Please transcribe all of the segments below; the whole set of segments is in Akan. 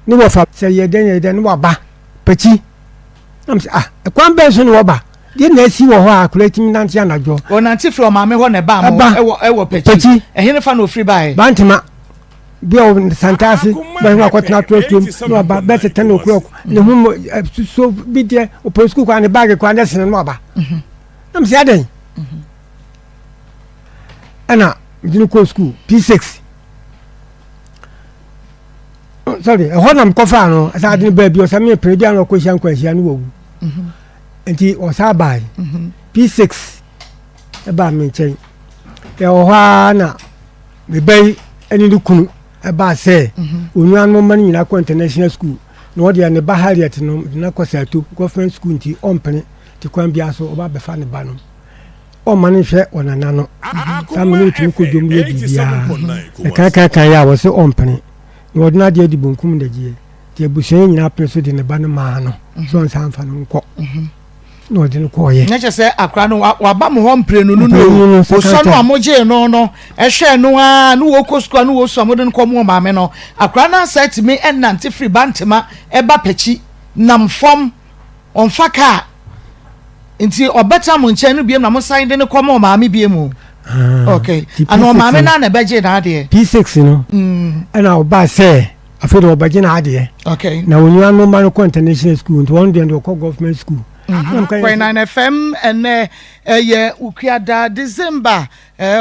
Ne wɔfa sɛ yɛ dɛn yɛ dɛn ne waba pɛkyi na sɛ ah ɛkwan bɛn so na wɔba deɛ na asi wɔ hɔ a akwadaa tumi nante anadwo. Ɔnante firi ɔmaame hɔ na ɛbaa mo ɛwɔ ɛwɔ pɛkyi ɛhe ne fa na ofiri baeɛ. Bantama bi a ɔwɔ Santase bɛn ho akɔtena atoatoam na waba bɛsɛ ten o'clock ne ho mo susuo bi deɛ ɔpɛ sukuu kwan ne baage kwan ne sene na waba na mo sɛ adɛn ɛna mede no kɔɔ sukuu P6 sorry ɛhɔ na mekɔfaa no ɛsɛ ade no baabi ɔsɛ mepere bi a na ɔkɔhyia nkwanhyia no wawu nti ɔsan bae P6 ɛbaa me nkyɛn yɛwɔ hɔ ara na me ba yi ne ne kunu ɛbaa sɛ onuanom mma no nyinaa kɔ international school na ɔdeɛ ne ba Harriet no de no akɔ Sato government school nti ɔmpene te kwan biara so ɔba abɛfa ne ba no ɔmma no nhwɛ ɔnana no saa mene ɔtumi kɔ dwom yɛ biribiara ɛkankankan yɛ a wɔ sɛ ɔmpene na ɔde no adeɛ de bonkum nagyeɛ Nti abusua yi nyinaa pene so de ne ba no maa no sɛ ɔnsan mfa no nkɔ na ɔde no kɔɔyɛ. Nyɛ kyɛ sɛ akora no waba mo hɔ mprenu no no osua no a mogyee no no ɛhwɛɛ no ara ne wɔkɔ sukuu a ne wɔsu a mode no kɔ mo maame no akora no asa atumi ɛnante firi Bantema ɛba Pakyi nam fam ɔmfa kaa nti ɔbɛtena mo nkyɛn no biem na mosan de no kɔ mo maame biem o. Ah, okay ana ɔmaame no a na ɛbɛgye n'adeɛ. P6 no ɛna ɔbaa sɛ afei de ɔbɛgye n'adeɛ okay na onua no ma no kɔ international school nti wɔn deɛ de ɔkɔ government school. Kwan 9 FM ɛnɛ ɛyɛ Ukuada December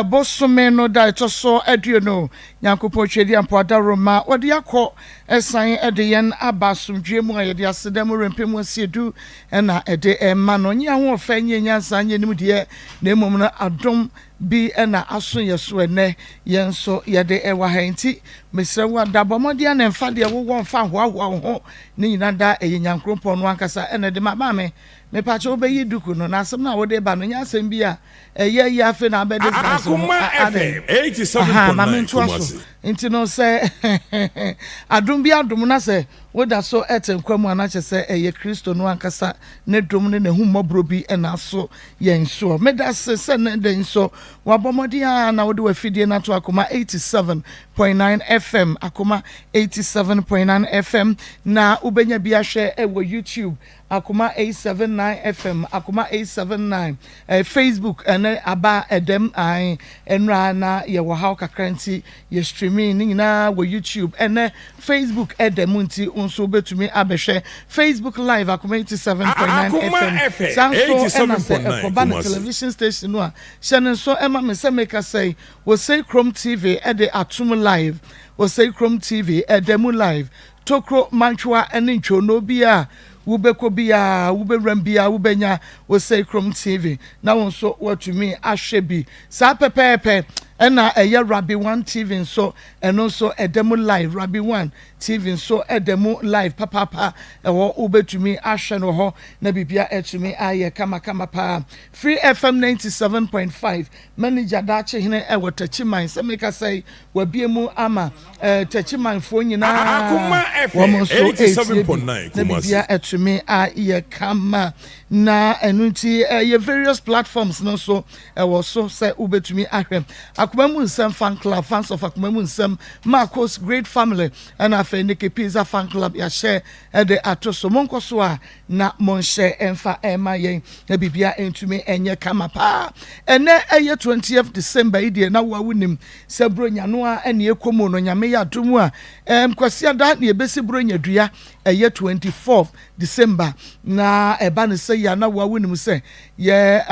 bosome no da ɛtɔ so 20 Nyankopɔn Twɛdi Ampo Adaworoma wɔde akɔ ɛsan ɛde yɛn aba asomdwie mu a yɛde aseda mu rempɛ mu asiedu ɛna ɛde ɛma no nyɛ ahoɔfɛ nyɛ nyansa nyɛ nimdeɛ na mmom no adom bi na aso yɛ so ɛnnɛ, yɛn nso yɛde ɛwɔ ha nti mesrɛ wo ada bɔ mmɔden a na mfa deɛ wowɔ mfa nhoahoa wo ho ne nyina da ɛyɛ Nyankoropɔn no ankasa ɛna ɛde ma maame mepakyɛ wobɛyi duku no na asɛm no a wode ba no nyɛ asɛm bi a ɛyɛ yi afei na abɛ disguise wo ho adɛn aha ma mentoa so nti no sɛ adom bi adom na sɛ woda so ɛte nkwa mu a na kyɛ sɛ ɛyɛ Kristo no ankasa ne dom ne n'ahummɔborɔ bi ɛna aso yɛn soɔ. Meda se sɛ nnɛ da yi nso wabɔ mmɔden ara na wode w'afidie no ato Akoma 87.9 FM, Akoma 87.9 FM, na wobɛnya bi ahwɛ wɔ YouTube, Akoma 879 FM, Akoma 879, eh, Facebook, ɛne aba ɛdɛm, ae, ɛnora na yɛwɔ haw kakra nti yɛ streaming ne nyinaa wɔ YouTube, ɛnɛ Facebook ɛda mu nti wo nso wobɛtumi abɛhwɛ Facebook live Akoma 87.9 FM. Saa nso ɛna sɛ ɛkɔba no television station no a, hyɛ no nso ɛma me sɛ meka sɛi, Osei Krom TV ɛde atom live, Osei Krom TV ɛda mu live, Tokro, Mantwewa ɛne Ntwonoo biaa wobɛkɔ biaa, wobɛwuram biaa wobɛnya Osei Krom TV na wo nso woatumi ahwɛ bi. Saa pɛpɛɛpɛ ɛna ɛyɛ Rabbi One TV nso Ɛno nso ɛda mu live Rabbi One TV nso ɛda mu live papaapa ɛhɔ wobɛtumi ahwɛ no wɔ hɔ na biribia atumi ayɛ kamakama paa. Free FM 97.5 manager Daakye Hene ɛwɔ Takyiman sɛ meka sɛ wabie mu ama eh, Takyimanfoɔ nyinaa wɔn nso ɛretie bi na biribia atumi ayɛ kama na ɛno nti ɛyɛ various platforms no nso Ɛwɔ so sɛ wobɛtumi ahwɛ Akoma Mu Nsɛm Fan Club, Fans of Akoma Mu Nsɛm, Marcos Great Family, ɛna afei Nikki Pizza Fan Club yɛahyɛ de ato so. Monkɔ so a na monhyɛ mfa mma yɛn na biribia ntumi nyɛ kama paa. Ɛnɛ ɛyɛ 20th December yi deɛ na woa wonim sɛ Buronya no a ɛne ɛkɔ mu no Nyame yɛ adom a ɛm Kwasiada na yɛbɛsi Buronya dua ɛyɛ 24th December na ɛba no sɛ yɛ a na woa wonim sɛ Yɛ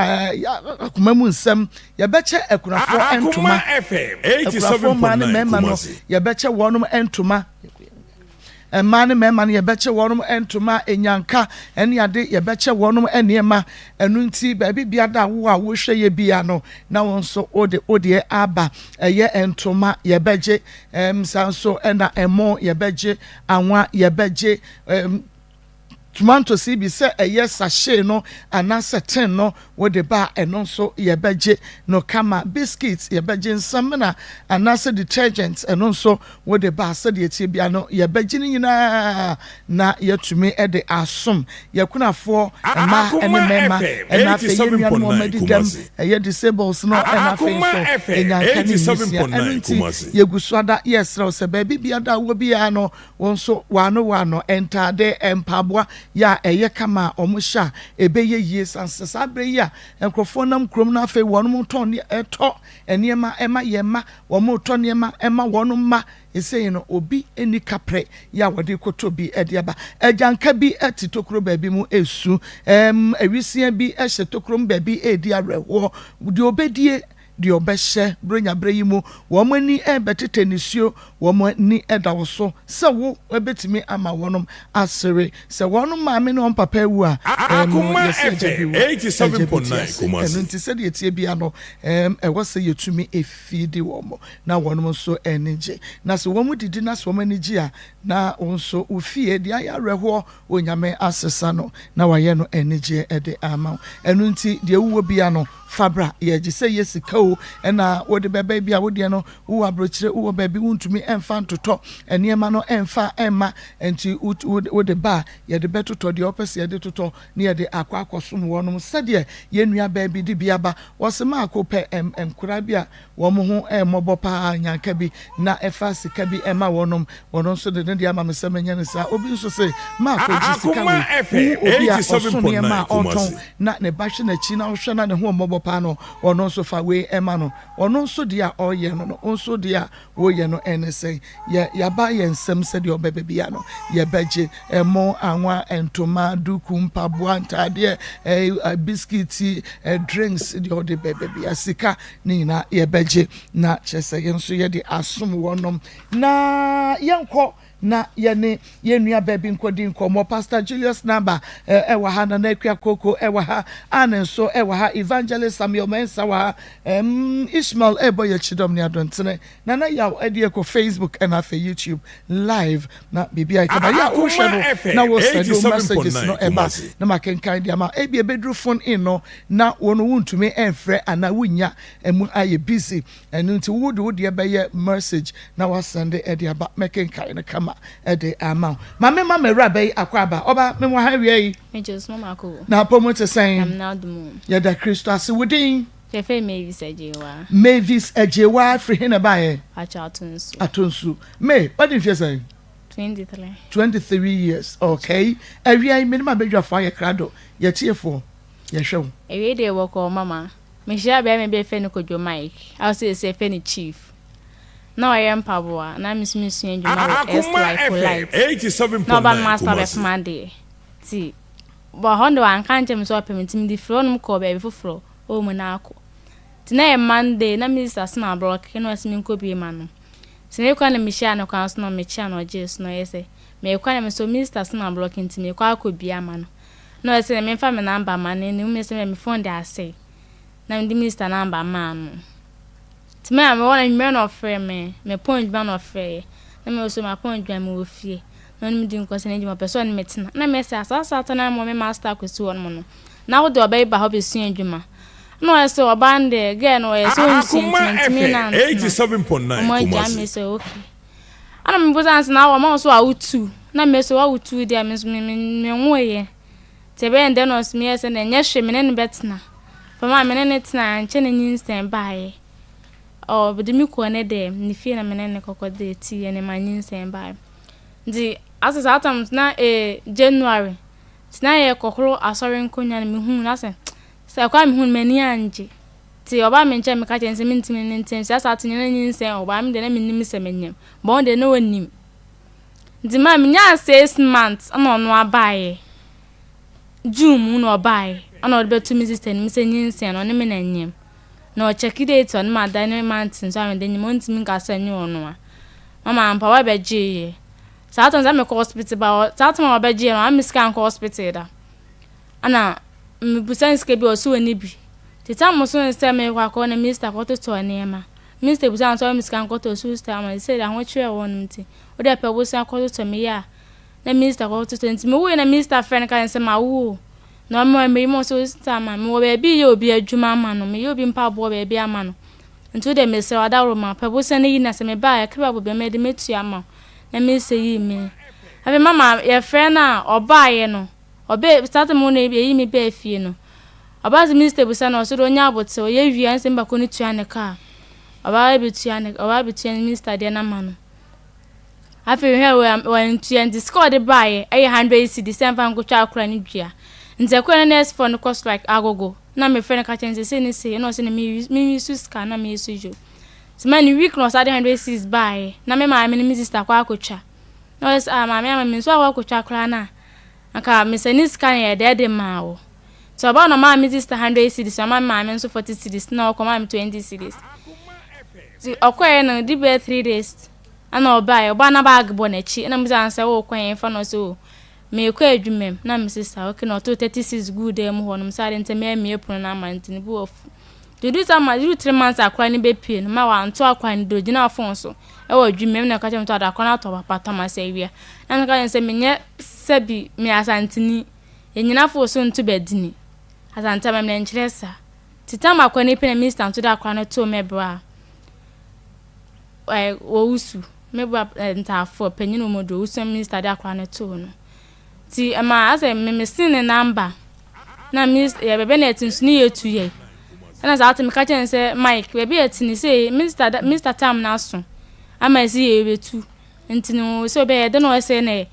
akoma mu nsɛm. Yɛbɛkyɛ akunafoɔ ntoma. Akunafoɔ mmaa ne mmarima no, yɛbɛkyɛ wɔnom ntoma. Mmaa ne mmarima no, yɛbɛkyɛ wɔnom ntoma, enyanka ne ade, yɛbɛkyɛ wɔnom nneɛma. Ɛno nti, baabi biada a wo a wohwɛ yɛ bia no, na wo nso wode wo deɛ aba. Ɛyɛ ntoma, yɛbɛgye. Ɛm saa nso ɛna ɛmo, yɛbɛgye. Anwa, yɛbɛgye. Ɛm. Tomatoes yi bi sɛ ɛyɛ sachet no anaasɛ tin no wode ba a ɛno nso yɛbɛgye no kama. Biscuits yɛbɛgye, nsamina anaasɛ detergent ɛno nso wode ba a sɛdeɛ ɛteɛ biara no yɛbɛgye ne nyinaa na yɛatumi de asom yɛn akunafoɔ mmaa ne mmarima ɛna afei yɛn nuanom a wɔadi dɛm ɛyɛ disables no ɛna afei nso ɛnyanka ne nwisia. Ɛno nti yɛgu so ada yɛsrɛ wo sɛ baabi biara a wowɔ biara no Wo nso w'ano w'ano, ntade, mpaboa yɛ a ɛyɛ kama a wɔhyɛ a ɛbɛyɛ yie. Sane sɛ saa berɛ yi a nkurɔfoɔ nam kurom na afei wɔn tɔn tɔ nneɛma ma yɛn mma, wɔn retɔ nneɛma ma wɔn mma. Ɛsei no obi nni kaprɛ yɛ a wɔde rekɔtɔ bi de aba. Agyanka bi te tokuro baabi mu resu. Awisiaa bi hyɛ tokuro mu baabi redi awerɛhoɔ. Deɛ ɔbɛdie Deɛ ɔbɛhyɛ Buronya berɛ yi mu, wɔn ani rebɛtetɛ nisuo, wɔn ani da wo so sɛ wo bɛtumi ama wɔnom asere. Sɛ wɔnom maame ne wɔn papa awu a, ɛɛm, Akoma yɛse agya bi FM wu a, agya bi te 87.9 ase. Ɛno Kumasi. nti sɛdeɛ ɛteɛ biara no, ɛɛm, ɛwɔ sɛ yɛtumi fiidi wɔn na wɔnom nso ani gye. Na sɛ wɔn didi na sɛ wɔn ani gye a, na wo nso wo fie deɛ ayɛ awerɛhoɔ, Onyame asesa no na wayɛ no anigyeɛ de ama wo. Ɛno nti deɛ wowɔ biara no, Fa bra, yɛgye sɛ yɛ sika o, ɛna wode bɛba ebia wo deɛ no wowɔ aburokyire wowɔ baabi wontumi mfa ntotɔ nneɛma no mfa mma nti wode ba a yɛde bɛtotɔ deɛ wopɛ sɛ yɛde totɔ na yɛde akɔ akɔsom wɔnom sɛdeɛ yɛn nua baa bi de bi aba wɔse maako pɛ nkoraa bi a Wɔn ho mmɔbɔ paa, nyanka bi na ɛfa sika bi ma wɔnom. Wɔn nso de ne deɛ ama me sɛ menyɛ no saa. Obi nso se, Ma kɔgye sika Akoma wei. FM Wohu obi a ɔso nneɛma 87.9 a ɔretɔn Kumasi. na ne ba hwɛ n'akyi na ɔhwɛ na ne ho mmɔbɔ paa no, ɔno nso fa wei ma no. Ɔno nso deɛ a ɔreyɛ no no, wo nso deɛ a woreyɛ no ne sɛn? Yɛ, yɛaba yɛn nsam sɛdeɛ ɔbɛba biara no, yɛbɛgye. Ɛmo, anwa, ntoma, duku, mpaboa, ntaadeɛ, ɛɛ, bisikiti, drinks, deɛ ɔde bɛba biara, sika. Ne nyinaa yɛbɛgye na kyerɛ sɛ yɛn nso yɛde asom wɔnom. Na yɛnkɔ na yɛne yɛn nua baa bi nkɔdi nkɔmmɔ. Pastor Julius Naba ɛwɔ ha, Nana Akua Koko ɛwɔ ha, Anne nso ɛwɔ ha, Evangelist Samuel Mensah wɔ ha, um, Ishmael ɛrebɔ yɛn kyidɔm ne adontene, Nana Yaw ɛde ɛkɔ Facebook ɛna afei YouTube live na biribi ayɛ kama. Yɛ a wohwɛ Akoma no na FM wo send wo messages 87.9 no ɛba Kumasi. na makenkan de ama. Ebi ebeduru phone in no na wo no wontumi mfrɛ anaa wonnya ɛmu ayɛ busy ɛno nti wo de wo deɛ bɛyɛ message na wasɛnde ɛde aba mɛkenkan no kama ɛde ama wo. Ma me ma m'awuraba yi akɔ aba ɔba me wɔ ha awia yi. Megye wo so mama akɔ o. Na apɔ mu te sɛn? Nyame n'adom o. Yɛda Kristo ase. Wo din? Fɛfɛ Mavis Agyewaa. Mavis Agyewaa firi he na ɛbaeɛ? Pakyɛ Atonsu. Atonsu. May, wadi mfeɛ sɛn? 23. 23 years, okay. Awia yi me ne m'abadwafoɔ ayɛ krado, yɛtiefoɔ. Yɛhwɛ wo. Awiei deɛ bɔkɔɔ mama. Mehyiaa barima bi a yɛfrɛ no Kojo Mike a seesei yɛfrɛ no Chief. Na ɔyɛ mpaboa na me nso mesua adwuma wɔ Akoma S-Life FM Polite. Na ɔba no 87.9 master Kumasi. bɛpem adeɛ. Nti bɔ hɔ no deɛ wanka ankyerɛ me sɛ ɔpɛ me nti mede firi hɔnom kɔɔ baabi foforɔ wɔ mu na akɔ. Nti na ɛyɛ Monday na me sister so na ablɔke na ɔse menkɔbue ma no. Nti mekɔ na mehyiaa no kwan so na mekyea no ɔgyee so na ɔyɛ sɛ meekɔ na me so me sister so na ablɔke nti meekɔ akɔbue ama no. Na ɔse dɛ memfa me number ma no, na emi so me phone de asɛe, na mede Mister number maa no. Ntsi me a mowɔ hɔ no ewimbir na ɔfrɛɛ me, mepɔn edwuma na ɔfrɛɛ, na me so mapɔn edwuma mowɔ fie, na ɔne me dzi nkɔmbɔ sɛ n'edwuma ɔpɛ sɛ ɔne me tsena. Nna mese asaase a ɔtɔn ama me master akwesi hɔ nom no, na wo de ɔbaa yi ba hɔ besua edwuma. Nna ɔyɛ sɛ ɔbaa no dɛ girl no ɔyɛ sɛ onsua Akoma ntsi menntumi FM nantsena. 87.9 Ɔmo agyaa Kumasi. me sɛ okay. Ana mebusa no sɛ na wɔma wo so awo tu? Na me so wawo tu deɛ me nso me me menwoeɛ. Nti ɛbɛyɛ ndɛ na ɔse meyɛɛ sɛ ndɛ nyɛ hwee me ne no bɛtena. Fam a me ne no tena ankyɛ na nyinsɛn baeɛ. Ɔde me kɔɔ ne dɛm, ne fie na me ne no kɔkɔ date ne ma nyinsɛn baeɛ. Nti asɛ saa tam na eh January nti na yɛkɔhoro asɔre nkonnwa na mehuu no asɛ sɛ ɛkwan a mehuu no m'ani angye. Ntsi ɔbaa me nkyɛn meka kyerɛɛ no sɛ menntumi ne no ntsena efisɛ asa ato nyina nyinsɛn wɔ hɔ, emi de na minnyim sɛ menyim, but ɔno de na onyim. Ntsi maa minyaa six months na ɔno abaeɛ, June mu na ɔbaeɛ, ana ɔde bɛto me sister anim sɛ nyinsɛn no ɔne me na nyim. Na ɔkyɛke date a ɔne me ada ne month nso a mede nyim, ɔnntumi nka sɛ nnyɛ ɔno a. Mama ampa ɔbɛgyeeɛ. Saa time no sɛ mekɔ hospital ba saa time a ɔbɛgyeeɛ no ɔamma me sika annkɔ hospital da. Ana mebisa no sika bi a ɔse ɔnni bi. Nti tam so ne sɛ merekɔ akɔ na minista kɔtotɔ nneɛma. Minista bisa no sɛ ɔma me sika nkɔtɔ ɔse wo sika ama sesei deɛ ahokyerɛ wɔ hɔnom nti wode pɛ bosea kɔtotɔ meyɛ a. Na minista kɔtoto nti mewoeɛ na minista frɛ no ka kyerɛ no sɛ mawo o. Na ɔma meyi ma ɔsɛ ɔsɛ ama mewɔ baabi yɛ obi adwuma ama no meyɛ obi mpaboa baabi ama no nti wo deɛ mesrɛ wo adaworoma pɛ bosea no yi na sɛ meba a ɛka bi abɔ bia mede mɛtua ama wo na minista yii me. Afei mama yɛfrɛ no a ɔbaeɛ no ɔbɛ saa time no yɛyi me baa fie no ɔbaa sɛ minista bisa no ɔsɛ deɛ ɔnya abote ɔyɛ wie a ɛnsɛ meba kɔ no tua ne ka a ɔbaa bɛtua ne ɔbaa bɛtua minista deɛ no ama no. Afei hwɛ wantua nti sika a ɔde baeɛ ɛyɛ hundred cedis sɛ mfa nkɔtwa akora no dua. Nti ɛkɔɛ no nurse foɔ no kɔ strike agogo na mefrɛ no ka kyerɛ no sɛ sei ne sei ɛna ɔse no me use sika na me use dwo. Nti ma ne week na ɔsan de hundred cedis baeɛ na me maame ne me sister akɔ akɔtwa. Na ɔyɛ sɛ ah maame ama me nso akɔ akɔtwa koraa no a anka mesane sika no yɛ dɛ de maa wo. Nti ɔbaa na ɔmaa me sister hundred cedis na ɔmaa me maame nso forty cedis na ɔkɔmaa me twenty cedis. Nti ɔkɔɛ no di bɛyɛ three days ɛna ɔbaeɛ. Ɔbaa na bag bɔ n'akyi ɛna mebisa no sɛ worekɔ hefa na ɔse oh merekɔ adwuma mu na mese saa okay na ɔtoo 36 guu dan mu hɔ nom sɛ ade nti mammue pono no ama no nti ne bo afu. Nti ɔduru saa ma duru 3 months akora no bɛpue no ma wanto akora no do ɔgyinaa phone so ɛwɔ adwuma mu na ɔka kyerɛ me sɛ ɔde akora no atɔ papa tɔ ma sɛ awia na meka kyerɛ no sɛ menyɛ sɛbi meyɛ Asanteni yɛnyina phone so nto badini Asante amammerɛ nkyerɛ saa. Nti tam akora no pue na minister nso de akora no too me berɛ a Owusu, me bra ntaafoɔ panyin wɔ mu de Owusu minista de akwadaa no too no. Nti ɛma asɛ me me sen ne namba na minista yɛ baabi na yɛte nso ne yɛtu yɛ. Ɛna saa te meka kyerɛ no sɛ Mike baabi a yɛte ne sei minista minista tam no aso ama ɛsi yɛ yɛbɛtu. Nti no sɛ ɔbɛyɛ dɛn na ɔsɛ na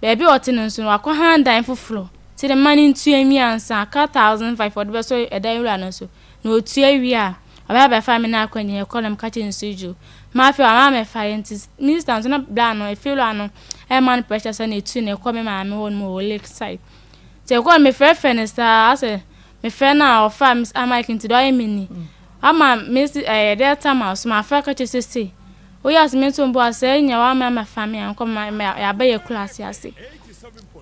baabi a ɔte no nso no wakɔ han dan foforɔ. Nti ne mma no ntua nwie ansa aka 1005 ɔde bɛsɔ ɛdan wura no so. Na otua wie a, ɔbɛba abɛfa me na akɔ nea ɛkɔ na meka kyerɛ no sɛ dwo. Ma afei wama mɛfa yɛ nti minister nso na bra no efiewura no ɛma no pressure sɛ na etu na ɛkɔ me maame hɔ nom wɔ lake side. Nti ɛkɔ no mefrɛfrɛ no saa asɛ mefrɛ no a ɔfa me sɛ Mike nti deɛ ɔayɛ me ni. Ama me si ɛyɛ delta ma so mafrɛ ka kyerɛ sɛ sei. Woyɛ ase me nso mpo asɛ nya wama mɛfa me ankɔ ma yɛaba yɛ kura ase ase.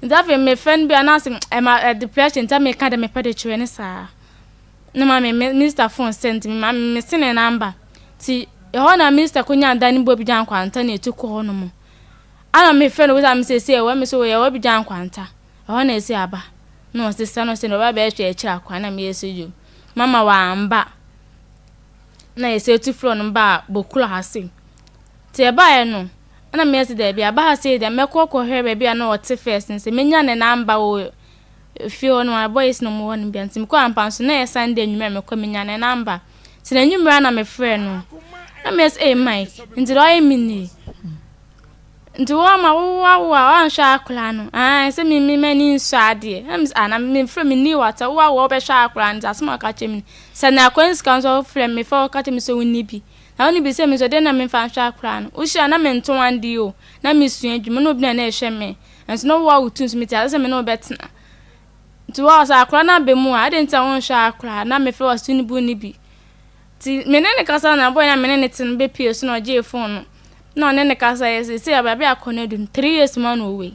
Nti afei mefrɛ no bi anaasɛ ɛma ɛde pressure nti meka de mepɛ de kyerɛ ne saa. Na maame me minista phone sɛ nti me maame me se ne number nti ɛhɔ na minista kɔ nya dan ne bu Abidjan Nkwanta na etu kɔ hɔ nom ana me frɛ no wosa me sɛ sɛ ɛwɔ me so yɛ wɔ Abidjan Nkwanta ɛhɔ na esi aba na ɔse sa na ɔse na ɔba bɛhwɛ akyiri akwan na me yɛ sɛ yo mama wa amba na yɛ sɛ etu frɛ no ba bokuro ha se nti ɛbaeɛ no ɛna me yɛ sɛ daabi aba ha sɛ deɛ mɛkɔ kɔhwɛ baabi a na ɔte first no sɛ menya ne number wɔ Efie hɔ no my boys na ɔmo wɔ hɔ no bia nti mekɔɔ ampa nso na ɛyɛ Sunday anwummerɛ a mekɔ menya ne number nti n'anwummerɛ a na mefrɛ no na meyɛ sɛ ee Mike nti deɛ ɔayɛ me nie nti wo ama wo awo a woanhwɛ akwadaa no ae sɛ me me m'ani nsɔ adeɛ na mesɛ ah na mefrɛ me ni wata wo awo a wobɛhwɛ akwadaa no nti asɛm a ɔka kyerɛ me ni sɛ na akwan sika nso wofrɛ me fa ɔka kyerɛ me sɛ wonni bi na wonni bi sɛ me nso deɛ na memfa nhwɛ akwadaa no wohyia na mentɔn adeɛ o na mesua adwuma na obi na na ɛhwɛ me Nanso na wo a wotu nso mete ase sɛ me ne wo bɛtena. Nti wo a sɛ akora no aba mu a, adɛn nti na wonhwɛ akora na mefrɛ wo aso ne bu ne bi. Nti me ne no kasa na boy na me ne no te no bɛpue so na ɔgyee phone no. Na ɔne no kasa yɛ sɛ sɛ baabi a akɔ no adu no, 3 years mu a na ɔwei.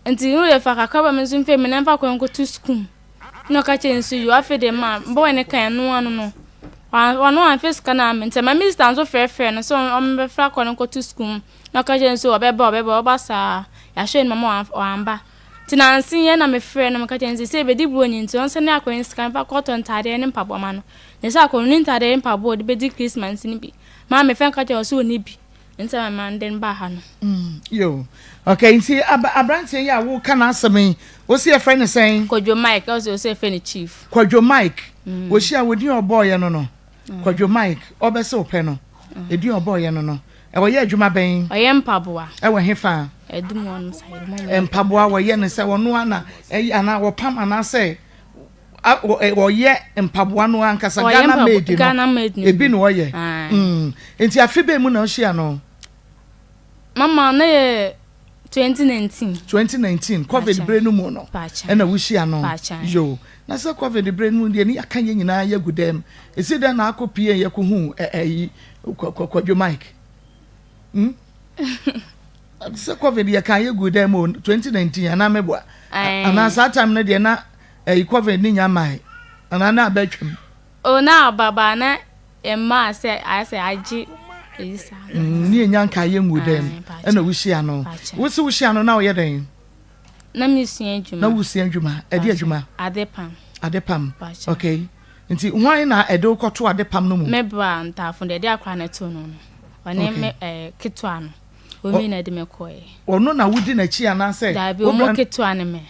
Nti wo yɛ fa kakra ba me nso mfɛ me na mfa akɔ nkɔto sukuu mu. Na ɔka kyerɛ nso yo afei de ma boy no kan ɛno ano no. Ɔno amfa sika no amma nti ma me sister nso frɛfrɛ no sɛ ɔmmɛfra akɔ no nkɔto sukuu mu. Na ɔka kyerɛɛ no sɛ ɔbɛba, ɔbɛba, ɔbɛba saa. Yɛahwɛ no mama wamba. Nti nanse yi na mefrɛɛ no meka kyerɛɛ no sɛ sɛ ebedi Buronya nti ɔnsɛne akɔyɛ ne sika mfa nkɔtɔ ntaadeɛ ne mpaboa ma no. Na sɛ akɔno ne ntaadeɛ ne mpaboa a ɔde bedi Christmas no bi. Maa mefrɛ no ka kyerɛɛ no sɛ ɔnni bi. Nti na mema no de no baa ha no. Yo. Okay, nti ab aberanteɛ yi a woka n'asɛm yi, wose yɛfrɛ no sɛn? Kwadwo Mike, ɔse ɔse yɛfrɛ no Chief. Kwadwo Mike. Wohyia wo din a ɔbɔɔyɛ no no. Kwadwo Mike, ɔbɛse wo pɛ no. Edin a ɔbɔɔyɛ no no. Ɔyɛ adwuma bɛn? Ɔyɛ mpaboa. Ɛwɔ hefa? Ɛdum hɔ nom saa. Ɛdum Mpaboa wɔyɛ no sɛ ɔno ara na ɛyɛ anaa wɔpam anaasɛ ɔyɛ mpaboa no ankasa Ghana made no. Ghana made no. Ebi na ɔyɛ. Nti afe bɛn mu na ɔhyia no? Mama na yɛ 2019. 2019 covid bere no mu no ɛna wohyia no. Yo na sɛ covid bere no mu deɛ ne yɛaka yɛn nyinaa yɛgu dɛm ɛsi dɛn na akɔ pie yɛkɔhu ɛyi Kwadwo Mike hmm? Sɛ covid yɛka yɛgu dɛm o 2019 anaa meboa anaa saa time no deɛ na ɛyi covid ne nya mae anaa na abɛtwam. O na aba ba na ɛmaa sɛ ayɛ sɛ agye. Eyi saa. Mm, ne yɛnya nka yɛ ngu dɛm ɛna wohyia no. Wo se wohyia no na woyɛ dɛn? Na mesua adwuma. Na wosua adwuma. Ɛde adwuma? Ade pam. Ade pam. Okay. Nti hwan na ɛde wo kɔto ade pam no mu? Me bra ntaafo deɛ ɛde akora no too no no. Ɔne me ɛɛ ketewa no. Wɔn na ɛde me kɔɛ. Ɔno na wodi n'akyi anaasɛ? Daabi, wɔn ketewa ne me.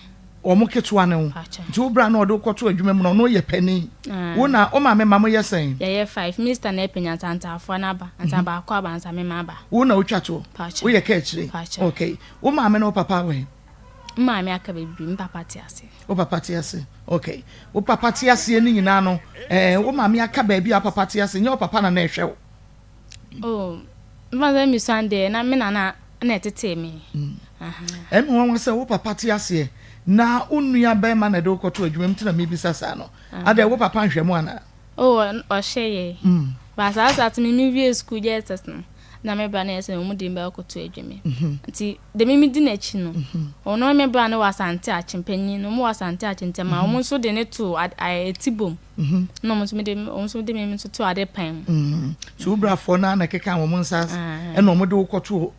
Wɔn ketewa ne wo. Nti wo bra na ɔde wo kɔto adwuma mu no ɔno yɛ panin. Wo na wo maame ma mo yɛ sɛn? Yɛyɛ five. Minista na ɛpɛ nyansa ntaafoɔ no aba. Ansa mhm. baako aba ansa me ma aba. Wo na wotwa toɔ? Woyɛ ka akyire? Okay. Wo maame ne wo papa wɛn? Me maame aka bebree, me papa te ase. Wo papa te ase. Okay. Wo papa te aseɛ ne nyinaa no, eh, wo maame aka baabi a wo papa te ase, nyɛ wo papa na na ɛhwɛ wo. Oh, mfa sɛ mesuan deɛ na me nana na ɛtetee me. Mm. Ɛmi nwanwa sɛ wo papa te aseɛ na wo nua bɛrima na ɛde wo kɔto adwuma mu ti na mebisa saa no. Adɛ wo papa nhwɛ mu anaa? Oh, ɔhwɛ yɛ. Mm. Ba saa saa te me me wie school JSS no. Na me bra na yɛ sɛ wɔn de me bɛkɔto adwuma mu. Nti de me me di n'akyi no, ɔno me bra no wɔ Asante Akyem panyin no, wɔn wɔ Asante Akyem nti ɛma wɔn nso de ne to eti bom. Na wɔn nso de wɔn nso de me nso to ade pan mu. Nti wo brafoɔ no ara na ɛkeka wɔn nsa ɛna wɔn de wo kɔto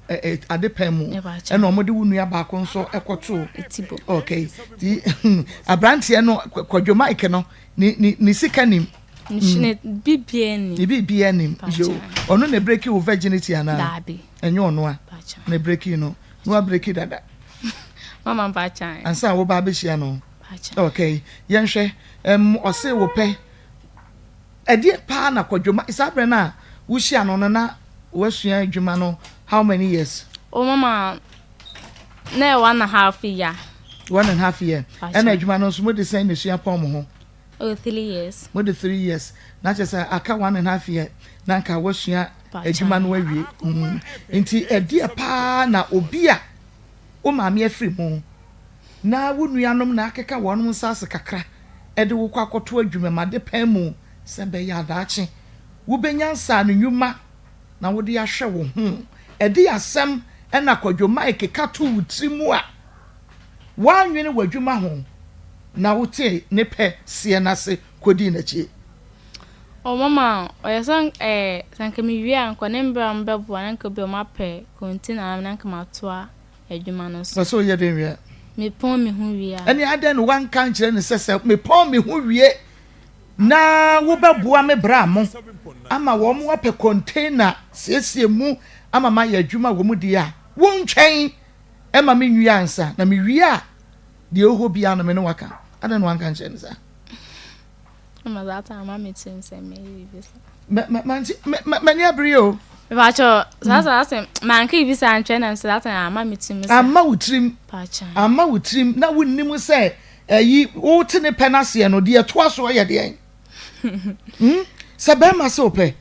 ade pan mu ɛna wɔn de wo nua baako nso kɔto eti bom. Okay, ti aberanteɛ no Kwadwo Mike no ne ne ne sika nim. Ne biribiara nim. Ne biribiara nim. Yo, ɔno na ebreki wo virginity anaa? Daabi. Ɛnyɛ ɔno a. Na ebreki no. Na wabreki dada. Mama mpakyɛ. Ansa a woba abɛhyia no. Okay, yɛnhwɛ. Um, ɔse wo pɛ. Ɛdeɛ paa na kwadwo ma saa berɛ no a wohyia no no na wasua adwuma no how many years? Oh mama, na yɛ one and half year. One and half year. Ɛna adwuma no nso mo de sɛn na esua pɔn mo ho? Oh, three years. Mo de three years. Na kyerɛ sɛ aka one and half year na nka wasua adwuma no awie. Mm. Nti ɛdeɛ paa na obi a wo maame afiri mu na wo nuanom na akeka wɔn nsa ase kakra de wo kɔ akɔto adwuma mu ade pɛn mu sɛ bɛyɛ adaakye wobɛnya nsaano nnwuma na wode ahwɛ wo ho. Ɛde asɛm na Kwadwo Mike ka too wo tiri mu a, woannwene w'adwuma ho na wotee ne pɛ seɛ no ase kɔdii n'akyi. Oh mama ɔyɛ sɛ eh sɛ anka me wie a nka ne mbrɛ a ɔmo bɛboa na nka bi ɔmo apɛ container ama me na nka matoa adwuma no so. Ɔsɛ woyɛ dɛn wie a? Me pɔn me ho wie a. Ɛne adɛn na woanka ankyerɛ no sɛ sɛ mepɔn me ho wie na wobɛboa me bra mo ama wɔn apɛ container siesie mu ama mayɛ adwuma wɔ mu deɛ a, wontwɛn ma menwie ansa, na mewie a, deɛ ɛwɔ hɔ biara no me ne wo aka. Adɛn na wanka nkyerɛ no saa? Mama that time ma me tirim sɛ mɛyɛ biribi saa. M'ani abere o. Mepakyɛ saa saa sɛ manka biribi saa nkyerɛ na sɛ that time ama me tirim sɛ. Ama wo tirim. Ama wo tirim na wonnim sɛ Ɛyi, wote ne pɛ no aseɛ no, deɛ ɛtoa soɔ yɛ deɛn? Hmm? Sɛ bɛrima sɛ wopɛ,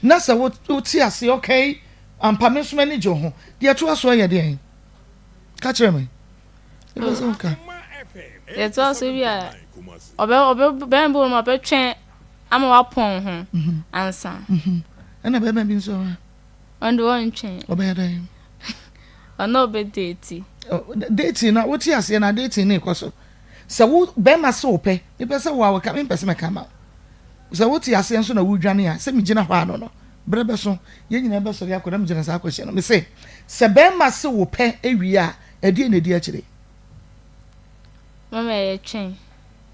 na sɛ wote aseɛ, okay, ampa me nso m'ani gye wo ho, deɛ ɛtoa soɔ yɛ deɛn? Ka kyerɛ me. Ɛbɛ sɛ woka. Deɛ ɛtoa so bi a, ɔbɛ, ɔbɛ, bɛrima bi wɔ mu a ɔbɛtwɛn ama wapɔn ho mhm. ansa. Mhm. Ɛna bɛrima bi nso Ɔno de ɔntwɛn. Ɔbɛyɛ dɛn? Ɔno ɔbɛ date. Dating na wote aseɛ na dating ne kɔ so. Sɛ wo bɛrima se wo pɛ, mepɛ sɛ wo a wɔka mempɛ sɛ mɛka ma wo. Sɛ wote aseɛ nso na wodwane a, sɛ megyina hɔ ano no, berɛ bɛso, yɛn nyinaa bɛsɔre akɔ na megyina saa akɔhyia no. Mese, sɛ bɛrima se wo pɛ awie a, ɛdeɛ na ɛdi akyire? Mama ɛyɛ twɛn.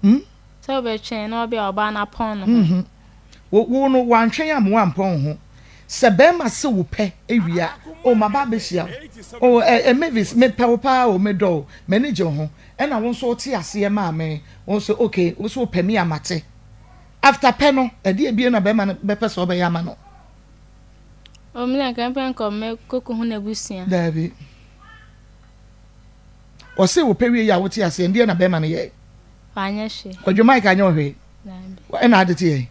Hmm? Sɛ wobɛtwɛn na ɔbea ɔbaa no apɔn ne ho. Mm-hmm. Wo, wo no, wantwɛn amma woampɔn wo ho. Sɛ bɛrima se wo pɛ wie a, oh, maba abɛhyia wo. Oh, eh, eh, Mavis, mepɛ wo paa o, medɔ wo, m'ani gye wo ho. Ɛna wo nso wote aseɛ maa me, wo nso, okay, wo nso wopɛ me a mate. After pɛ no, ɛdeɛ bio na bɛrima no bɛpɛ sɛ ɔbɛyɛ ama no? Oh, me deɛ nka mepɛ nka mɛkɔkɔhu n'abusua. Daabi. Ɔse wo pɛ wie yɛ a wote aseɛ, ndeɛ na bɛrima no yɛɛ? Wanyɛ hwee. Kwadwo Mike anyɛ wo hwee? Daabi. Ɛna ade te yɛn?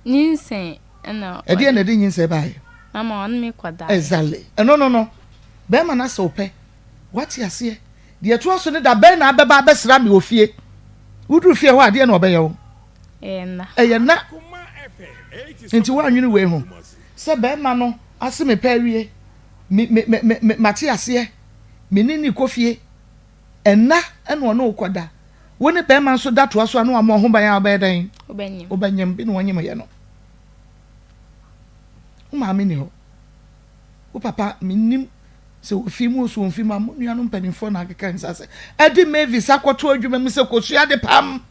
Nyinsɛn ɛna. Ɛdeɛ na ɛde nyinsɛn baeɛ? Mama ɔne me kɔ da. Exactly. Ɛno no no. Bɛrima no asɛ wo pɛ. Wate aseɛ. Deɛ ɛtoa so ne da bɛn na abɛba abɛsra me wɔ fie? Woduru fie hɔ a deɛ na ɔbɛyɛ wo? Ɛyɛ nna. Ɛyɛ nna. Nti woanwene wei ho sɛ bɛrima no ase me pɛ awie, me me me me mate aseɛ, me ne no kɔ fie. Ɛnna ɛna ɔne wo kɔda. Wo ne bɛrima nso da toa so a na wama ho ban a wobɛyɛ dɛn? Wobɛnyem. Wobɛnyem bi na wɔnyem yɛ no. Wo maame nni hɔ. Wo papa, mennim sɛ wɔfi mu o sɛ wɔmfi mu a, mo nuanom mpanimfoɔ na akeka nsa sɛ ɛde Mavis akɔto adwuma mu sɛ kɔsua ade pam.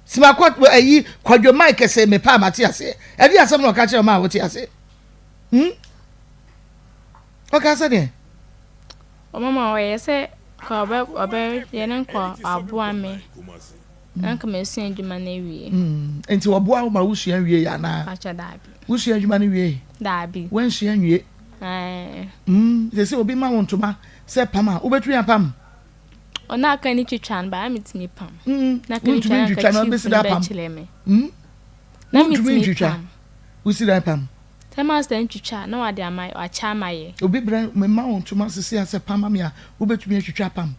Simakɔ ayi Kwadwo Mike sɛ mepa a mate aseɛ. Ɛde asɛm na ɔka kyerɛ ma a wote aseɛ. Hmm? Ɔka sɛ deɛ? Ɔmama ɔyɛ sɛ ka ɔbɛ ɔbɛ yɛ ne nkɔ aboa me. Na nka masua adwuma no awie. Mm, nti wɔboa wo ma wosua wie yɛ anaa? Pakyɛ daabi. Wosua adwuma no wie? Daabi. Wansua nwie? Ɛɛ. Mm, sɛ sɛ obi ma wo ntoma sɛ pam a, wobɛtumi apam? Ɔno aka ne twitwa no baa metumi pam. Mm, Na ka ne wontumi twitwa na ntwitwa ka na chief wobɛsi no da apam. bɛkyerɛ me. Mm, Na wontumi metumi ntwitwa, pam. wosi dan pam. Sɛ master ntwitwa a, na wade ama wakyɛ ama yɛ. Obi brɛ mema wo ntoma sisi a sɛ pam ma me a, wobɛtumi atwitwa apam.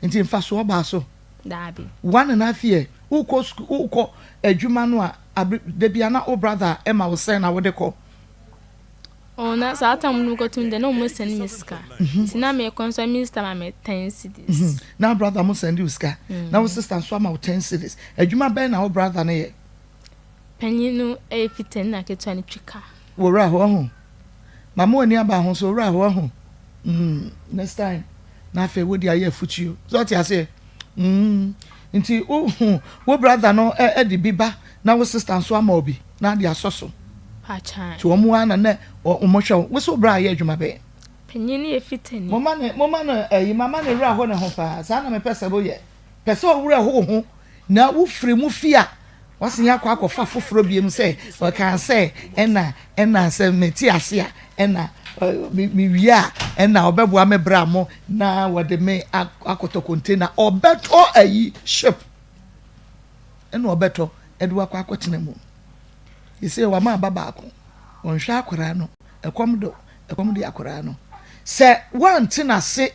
Nti mfasoɔ baa so. Daabi. One and half year wokɔ sukuu wokɔ adwuma no a abere dabi a na wo brother ɛma wo sɛn na wode kɔ. Oh na saa tam no mekɔtum deɛ na wɔn sɛn me sika. Nti na mekɔ nso me sister ma me ten cedis. Na brother mo sɛn de wo sika. Na wo sister nso ama wo ten cedis. Adwuma bɛn na wo brother no yɛ? Panyin no yɛ fitani na ketewa no twi car. Wɔ wura hɔ ɔho. Mama w'ani aba ho so wura hɔ ɔho. Mm, next time na afei wode ayɛ afutuo. So ɔte aseɛ? Mm, nti wo wo brother no de bi ba na wo sister nso ama obi na ade asɔ so. Pakyan. Nti wɔn ara na na wɔn hwɛ wo. Wo so bra ayɛ adwuma bɛn? Panyin no yɛ fitani. Moma ne moma no ɛyi mama ne werɛ aho ne ho paa. Saa na mepɛ sɛ woyɛ. Pɛ sɛ ɔwerɛ ho ho na wofiri mu fi a Wasan akɔ akɔfa foforɔ biom sɛ ɔkaa sɛ ɛna ɛna sɛ mete ase a ɛna mewie a ɛna ɔbɛboa me bra mo na wɔde me akɔtɔ container ɔbɛtɔ ayi ship ɛna ɔbɛtɔ ɛde wakɔ akɔtena mu yɛsɛ wama aba baako ɔnhwɛ akwaraa no ɛkɔm do ɛkɔm de akwaraa no sɛ wante n'ase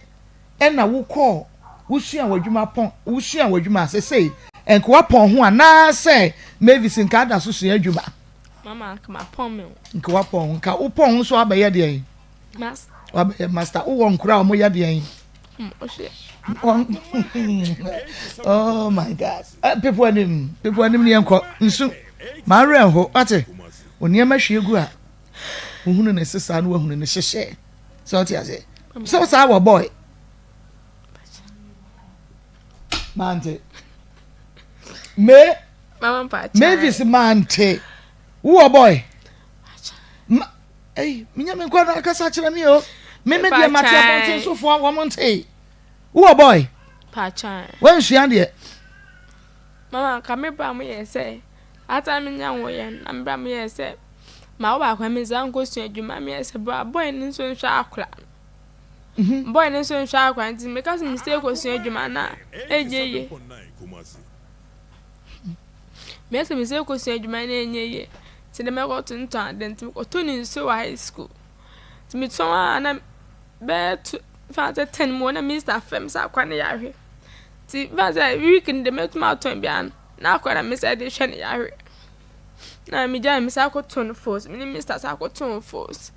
Ɛna wo kɔɔ wo sua w'adwuma pɔn wo sua w'adwuma sesei nka wapɔn ho anaa sɛ Mavis nka ada so sua adwuma. Mama nka mapɔn me ho. Nka wapɔn ho nka wopɔn ho nso abɛyɛ deɛn? Master. Wabɛyɛ master wowɔ nkora a wɔyɛ deɛn? Oh my God. Eh, people anim people anim ne yɛnkɔ nsu maa werɛ ho wate onneɛma hwie gu a wohunu ne sesaa no wahunu ne hyehyɛ sɛ ɔte ase sɛ ɔsaa wɔ boy mante me mavis mante wowɔ boy ma ei menya me nkɔ no akasa kyerɛ me o me me deɛ mate abɔnten sofoɔ wɔn nte wowɔ boy wansua deɛ mama ka me bra mo yɛ sɛ ata menya wo yɛ na me bra mo yɛ sɛ Ma wo baako mi nsa nkosua adwuma mi ɛsɛ bra boy no nso nhwɛ akora no. Mhm. Boy no nso nhwɛ akora nti meka sɛ mistake kosua adwuma na ɛnyɛ yie. Mese mistake kosua adwuma na ɛnyɛ yie. Nti de mɛkɔ tontɔn ade nti mekɔtɔ ne nsuo wɔ high school. Nti metɔn a na bɛyɛ to fa sɛ ten mu na minista frɛ me sɛ akora no yare. Nti fa sɛ week no de mɛtumi atɔn biara no na akora na mesɛ de hwɛ no yare. Na megyae me san kɔtoo no force me ne Mister san kɔtoo force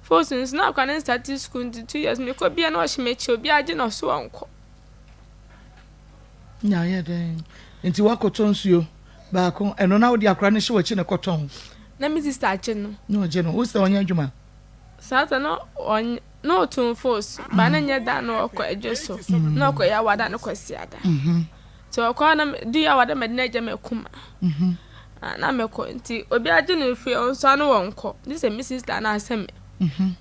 force nso na akwadaa no nstate school nti 2 years mekɔ bia na ɔhyɛ m'akyi obiara gye na ɔso ɔnkɔ. Na ayɛ dɛn nti woakɔtɔ nsuo baako ɛno na wode akwadaa no hyɛ w'akyi na ɛkɔtɔn. Na me sister gye no. Na ɔgye no wo sister ɔnyɛ adwuma. Saa ta na ɔnyɛ na ɔtɔn force ba na nyɛ da na ɔkɔ adwa so na ɔkɔ yɛ awada no kɔsi ada. Nti ɔkɔ a na du yɛ awada mɛde no agya m'akuma. Na mɛkɔ nti obi agye no fie nso ano wɔ nkɔ gye sɛ me sista anaasɛ me.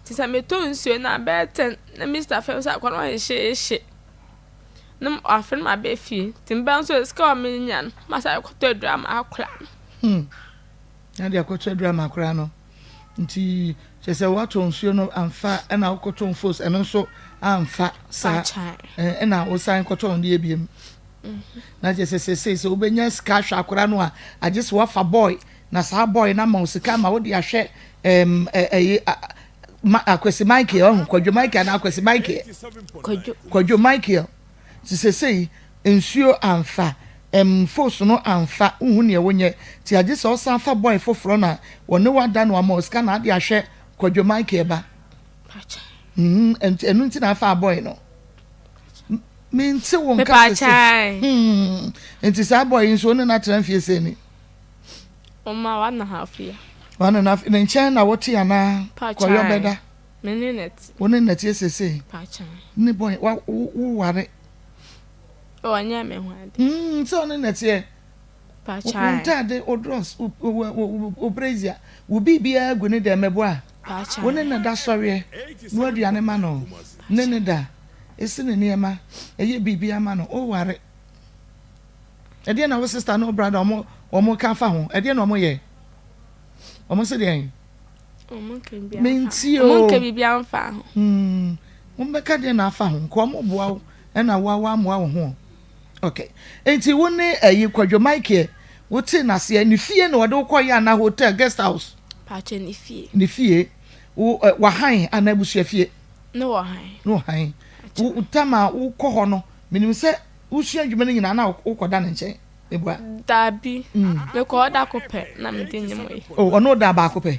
Nti sɛ metɔ nsuo no a bɛyɛ ten na me sista fɛm sɛ akɔ no ɔhyehye na afei no mabɛ fie nti meba nso sika a menya no masa akɔtɔ aduru ama akora no. Hmm. Na de akɔtɔ aduru ama akora no. Nti kyerɛ sɛ woatɔ nsuo no amfa ɛna wokɔtɔ mfos ɛno nso amfa saa ɛna wosan kɔtɔ deɛ biem. Na kyerɛ sɛ sesei sɛ wobɛnya sika ahwɛ akora no a agye sɛ woafa boy na saa boy no ama wo sika ma wode ahwɛ ɛyi Akwasi Michael ɔho Kwadwo Michael anaa Akwasi Michael Kwadwo Kwadwo Michael nti sesei nsuo amfa mfos no amfa wohu neɛ wonyɛ nti agye sɛ ɔsan fa boy foforɔ na wɔne wada no ama wo sika na ade ahwɛ Kwadwo Michael ba ɛno nti na afa boy no mente wo nka sese hmm. Nti saa boy yi nso wo ne no atena mfie sɛ ni? Ɔma one and a half year. Ɔno na ne nkyɛn na wote anaa? Kɔyɔ bɛda. Me ne na te. Wo ne na te sese. Ne bɔn wa wo ware. Ɔnyɛ me ho ade. Mm, sɛ ɔne na teɛ. Wo ntaade, wo drɔs, wo brazier, wo biribiara gu ne dɛm mɛboa. Wo ne na da sɔreɛ, noa aduane ma no, ne ne da, esi ne nneɛma, ɛyɛ biribiara ma no, wo ware. Ɛdeɛn na wo sister ne wo brother ɔmo ɔmo ka fa ho? Ɛdeɛn na ɔmo yɛ? Ɔmo se deɛn? Mentie o. Ɔmo nka biribiara mfa ho. Hmm. Wɔn bɛka deɛn na afa ho? Nka ɔmo boa wo ɛna wo a woammoa wo ho. Okay. Nti wo ne ɛyi Kwadwo Michael wo te n'aseɛ ne fie na ɔde wo kɔ yɛ anaa hotel guest house? Pakyɛ ne fie. Ne fie. Wo ɛ wahan anaa abusua fie? Ne wɔ han. Ne wɔ han. Wo tam a wokɔ hɔ no menim sɛ Wosua adwuma no nyinaa na wokɔda ne nkyɛn? Meboa. Dabi, mekɔ hɔ da ko pɛ na mede nyem yi. Oh, ɔne wo da baako pɛ?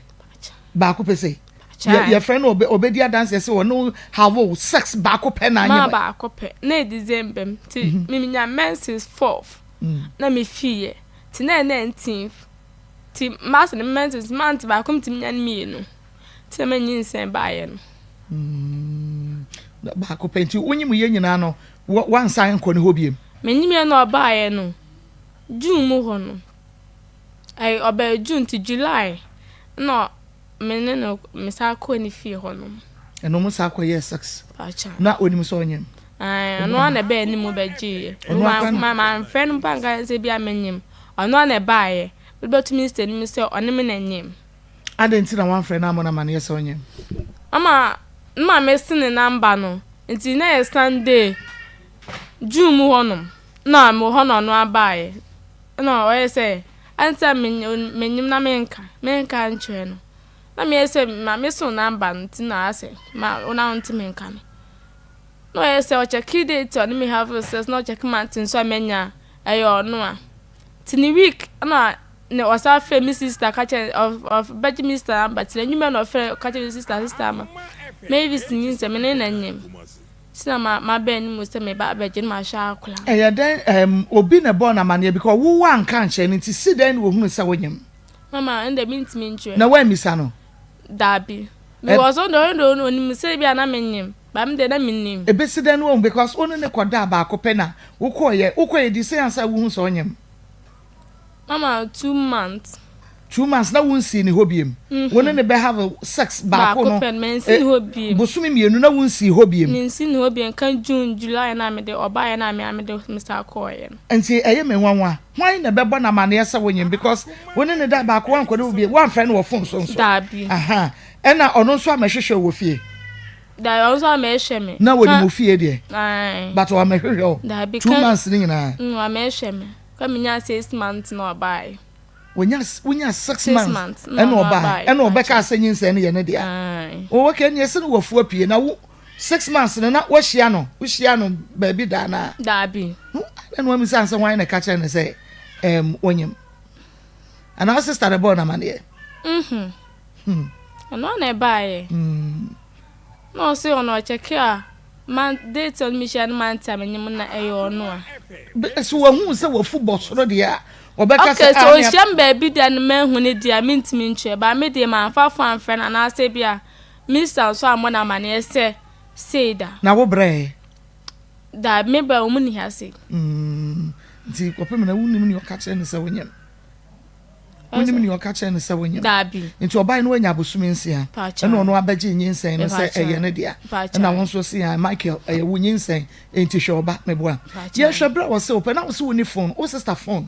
Baako pɛ sei? Yɛfrɛ no ɔbɛdi adanseɛ sɛ ɔne wo have wo sex baako pɛ na anyem. Maa baako pɛ, na ɛyɛ December mu, nti menya menses fourth na mefiiɛ, nti na ɛyɛ nineteenth, nti mase no menses month baako metumi nya no mmienu. Nti na manyinsɛn baeɛ no. Baako pɛ nti wonyim yɛ nyinaa no wansan nkɔ ne hɔ biem. Menyim yɛ na ɔbaeɛ no June mu hɔ no ɛyɛ ɔbaa June nti July na me ne no me san kɔɔ ne fie hɔ nom. Ɛna ɔmo san kɔ yɛɛ sex. Na onim sɛ ɔnyem. Ae ɔno ara na ɛbɛɛ ne mu bɛgyeeɛ. Ɔno ara manfrɛ no mpo anka sɛ bi a menyem ɔno ara na ɛbaeɛ mede bɛto minister anim sɛ ɔne me na ɛnyem. Adɛn nti na wamfrɛ no ammɔ no amanneɛ sɛ ɔnyem? Mama ne maame se ne number no nti na yɛ Sunday June mu hɔ nom na mewɔ hɔ na ɔno abaeɛ na ɔyɛ sɛ adɛn nti na menyem na menka menka nkyerɛ no na meyɛ sɛ maame se wo number no nti na asɛ ma wo na wonte menka no na ɔyɛ sɛ ɔkyɛke date a ɔne me have sex na ɔkyɛke month nso a manya a ɛyɛ ɔno a nti ne week na Na ɔsan frɛ me sister ka kyerɛ ɔbɛgye me sister number nti n'anwummerɛ na ɔfrɛ ka kyerɛ me sister sister ama Mavis nyinsɛn me ne na nyem nti na ma maba anim sɛ meba abɛgye no mahwɛ akwadaa no. Ɛyɛ dɛn ɛɛm obi na ɛbɔɔ no amaneɛ because wo woanka ankyerɛ no nti si dɛn na ohunu sɛ wonyem? Mama ɛno deɛ mentumi nkyerɛ. Na woammisa no? Daabi because ɔno deɛ ɔno deɛ onim sɛ ebia na menyem but me deɛ na mennim. Ebesi dɛn na wahu because wo ne no kɔdaa baako pɛ na wokɔeɛ wokɔeɛ di sɛn ansa wohu sɛ ɔnyem? Mama 2 months. 2 months na wonsii ne hɔ biem. Wo ne ne bɛ have sex baako no. Baako pɛ no mansi ne hɔ biem. Bosome 2 na wonsii hɔ biem. Mensi ne hɔ biem ka June, July na mede ɔbaeɛ na me a mede me san kɔeɛ no. Nti ɛyɛ me nwanwa. Hwan na ɛbɛbɔ no amaneɛ sɛ wonyem because wo ne ne da baako wankɔ ne hɔ biem woamfrɛ no wɔ phone so nso. Daabi. Aha ɛna ɔno nso ammɛhwehwɛ wo wɔ fie. Daabi ɔno nso ammɛhwɛ me. Na wɔnim wo fie deɛ. Ae. But wammɛhwehwɛ wo. Daabi. 2 months ne nyinaa. Wammɛhwɛ me. Kɔ me nyaa 6 months na ɔbaae. Wonya wonya 6 months ɛna ɔbaae ɛna ɔbɛka sɛ nyinsɛn no yɛ ne dea. Oh okay ɛnna ɛsɛ no wafu apue na wo 6 months no na wahyia no wohyia no baabi da anaa. Daabi. No ɛna wɔn misa sɛ wɔn na ɛka kyerɛ no sɛ ɛɛm wɔnyim anaa sister de bɔɔ n'amaneɛ. Mhm. Ɛno na ɛbaeɛ. Na ɔse ɔno ɔkyɛke a man date ɔno mehyia no mante a menyim na ɛyɛ ɔno a. So wahu sɛ wafu bɔ soro deɛ a ɔbɛka sɛ. Okay, sɛ ɔhyia me baabi deɛ no mahu no deɛ a mentumi nkyerɛ but me deɛ mamfa phone amfrɛ no anaasɛ bi a Mister nso ammɔ no amaneɛ sɛ sei da. Na wo brɛɛ? Daabi me brɛ wɔn nni ha sei. Nti kɔpem na wonim nea ɔka kyerɛ no sɛ wonyem? Wonim nea ɔka kyerɛ no sɛ wonyem? Daabi. Nti ɔbae no wanya abosome 6. Ɛna ɔno abɛgye nyinsɛn no sɛ ɛyɛ ne dea. Ɛna wo nso se Michael ɛyɛ wo nyinsɛn enti hwɛ ɔba meboa. Yɛhwɛ berɛ a wɔse wopɛ na wo se wonni phone wo sister phone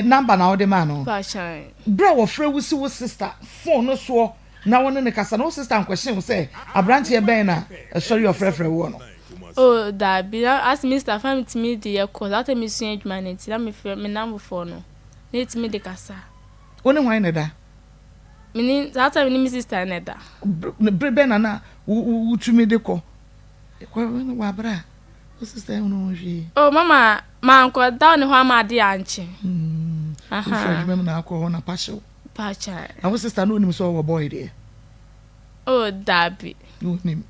number na wode maa no. Berɛ a wɔfrɛ wo si wo sister phone no soɔ na wo ne no kasa no wo sister nkɔhye wo sɛ aberanteɛ bɛn na ɛsɔre ɔfrɛfrɛ woɔ no. Oh daabi na as me sister fa metumi de yɛ call that time mesua adwuma no nti na mefrɛ me nnamfofoɔ no. Na etumi de kasa. Wo ne hwan na ɛda? Me ne saa time ne me sister na ɛda. Bere bɛn na na wotumi de kɔ? Kɔ wɔ abere a wo sister ehunu ho hwee. Oh mama mankɔ da ne hɔ ama ade ankye. Wofiri adwuma mu na akɔ hɔ na pahyew. Pakyɛ. Na wo sister no onim sɛ ɔwɔ boy deɛ? Oh dabi. Onim.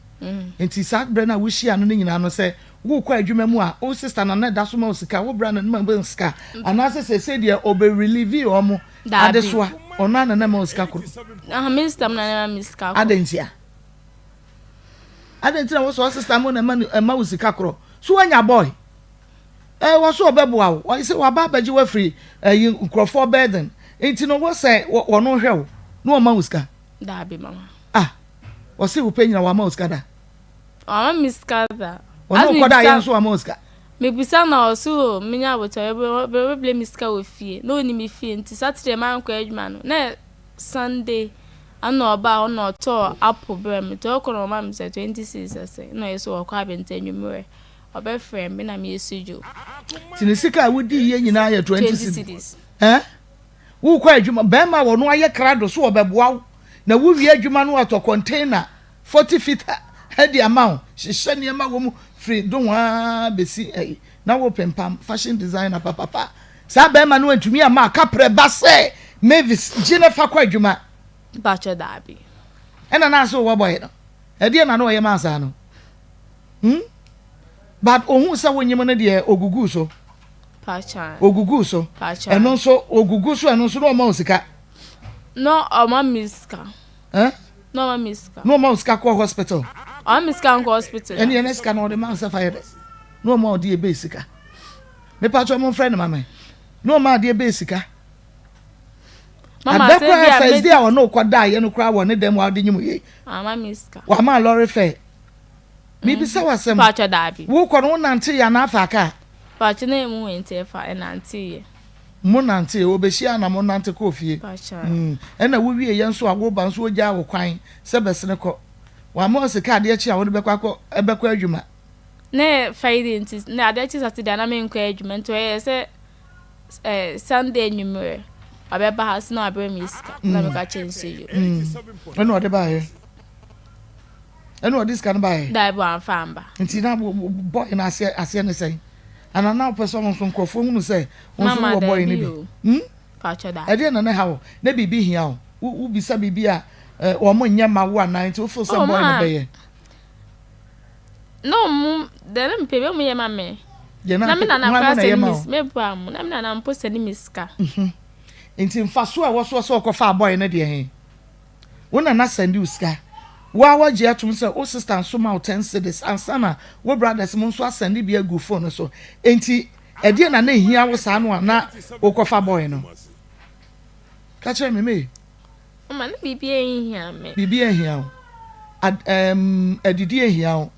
Nti saa berɛ no a wohyia no no nyinaa no sɛ wokɔ adwuma mu a wo sister na na ɛda so ma wo sika wo bra na ne ma wo sika anaasɛ seesei deɛ ɔbɛ relieve wɔn Daabi. adesoa. Ɔno ara na na ɛma wo sika koro? Aha, me sista mu na na ɛma me sika koro. Adɛn ntia? Adɛn nti na wo sɛ ɔsista mu na ɛma ɛma wo sika korɔ? So woanya boy? Ɛɛ wɔ so ɔbɛboa wo. Ɔyɛ sɛ waba abɛgye wo afiri ɛyi nkurɔfoɔ burden. Nti no wɔ sɛ wɔno hwɛ wo na ɔma wo sika. Daabi mama. Ah, ɔse wo pɛ nyina wama wo sika da? Wama me sika da. Ɔne wo kɔda yɛ nso wama wo sika? Mebisa na ɔse o menya abotare ɔbɛbrɛ me sika wɔ fie na ɔni me fie nti Saturday mankɔ adwuma no na Sunday ɛna ɔbaa hɔ na ɔtɔɔ apple brɛ me nti ɔkɔ na ɔma me sɛ 20 cedis ɛsɛ na ɔyɛ sɛ ɔkɔ abɛnta anwummerɛ ɔbɛfrɛ me na meyɛ sudwo. Nti ne sika a wodii yɛ nyinaa yɛ 20 cedis? Eh? Wokɔ adwuma bɛrima a ɔno ayɛ krado so ɔbɛboa wo na wowie adwuma no atɔ container 40 feet de ama wo hyehyɛ nneɛma wɔ mu firi dohoaa bɛsi ɛyi na wopempam fashion designer papapa saa bɛrima no antumi amma kaprɛ ba sɛ Mavis gye na fa kɔ adwuma. Mpakyɛ daabi. Ɛna na ase wɔ bɔyɛ no ɛdeɛ na na ɔyɛ maa saa no hmm but ohun sɛ wonyim no deɛ oguguu so. Oguguu so. Ɛno nso ogugu so ɛno nso na ɔma wo sika. Na ɔma me sika. Eh? Na ɔma me sika. Na ɔma wo sika kɔ hospital. Ɔma me sika nkɔ hospital. Ɛne ɛne sika na ɔde ma sɛ fa yɛ dɛ. Na ɔma ɔde ebe sika. Mepa kyɛ ɔmo mfrɛ no ma me. Na ɔma ɔde ebe sika. Mama Ada sɛ koraa bi a first day a ɔne wokɔ da yɛ no koraa wɔ ne dɛm wa ɔde nyim yie. Ɔma me sika. Wama lɔre fɛ. Mebisa wo asɛm. Pakyɛ daabi. Wokɔ no wonante yɛ anaa fa kaa? Pakyɛ na emu wɔ nti ɛfa ɛnante yɛ. Mo nante yɛ obehyia na mo nante kɔɔ fie. Pakyɛ. Mm ɛna wo wie yɛ nso a woba nso ogyaa wo kwan sɛ bɛsene kɔ. Wama wo sika adeɛ kye a wode bɛkɔ akɔ ɛbɛkɔ adwuma. Na yɛ Friday nti na adeɛ kye Saturday a na menkɔ adwuma nti ɔyɛɛ sɛ eh, Sunday anwummerɛ ɔbɛba ha so na wabrɛ me sika na meka kyerɛ no sɛ yo. Mm ɛna ɔde baeɛ. Ɛna ɔde sika no baeɛ? Daabi, wamfa amba. Nti na boy no aseɛ aseɛ ne sɛn? Ana na wopɛ sɛ ɔno nso nkurɔfoɔ hunu sɛ wo nso Mama, wowɔ boy no daabi bi? o. Hmm? Paatwɔ daabi. Ɛdeɛn na na ɛha wo? Na biribi hia wo? Wo wobisa biribi a eh, wɔn nyɛ ma wo anaa nti wo feel sɛ Oh, boy no ma. bɛyɛ? Na ɔmo deɛ na mepɛ bi ɔmo yɛ ma me. Deɛ na Na me mpɛ nana hwan koraa mo na ɛyɛ sɛne ma me wo? me bra mo na me nana mpo sɛne me sika. Nti mfasoɔ a ɛwɔ soɔ sɛ ɔkɔfaa boy no deɛ he? Wo nana sɛnde wo sika. Wo ara woagye atom sɛ wo sister nso ma wo ten cedis ansa na wo brothers mo nso asɛnde bi agu wo phone no so. Enti ɛdeɛn na na ɛhia wo saa no a na wokɔfa boy no? Ka kyerɛ me, May. Mama, na biribiara nhia me. Biribiara nhia wo? Ad, ɛɛm, adidi nhia wo?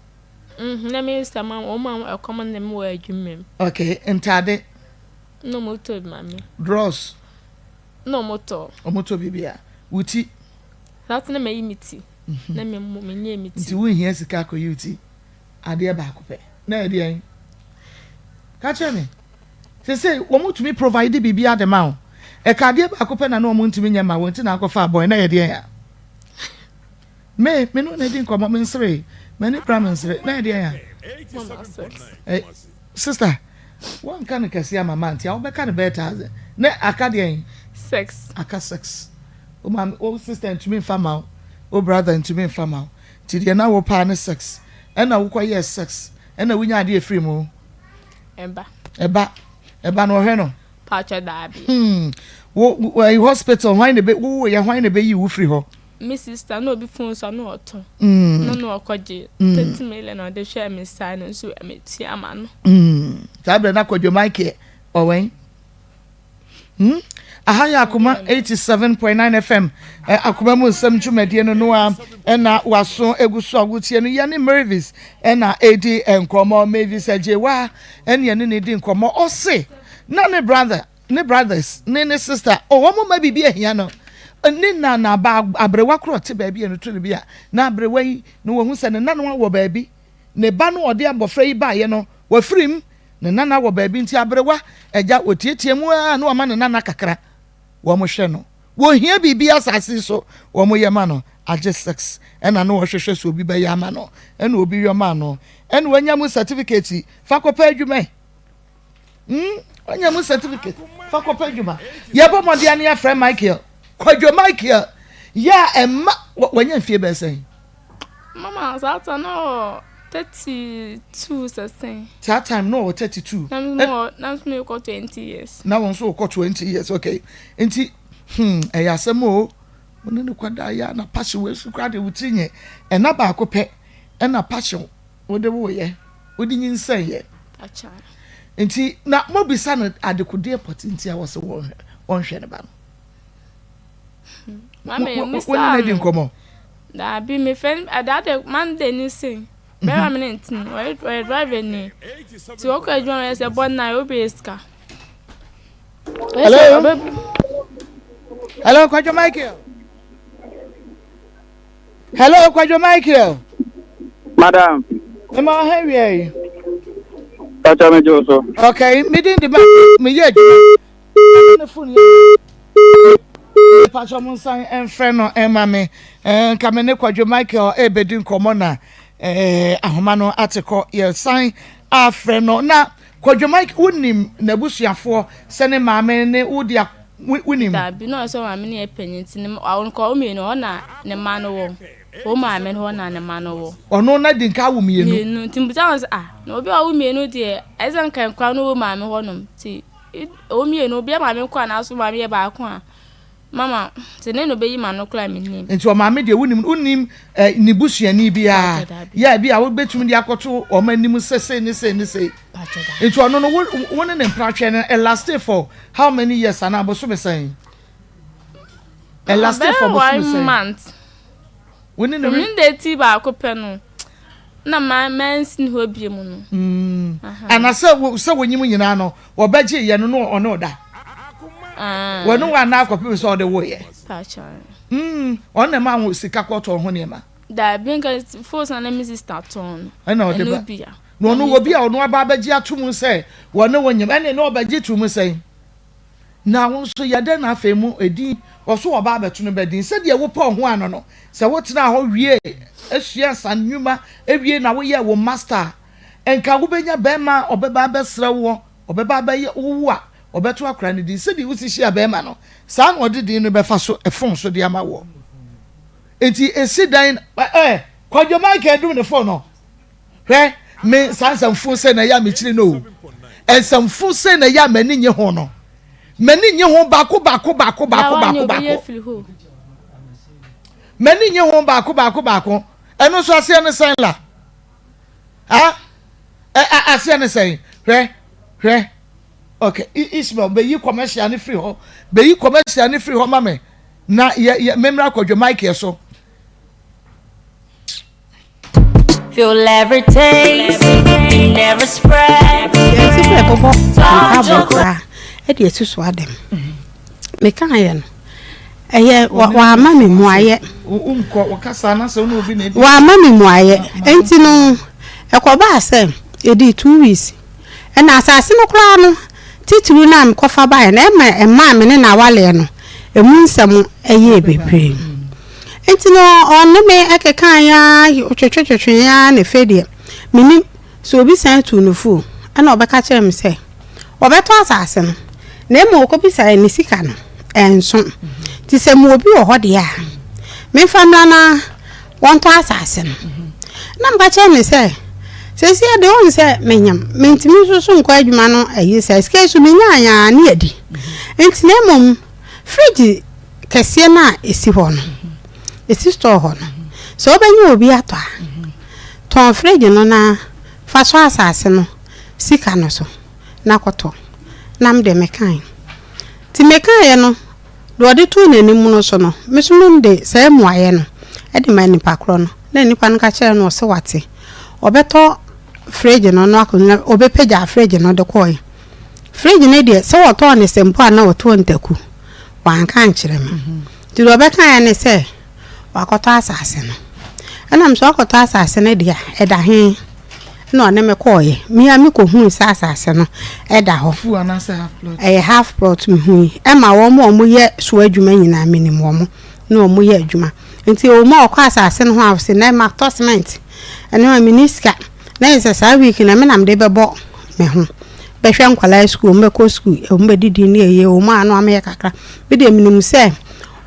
Mm, na me sister ma wɔn ma ɛkɔm ne me wɔ adwuma mu. Okay, ntaade? Na wɔtɔ bi ma me. Drawers? Na wɔtɔ. Wɔtɔ biribiara. Wo ti? Saa te na mayi me ti. Na me mo menyɛɛ me ti. Nti wonhia sika akɔyi wo ti? Adeɛ baako pɛ. Na ɛdeɛn? Ka kyerɛ me. Seesei wɔtumi provide biribiara de ma wo. Ɛka adeɛ baako pɛ na na wɔntumi nyɛ ma wo nti na akɔfa abɔn. Na ɛyɛ deɛn a? Me, me ne wo na edi nkɔmmɔ, menseree. M'ani kura mensere. Na ɛyɛ deɛn a? Mama sex. Eh, sister, Woanka no kɛse ama mante a, wobɛka no bɛyɛ thousand. Na aka deɛn? Sex. Aka sex. Wo maame, wo sister ntumi nfa ma wo, wo brother ntumi nfa ma wo. Nti deɛ na wo paa ne sex. Ɛna wokɔ yɛɛ sex. Ɛna wonya adeɛ firi mu. Ɛba. Ɛba. Ɛba no ɔhwɛ no. Paatwa daabi. Hmm. Wo, wo, hospital, hwan na ebe, wo yɛ hwan na ebe yi wo firi hɔ? Me sister na obi phone so a na ɔtɔn na na ɔkɔgye 30 million na ɔde hwɛɛ me saa no nso metua ma no. Saa berɛ na Kwadwo Michael ɔwɛn. Hmm? Aha yɛ Akoma 87.9 FM eh, Akoma mu nsɛm dwumadie no no a ɛna waso egu so a wotie no yɛne Mavis ɛna edi nkɔmmɔ. Mavis Agyewa ɛne ɛne ne di nkɔmmɔ. Ɔse na ne brother ne brothers ne ne sister oh wɔn mma biribi ahia no ne na na ba aberewa korɔ te baabi a no to no bi a na aberewa yi na wɔhu sɛ ne nana wɔ baabi ne ba no ɔde abɔfra yi baeɛ no wafirim ne nana wɔ baabi nti aberewa agya wɔtiatia mu a na wɔma ne nana kakra wɔn hwɛ no wɔhia biribi asase so wɔn yɛ ma no agye sex ɛna no wɔhwehwɛ sɛ obi bɛyɛ ama no ɛna obi yɔ ma no ɛna wɔanya mu certificate fa kɔpɛ adwuma yi Hmm, wanya mu certificate fa kɔpɛ adwuma. Yɛbɔ mmɔden ane afrɛ Michael. Kwadwo Michael yɛ a ɛma wanya mfie bɛyɛ sɛn? Mama saa time na ɔwɔ 32 sɛ sɛn. Saa time na ɔwɔ 32. Na nso mekɔ 20 years. Na wɔn nso wokɔ 20 years okay. Nti Hmm, ɛyɛ asɛm o. Wo ne no kɔda yɛ a na passion wei so koraa deɛ wo tiri nyɛ. Ɛna baako pɛ ɛna passion wode woyɛ, wode nyinsɛn yɛ. Nti na mobisa no adekodeɛ pɔte nti a wɔsɛ wɔnhwɛ ne ba no. Wo ne no di nkɔmmɔ? Daabi, mefrɛ no ɛda de Monday ni se bɛrima me ne ntini ɔyɛ driver ni nti ɔkɔ adwuma no yɛ sɛ bɔ nnan obi sika. Hello. Hello, Kwadwo Michael. Hello, Kwadwo Michael. Madam. Mema ɔha wia yi. Pacha me jo so. Okay, me din de ma me yɛ adwuma. Ne phone yɛ. Pacha mo nsan mfrɛ no ɛma me. Eh, nka me ne Kwadwo Michael ɛbɛdi nkɔmmɔ na eh, ahoma no ate kɔ. Yɛsan afrɛ no na Kwadwo Mike wonim n'abusuafoɔ sɛ ne maame ne wo dea wonim? Dabi na ɔyɛ sɛ ɔmaame no yɛ panyin nti ne ɔno kɔ mmienu hɔ na ne mma no wɔ wɔn maame no hɔ na ne mma no wɔ. Ɔno na di nka awo mmienu. Mmienu nti mbisa wɔn sɛ ah na obi a ɔwo mmienu deɛ ɛsɛ sɛ nka nkwa no wɔ maame hɔ nom nti wɔn mmienu obi a maame kɔ anaa so maame yɛ baako a. Mama, sɛ dɛn na obeyi m'ano koraa a minnim. Nti ɔmaame deɛ wonim no, wonnim eh, ne busuani biara. Yɛ bi a wobɛtumi de akɔto wɔn anim sɛ sei ne sei ne sei. Nti ɔno no, wo, wo ne ne mpratwɛ no, ɛlaste for how many years anaa bosome sɛn? Ɛlaste for bosome sɛn? One month. Wo ne ne. Me de ti baako pɛ no. Na ma mansi ne hɔ bio mu no. Mm. Ana sɛ sɛ wonyim nyinaa no, wɔbɛgye yɛ no no ɔne ɔda. Ah. Wɔne wo anaa akɔpem sɛ ɔde wo yɛ. Mm. Ɔno na ɛma wo sika kɔtɔ ho nneɛma. Daabi nka fos na ne sister tɔn no. Ɛna ɔde ba. Na ɔno wɔ bi a ɔno aba abɛgye ato mu sɛ wɔne wo nyem ɛne na ɔbɛgye to mu sɛn. Na wo nso, yɛ dɛn na afei mo edin wɔ so wɔba abɛto no ba din? Sɛdeɛ wopɛ ho ano no, sɛ wotenaa hɔ wiee, suaa nsa nnwuma wiei na woyɛɛ wo master a, nka wobɛnya barima a ɔbɛba abɛsrɛ woɔ, ɔbɛba abɛyɛ wo wo a, ɔbɛto akwadaa no din. Sɛdeɛ wosi hyia barima no, saa na ɔde din no bɛfa so fon so de ama woɔ. Enti ɛsi dɛn? Ɛ, Kwadwo Michael dum ne fon no. Hwɛ, me saa nsɛmfo sɛ na ɛyɛ a mekyiri no o. Nsɛmfo sɛ na ɛyɛ a m'ani nye ho no. M'ani nye ho baako baako baako baako baako baako. M'ani nye ho baako baako baako. Ɛno nso aseɛ ne sɛn la? Ha? Ɛ aseɛ ne sɛn? Hwɛ, hwɛ. Okay, Ismail, bɛyi commercial ne firi hɔ. Bɛyi commercial ne firi hɔ ma me. Na yɛ yɛ mmemmra kɔdwo mic so. Feel every taste and every spread. Yɛnsi sɛ yɛbɛbɔ mpaebɔ koraa de asi so adɛm. Mekaeɛ no, ɛyɛ wama me mmuaeɛ. Wama me mmuaeɛ. Enti no, ɛkɔbaa sɛ ɛdii 2 weeks. Ɛna asase no koraa no, titiriw no a mekɔfa baeɛ no, ɛma ɛmaa me ne n'awaleɛ no, ɛmu nsɛm yɛɛ bebree. Enti no, ɔne me kekaeɛ ara, twetwetwetweeɛ ara na afei deɛ, mennim sɛ obi san tuu no fo o, ɛna ɔbɛka kyerɛɛ me sɛ ɔbɛtɔ asase no, na mmom ɔkɔbisaeɛ ne sika no, ɛnso. Nti sɛ mewɔ bi wɔ hɔ deɛ a, memfa mmra na wɔntɔ asase no. Na meka kyerɛɛ no sɛ, seesei deɛ wohu sɛ menyam, mentumi nso so nkɔ adwuma no ayi saa, sika yi so menyaeɛ a ne adi. Nti na mmom fridge kɛseɛ no a ɛsi hɔ no, ɛsi store hɔ no, sɛ wobɛnya obi atɔ a, tɔn fridge no na fa sɔ asase no sika no so na kɔtɔ. Na me deɛ mekae. Nti mekaeɛ no, deɛ ɔde too n'anim no so no, me nso mede saa mmuaeɛ no de maa nipa korɔ no. Na nipa no ka kyerɛɛ no ɔse wate. Ɔbɛtɔ fridge no na wakɔ, ɔbɛpagya fridge no de kɔeɛ. Fridge no deɛ, sɛ wɔtɔɔ no sɛ mpo a na wɔtɔɔ ntaku. Wanka ankyerɛ me. Nti deɛ ɔbɛkaeɛ ne sɛ wakɔtɔ asase no. Ɛna me sɛ wakɔtɔ asase no deɛ a, ɛda he? Ɛna ɔne me kɔeɛ. Me ara mekɔhui sɛ asase no ɛda hɔ. Full anaasɛ half plot? Ɛyɛ half plot mehui. Ɛma wɔn a wɔyɛ so adwuma nyinaa menim wɔn ne wɔn yɛ adwuma. Nti ɛwɔ mu a ɔkɔ asase no ho a ɔse nɛ matɔ cement. Ɛno a menni sika. Na yɛ sɛ saa week no me na mede bɛbɔ me ho. Bɛhwɛ nkwadaa sukuu, wɔn bɛkɔ sukuu, wɔn bɛdidi ne ɛyɛ wɔn a na wɔayɛ kakra. Me deɛ menim sɛ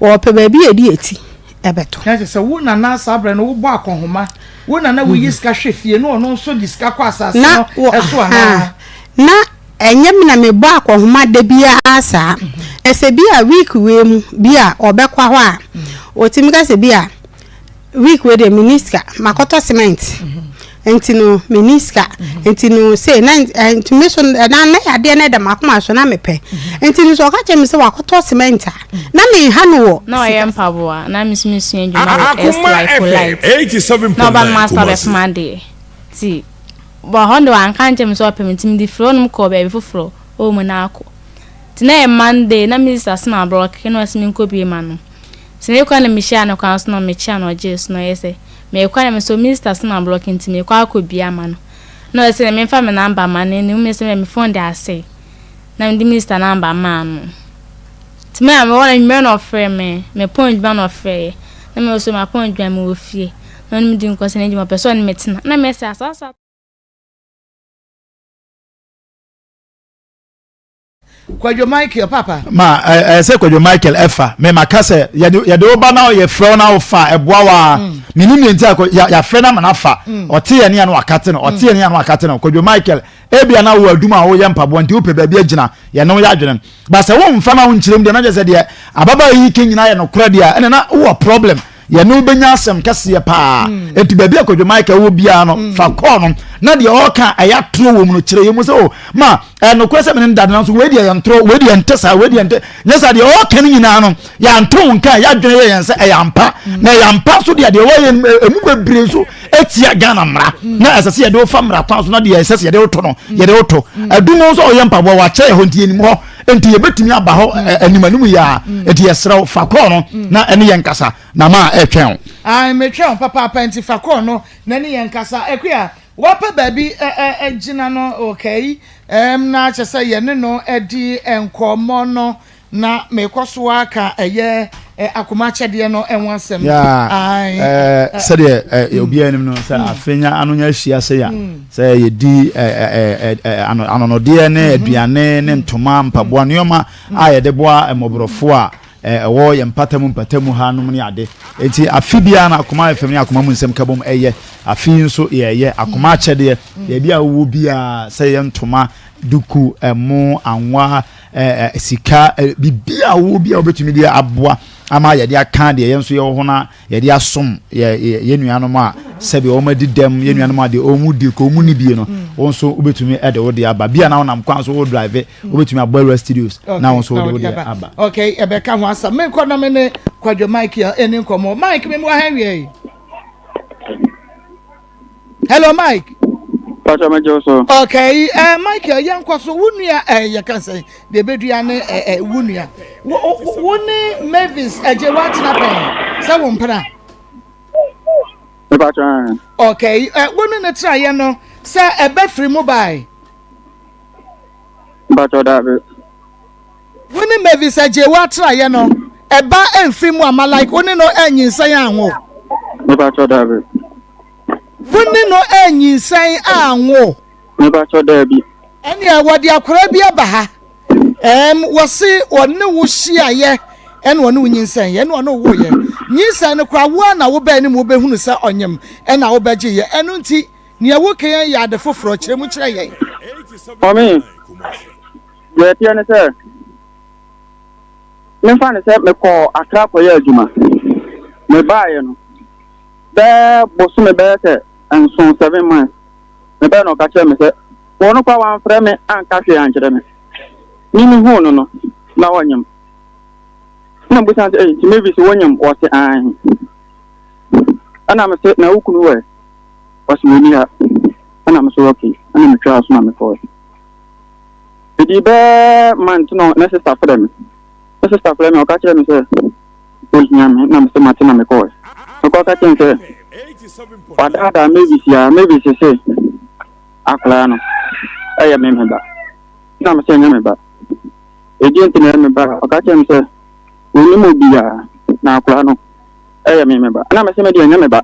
wɔpɛ baabi a yɛde yɛn ti bɛto. Na kyerɛ sɛ wo nana saa berɛ no wobɔ akɔnhoma, wo nana woyi sika hwɛ fie na ɔno nso de sika kɔ asase no so anaa? Na ɛnyɛ me na mebɔ akɔnhoma da biara saa. Sɛ bi a week wei mu bi a ɔbɛkɔ hɔ a, ɔtumi ka sɛ bi a week wei deɛ menni sika, makɔtɔ cement nti no menni sika nti no sei na nti me so na na yadeɛ no da m'akoma so na mepɛ nti no sɛ ɔka kyerɛ me sɛ wakɔtɔ cement a na menha no wɔ Na ɔyɛ sika. mpaboa na me nso mesua adwuma wɔ S Akoma Life FM Polite na ɔba no 87.9 master Kumasi. bɛpem adeɛ nti bɔ hɔ de wanka ankyerɛ me sɛ ɔpɛ me nti mede firi hɔnom kɔɔ baabi foforɔ ɔwɔ mu na akɔ nti na ɛyɛ Monday na me sista soma abrɔke na ɔse menkɔ bie ma no nti mekɔ na mehyia no kwan so na mekyia no ɔgyee so na ɔyɛ sɛ mekɔ na mesɛ me sista soma abrɔke nti mekɔ akɔ bie ama no na ɔyɛ sɛ memfa me namba ma no ɛne mu sɛ me phone de asɛe na mede me sista namba maa no nti me a mewɔ no anwummerɛ na ɔfrɛ me mepɔn adwuma na ɔfrɛeɛ na mewɔ so mapɔn adwuma mewɔ fie na ɔne me di nkɔ sɛ n'adwuma ɔpɛ sɛ ɔne me tena na mɛsɛ asasa Kwadwo Michael papa. Ma ɛɛ sɛ Kwadwo Michael ɛfa mɛ ma ka sɛ yɛde yɛde wo ba na yɛfrɛ wo na wofa ɛboa wa mm. menim deɛ nti a yɛafrɛ no ama no afa mm. ɔte yɛ ne ano akate no ɔte yɛ ne ano akate no Kwadwo Michael ebia na wo adum a woyɛ mpaboa nti wopɛ baabi agyina yɛne wo yɛ adwene ba sɛ womfa na wonkyerɛ mu deɛ na kyerɛ sɛ deɛ ababaa yi ke nyinaa yɛ nokorɛ deɛ ɛne na wowɔ problem yɛne wo bɛnya asɛm kɛseɛ paa mm. enti baabi a Kwadwo Michael wɔ biara no mm. fa kɔɔ no na deɛ ɔreka ɛyɛ atorɔ wɔ mu no kyerɛ yɛ mu sɛ o oh, ma ɛnokorɛ sɛ mene no dade nanso wei deɛ yɛ ntorɔ wei deɛ nte saa wei deɛ nte nyɛ saa deɛ ɔreka no nyinaa no yɛanto wo nka yɛadwene yɛ yɛn sɛ ɛyɛ ampa mm. na ɛyɛ ampa so deɛ deɛ wɔyɛ ɛmu bebree nso ɛtia Ghana mmara na ɛsɛ sɛ yɛde wo fa mmara kwan so na deɛ ɛsɛ sɛ yɛde wo to no yɛde wo to ɛdum nso ɔyɛ mpaboa wakyerɛ yɛ hɔ nti yɛnim hɔ nti yɛbɛtumi aba hɔ anim anim yɛ a nti yɛserɛ wo fa kɔɔ no na ɛne yɛn kasa na ma ɛtwɛn wo. Ae metwɛn wo papaapa nti fa kɔɔ no na ɛne yɛn kasa. Akua, wapɛ baabi agyina no okay na kyɛ sɛ yɛne no adi nkɔmmɔ no Na mekɔ so ara ka ɛyɛ akoma akyɛdeɛ no ho asɛm. Yeah, sɛdeɛ obiara nim no sɛ afenya ano nya ahyia sɛ ya sɛ yɛdi anonodeɛ ne aduane ne ntoma mpaboa nneɛma a yɛde boa mmɔborɔfoɔ a ɛwɔ yɛn mpatamu mpatamu ha nom ne ade. Enti afe biara no akoma fam ne akoma mu nsɛm kabom ɛyɛ. Afe yi nso yɛyɛ akoma akyɛdeɛ baabi a wowɔ biara sɛ yɛ ntoma, duku, ɛmo, anwa, ɛɛ sika ɛɛ biribi a wowɔ bi a wobɛtumi de aboa ama yɛde aka deɛ yɛn nso yɛwɔ ho na yɛde asom yɛ yɛ nuanom a sɛbi wɔn adi dɛm yɛ nuanom a deɛ wɔn di ka wɔn ni bie no wɔn nso wobɛtumi de wo de aba bi a na wɔnam kwan so wo drive wobɛtumi abɔ awura studios na wɔn nso wode wo de aba. Okay, ɛbɛka ho asɛm menkɔ na me ne Kwadwo Michael ɛni nkɔmmɔ Mike me mu aha wie yi. Hello Mike. Pastor Major so. Okay, eh Michael yɛn kɔ so wo nua eh yɛ kan sɛ de bedua ne eh eh wo nua. Wo wo ne Mavis agye wa tena pɛn sɛ wo mpena. Me pastor. Okay, eh wo ne ne tra yɛ no sɛ ɛbɛ firi mu bae. Pastor Dabi. Wo ne Mavis Agyewa atraeɛ no, ɛba ɛmfiri mu ama like wo ne no anyinsɛn anwo? Mepakyɛ daabi. Wo ne no anyinsɛn anwo? Mepakyɛ daabi. Ɛnea wɔde akwadaa bi aba ha. Ɛm wɔse ɔne wo hyiaeɛ ɛna ɔne wo nyinsɛn yɛ ɛna ɔne wo woyɛ. Nyinsɛn no koraa wo a na wobɛn ne mu wobɛhunu sɛ ɔnyem ɛna wobɛgye yɛ. Ɛno nti nea woka yɛn yɛ ade foforɔ kyerɛ mu kyerɛ yɛn. Mɔmi. Deɛ ɛteɛ ne sɛ, memfa no sɛ mekɔɔ Accra kɔyɛɛ adwuma. Mebaeɛ no, bɛyɛ bosome bɛyɛ sɛ nson, seven months, mebaeɛ na ɔka kyerɛɛ me sɛ, ɔno koraa wamfrɛ me anka hwee ankyerɛ me. Me mehuu no no, na ɔnyem. Ɛna mebisa no sɛ, ei, nti Mavis wonyem? Ɔse aane. Ɛna mese, na wo kunu wɔ ɛ? Ɔse ɔnni ha. Ɛna mese okay. Ɛna metwaa so na mekɔɔe. Ɛdii bɛyɛ month no ne sister frɛ me. Ne sister frɛ me ɔka kyerɛ me sɛ ohia me na mese mate na mekɔɛ. Mekɔ ka kyerɛ no sɛ wadaadaa Mavis a Mavis se akwadaa no ɛyɛ me me ba. Na mese ɛnyɛ me ba. Ɛdeɛ nti na ɛyɛ me ba ɔka kyerɛ me sɛ onim obiara na akwadaa no ɛyɛ me me ba. Na mese me deɛ ɛnyɛ me ba.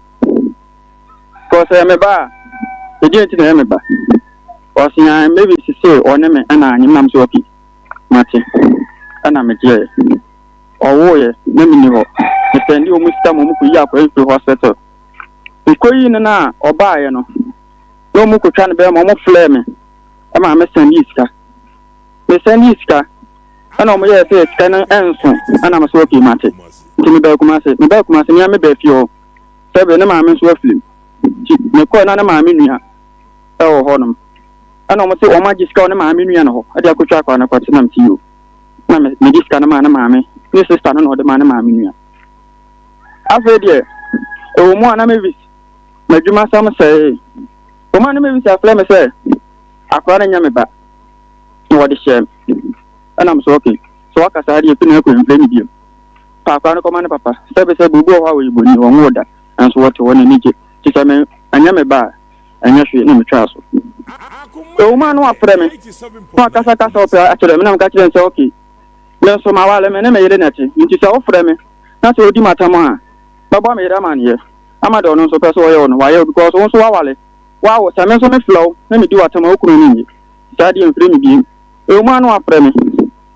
Kɔ sɛ ɛyɛ me ba a ɛdeɛ nti na ɛyɛ me ba. Ɔse ae Mavis se ɔne me ɛna anyem na mese ok mate ɛna megyeɛɛ. Ɔwooyɛ na menni hɔ. Me sɛnde ɔmo sika ma ɔmo kɔyi akwadaa yi firi hospital. Mekɔyii no no a ɔbaayɛ no na ɔmo kɔtwa no bɛɛma ɔmo flɛɛ me ɛma me sɛndee sika. Me sɛndee sika. Ɛna wɔn yɛɛ sɛ sika no ɛnso ɛna me so okay mate. Nti me baa Kumase, me baa Kumase me ara me baa fie hɔ. Sɛbe ne maame nso afirim. Nti me kɔɛ na ne maame nua ɛwɔ hɔ nom. Ɛna wɔn se wɔn agye sika wɔ ne maame nua no hɔ ɛde akɔtwa akwadaa no kɔte na me se yoo. Na me me de sika no maa ne maame ne sista no na ɔde maa ne maame nua. Afei deɛ ɛwɔ mu a na Mavis m'adwuma sam sɛee. Wɔn a na Mavis afrɛ me sɛ akwadaa no nyɛ me ba na wɔde hyɛɛ me. Ɛna me so okay sɛ waka saa deɛ fi na akɔ mfrɛ me biom. Fa akwadaa no kɔma ne papa. Sɛbe sɛbe obi wɔ hɔ a ɔyɛ bɔni ɔnwoo da nanso wɔte hɔ n'ani gye. Nti sɛ me ɛnyɛ me ba a ɛnyɛ hwee na metwaa so. Ɛwɔ mu a na wafrɛ me na wakasakasa ɔpɛ akyerɛ me na meka kyerɛ no sɛ okay me nso mawale me ne me yere na ɛte nti sɛ wofrɛ me na sɛ odi m'atam a mɛbɔ me yere amanneɛ ama deɛ ɔno nso pɛ sɛ ɔyɛ wo no wayɛ wo because wo nso wawale wawo sɛ me nso mefrɛ wo na medi w'atam a wo kunu no nnye saa deɛ mfrɛ me bio ɛwɔ mu a na wafrɛ me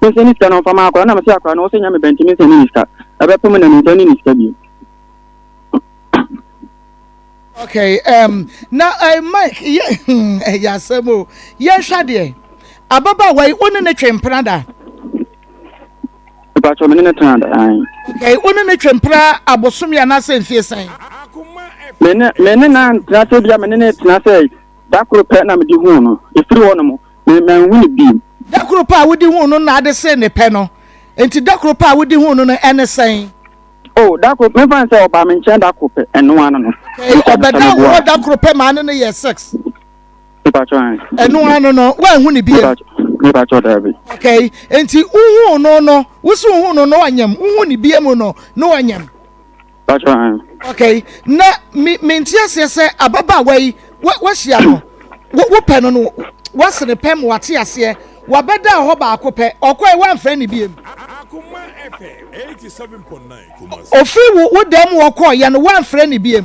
mensɛ ne sika na ɔmfa ma akora na mese akora no wo sɛ nya me ba nti mensɛ ne ne sika ɛbɛpem na mensɛ ne ne sika bio. Okay, um, na uh, Mike, yɛ ɛyɛ asɛm o. Yɛnhwɛ adeɛ. Ababaawa yi, wo ne ne twe mpena da? Mpatsɔ me ne ne tena da. Okay, wo ne ne twe mpena abosome anaasɛ mfie sɛn? Me ne me ne na ntena sɛ bia me ne ne tena sɛ da koro pɛ na mede huu no. Efiri hɔ nom, me manhu no bio. Da koro pɛ a wode huu no na ade see ne pɛ no. Nti da koro pɛ a wode huu no no ɛne sɛn? Oh, da koro, memfa n sɛ ɔbaa me nkyɛn da koro pɛ, ɛno ano no. Okay, ɔbɛda wo hɔ da koro pɛ maa ne no yɛ sex. Mepakyɛ an. Ɛno ano no, woanhu ne biem. Mepakyɛ daabi. Okay, nti wohuu no no, wosi wohuu no no wanyam, wohu ne biem no, no wanyam. Pakyɛ an. Okay, na me mente aseɛ sɛ ababaawa yi, wahyia no, wopɛ no no, wasene pɛ ma wate aseɛ, wabɛda hɔ baako pɛ, ɔkɔe woamfrɛ ne biem. Ofiri wo wo dan mu ɔkɔɔ yɛ no woamfrɛ ne biem.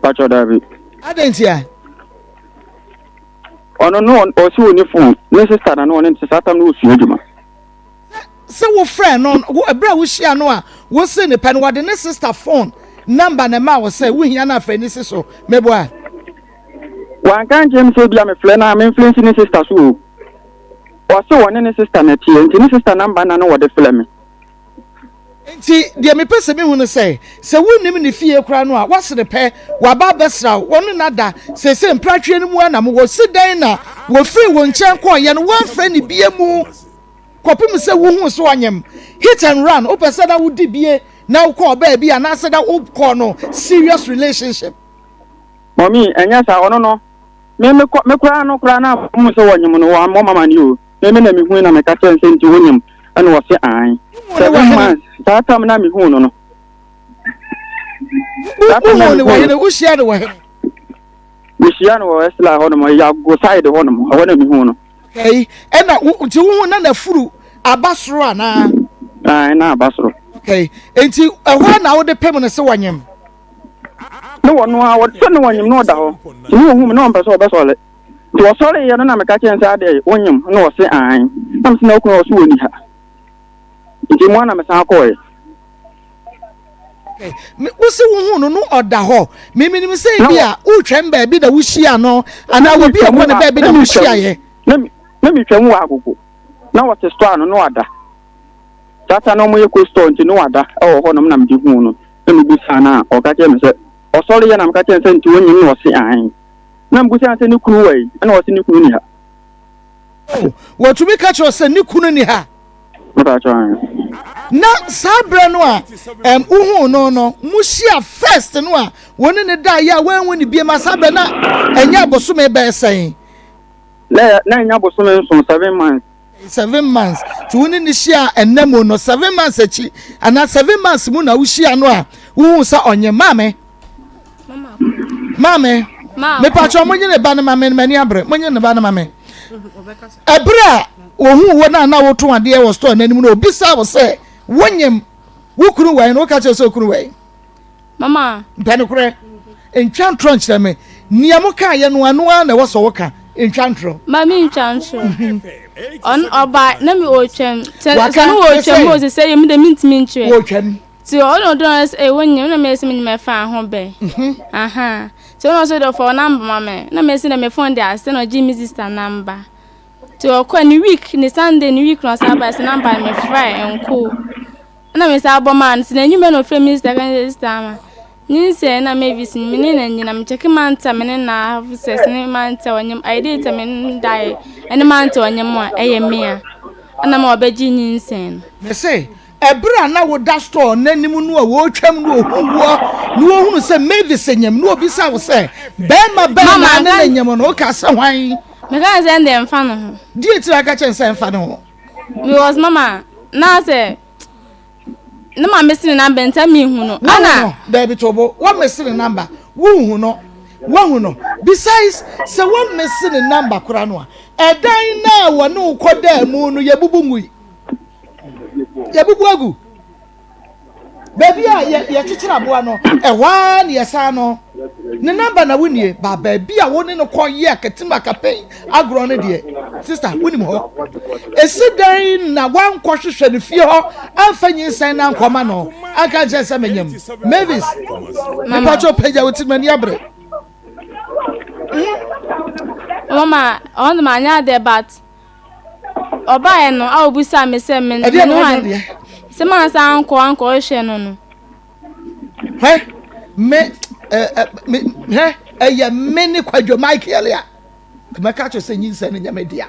Pakyɛ daabi. Adɛn ntia? Ɔno no ɔsi wɔ ne phone ne sista na no ɔne nti saa tam no ɔsua adwuma. Sɛ wofrɛ no ɛberɛ a wohyia no a wose ne pɛ no wɔde ne sista phone number na ɛma wo sɛ wohia no afrɛ ne si so meboa. Wanka nkyerɛ me sɛ ebia mefrɛ no a memfrɛ nsi ne sista so o. Ɔse ɔne ne sister na ɛteɛ nti ne sister number na na wɔde frɛ me. Nti deɛ mepɛ sɛ mehu ne sɛ, sɛ wonnim ne fie koraa no a, woasene pɛ, waba abɛsra wo, wo ne no ada, seesei mpratweɛ no mu ara na mowɔ, si dɛn na wɔfirii wo nkyɛn kɔeɛ no woamfrɛ no bie mu kɔpem sɛ wohuu sɛ ɔnyem? Hit and run, wopɛ sɛ na wodi bie na wokɔ ɔbaa bi anaasɛ na wokɔɔ no serious relationship? Mummy, ɛnyɛ saa, ɔno no, Me me kɔ me koraa no koraa na wɔn sɛ wɔnyem no wɔn ammɔ mama ne o. Me me na me hui na me ka kyerɛ sɛ nti wonyem ɛna wɔse ae. Seven months saa tam na me hu no no. Saa tam na me hu no. Wohyia no wɔ he? Mehyia no wɔ Esla hɔ nom Yago side hɔ nom ɛhɔ na me hu no. Okay ɛna nti wohu na n'afuru aba soro anaa? Ae na aba soro. Okay nti ɛhɔ na wode pem no sɛ wɔnyem? Ne wɔn a sɛ ne wɔnyem na ɔda hɔ nti ne wɔhu me na wɔmpɛ sɛ wɔbɛsɔre nti wɔsɔreeɛ no na meka kyerɛ no sɛ adɛn wonyem na ɔse aane na mese na wokunu ɔse wɔnni ha nti mu a na mesan kɔɔeɛ. Wo se wohu no no ɔda hɔ memenim sɛ bi a wotwam baabi na wohyia no anaa obi ɛkɔ ne baabi na wohyiaeɛ. Na metwam wɔ agogo na wɔte store ano na wada tata na wɔyɛ kɔ store nti na wada wɔ hɔ nom na mede huu no. Na mebisaa no a, ɔka kyerɛɛ me sɛ, ɔsɔreeɛ na meka kyerɛɛ no sɛ nti wonyim na ɔse aane. Na mebisaa no sɛ ne kunu wɔ he? Ɛna ɔse ne kunu ni ha. Oh, wɔtumi ka kyerɛ sɛ ne kunu ni ha? Mepa kyɛw aane. Na saa berɛ no a um, wohuu no no, mohyia first no a wɔne ne daeɛ a woanhu ne biem a saa berɛ na ɛnyɛ abosome bɛyɛ sɛn? Na ɛnyɛ abosome nson, seven months. Seven months nti wo ne no hyia ɛnna mu no seven months akyi anaa seven months mu na wohyia no a wohu sɛ ɔnyɛ maame maame mepatwa mo nye ne ba no ma me m'ani abere mo nye ne ba no ma me ɛberɛ a ohun wo na na wotɔn adeɛ wɔ store n'anim no obisa wo sɛ wonyem wo kunu wɛn no woka kyerɛ sɛ okunu wɛn Mama. Mpɛ nokorɛ. Ntwa ntorɔ nkyerɛ me. Nea mo kaeɛ no ɛno ara na ɛwɔ sɛ woka. Ntwa ntorɔ. Ma me ntwa ntorɔ. Ɔno ɔba na mi ɔretwam. Sɛ sɛ no wɔretwam mo sɛ sɛ yɛ mi de mi ntumi nkyerɛ. Wɔretwam. Ti ɔno ɔdɔn ɛsɛ ɛwɔ nyim na mi ɛsɛ mi nyim ɛfa ho bɛ. Aha. Ti ɔno nso de ɔfa ɔnamba ma me na mi ɛsɛ na mi phone de ase na ɔgye mi sista namba. Nti ɔkɔɛ ne week ne Sunday ne week na ɔsan bae sɛ number no mefrɛɛ ɛnkoo. Ɛna me san bɔ maa no nti n'anwummerɛ na ɔfrɛ me sister ka kyerɛ sister ama nyinsɛn na Mavis me ne na nyina me kyɛke month a me ne na have sex ne month a ɔnyem ayɛ date a me ne daeɛ ɛne month a ɔnyem a ɛyɛ me a ɛna ma ɔbɛgye nyinsɛn no. Mese Ɛberɛ a na woda store no anim no a wɔretwam no ɔhu woɔ na ɔhunu sɛ Mavis nyem na ɔbisa wo sɛ barima bɛn na ne ne nyem no woka sɛ hwan? Meka ne sɛ ɛndeɛ mfa ne ho. Deɛ nti na aka kyerɛ no sɛ ɛmfa ne ho? Because mama na sɛ ne ma mesi ne namba nti mehu no. Wahu no? Daabi to bo wamesi ne namba wonhu no wahu no besides sɛ wamesi ne namba koraa no a ɛdan no a wɔne wo kɔdaa mu no yɛbubu ngui. Yɛbubu agu. Baabi a yɛkyekyere aboa no, ɛhɔ ara na yɛsan no. Ne namba na wonie, ba baabi a wo ne no kɔ yɛ akatim akapɛn agorɔ no deɛ, sista, wonim hɔ. Esi dɛn na wankɔhwehwɛ no fie hɔ amfa nyinsɛn no ankɔma no anka nkyɛn sɛ menyam? Mavis, nipa kyɛw pagya wo ti m'ani abere. Mama, ɔno ma anyɛ adeɛ but Ɔbaeɛ no a ɔbisaa me sɛ me Ɛdeɛ ne na hwan ɔnyɛ deɛ. sɛ mansan ankɔ ankɔhwehwɛ no no. Hɛ me ɛ ɛ me hɛ ɛyɛ me ne Kwadwo Michael a mɛka kyerɛ sɛ nyinsɛn no nyɛ me dea.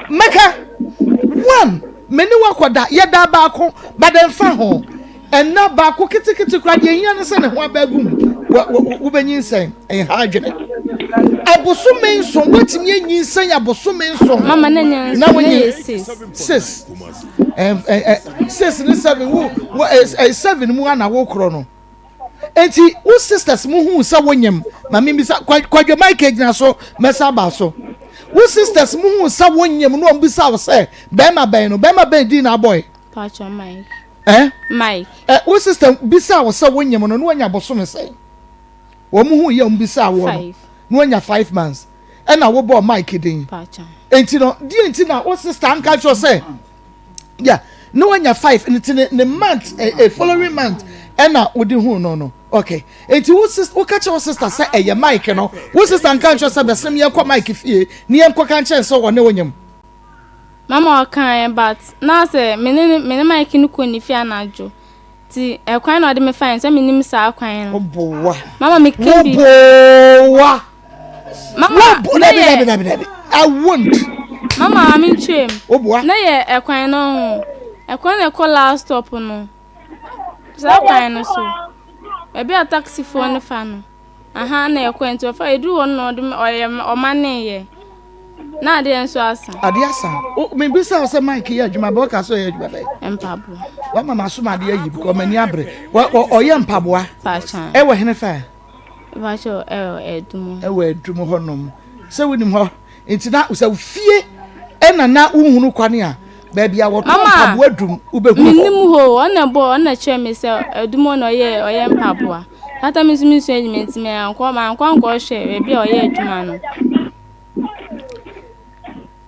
Mɛka one me ne wakɔda yɛda baako but ɛmfa ho ɛna baako ketekete koraa deɛ ehia ne sɛ ne ho aba agu mu wobɛnyinsɛn nha adwene abosome nson woatumi anyinsɛn abosome nson mama na nya na wonyi six six ne seven wo wo seven mu ana wo korɔ no enti wo sisters mu hu sɛ wonyem ma membisa kwadwo mike gyina so mɛsa ba so wo sisters mu hu sɛ wonyem no ɔmbisa wo sɛ bɛrima bɛn no bɛrima bɛn din na abɔe Pacho Mike. Eh? Mike. Eh, wo sister bisa wo sɛ wonyem no na wanya bosome sɛn? Wɔn hu yɛ wɔn bisa wo no na wanya 5 months. Ɛna wo bɔ Mike din. Pacho. Enti no, deɛ nti na wo sister anka kyerɛ sɛ yeah, na wanya 5 nti ne ne month eh, eh, following month ɛna wode hu no no. Okay. Enti wo sister wo ka kyerɛ wo sister sɛ ɛyɛ Mike no. Wo sister nka nkyerɛ sɛ bɛsɛm yɛnkɔ Mike fie ne yɛnkɔ ka nkyɛn sɛ ɔne wo nyem. Mama ɔkaeɛ but na sɛ me ne me ne Mike no kɔ ne fie anadwo nti ɛkwan na ɔde me faeɛ sɛ menim saa kwan no. Woboa. Mama me ka bi. Woboa. Mama Wobo na dabi yɛ dabi dabi dabi. I won't. Mama ma me ntwam. Woboa. Na yɛ ɛkwan no ho ɛkwan na ɛkɔ last stop no saa kwan no so baabi a taxifoɔ no fa no. Ahaa na yɛkɔɛ nti ɔfa yɛduru hɔ no na ɔde me ɔyɛ ɔmaneeɛ na adeɛ nso asa. Adeɛ asa o mebisa wo sɛ Mike yɛ adwuma bɛ ɔka sɛ ɔyɛ adwuma bɛn. Mpaboa. Wama m'asom adeɛ ayi because m'ani abere ɔyɛ mpaboa. Pakyɛ. Ɛwɔ hene fa? Pakyɛ ɛwɔ Adum. Ɛwɔ Adum hɔ nom sɛ wonim hɔ. Nti na sɛ fie ɛna na wohunu kwane a baabi a wɔtɔn mpaboa dum wobɛhunu hɔ. Menim hɔ o, ɔna bɔ ɔna kyerɛ me sɛ adum hɔ na ɔyɛ ɔyɛ mpaboa. Tata me nso mensua adwuma nti mankɔ mankɔ ankɔhwɛ baabi a ɔyɛ adwuma no.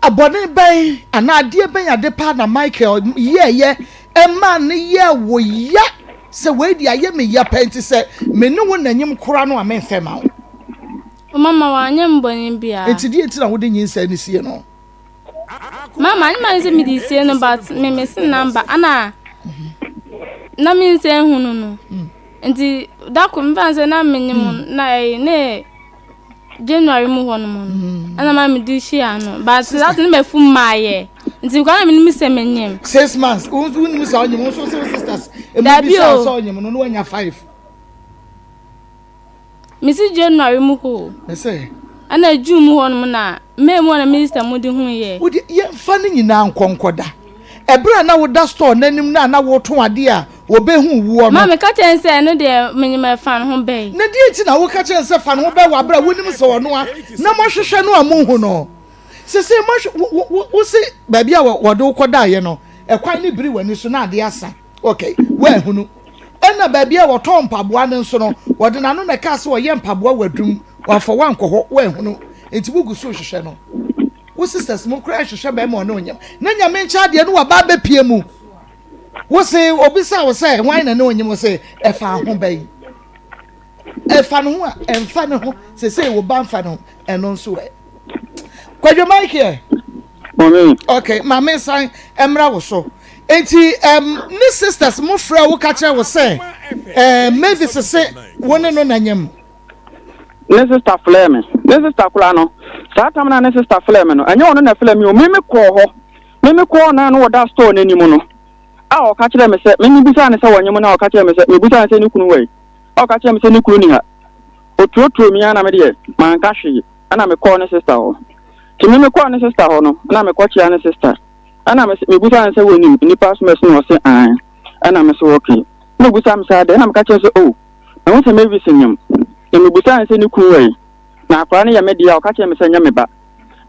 Bɔne bɛn anaa adeɛ bɛn ade paa na Michael yɛɛyɛ ɛmaa no yɛɛ wo ya sɛ wei deɛ ayɛ me ya paa nti sɛ me ne wo nanyim koraa no a memfɛ ma wo? Mama wanyɛ me bɔne biara. Nti deɛ nti na wode nyinsɛn no sie no? Mama anyɛ m'adwene sɛ mede sie no but me mese number ana na me nsa ehunu no. Nti da ko mefa sɛ na menyim mm. na ɛyɛ ne January mu hɔ nom no. Ɛna ma mede hyia no but that ne mafu mmaayɛ. Nti kwa na menim sɛ menyim. 6 months wonim sɛ ɔnyim wo nso sɛ wo sisters emu bi sɛ ɔnyim no na wanya 5. Mesi January mu hɔ o. Mese. Ɛna June mu hɔ nom na May mu hɔ na minister mu de hu yɛ. Wode yɛmfa ne nyinaa nkɔ nkɔda. Ɛberɛ a na woda store no anim no a na woretɔn adeɛ a wɔbɛhu woɔ no. Ma meka kyerɛ no sɛ ɛno deɛ menyim ɛfa ne ho bɛn. Na deɛ nti na woka kyerɛ no sɛ fa ne ho bɛn wɔ aberɛ a wonim sɛ ɔno a na moahwehwɛ no a monhu no? Sesei moahwɛ wo wo wo wose baabi a wɔde wo kɔdaeɛ no ɛkwan no biri w'ani so na adeɛ asa. Ok, woanhunu. Ɛna baabi a wɔtɔn mpaboa no nso no, wɔde n'ano na ɛkaa sɛ ɔyɛ mpaboa wɔ adum. Wamfa wo ankɔ hɔ, woanhunu. Nti wogu so rehwehwɛ no. Wo sisters mo koraa rehwehwɛ bɛrima ɔne wo nyem. Na Nyame nkyɛ adeɛ no waba abɛpie mu. Wo se, obisa wo sɛ, hwan na ne wo nyem? Wo se, ɛfa ho bɛn? Ɛfa ne ho a, ɛmfa ne ho. Sesei wo ba mfa ne ho. Ɛno nso ɛ. Kwadwo Mike yɛ. Mami. Okay, maame nsan mmra wo so. Enti um, ne sisters mo frɛ wo ka kyerɛ wo sɛ eh, Mavis se wo ne no na nyam. Ne sister frɛ me. Ne sister koraa no, saa tam na ne sister frɛ me no, ɛnyɛ ɔno na frɛ me o, me me kɔɔ hɔ. Me me kɔɔ na no wɔda store n'anim no. A ɔka kyerɛ me sɛ, me me busaa ne sɛ wɔnyem no a ɔka kyerɛ me sɛ, me busaa ne sɛ ne kunu wɔ yi. A ɔka kyerɛ me sɛ ne kunu ni ha. Oturotuo mi ara na me deɛ, manka hwee. Ɛna mekɔɔ ne sister hɔ. Nti me mekɔɔ ne sister hɔ no, ɛna mekɔkyea ne sister. Ɛna me mebusa no sɛ wɔnim nnipa asomasi na ɔse ae. Ɛna me so okay. Na obusa me sɛ adɛn, ɛna meka kyerɛ sɛ oh, mahu sɛ Mavis nyem. Na mebusa no sɛ ne kunu wɔ yi? Na akwadaa no yɛ me dea, ɔka kyerɛ me sɛ nyɛ me ba.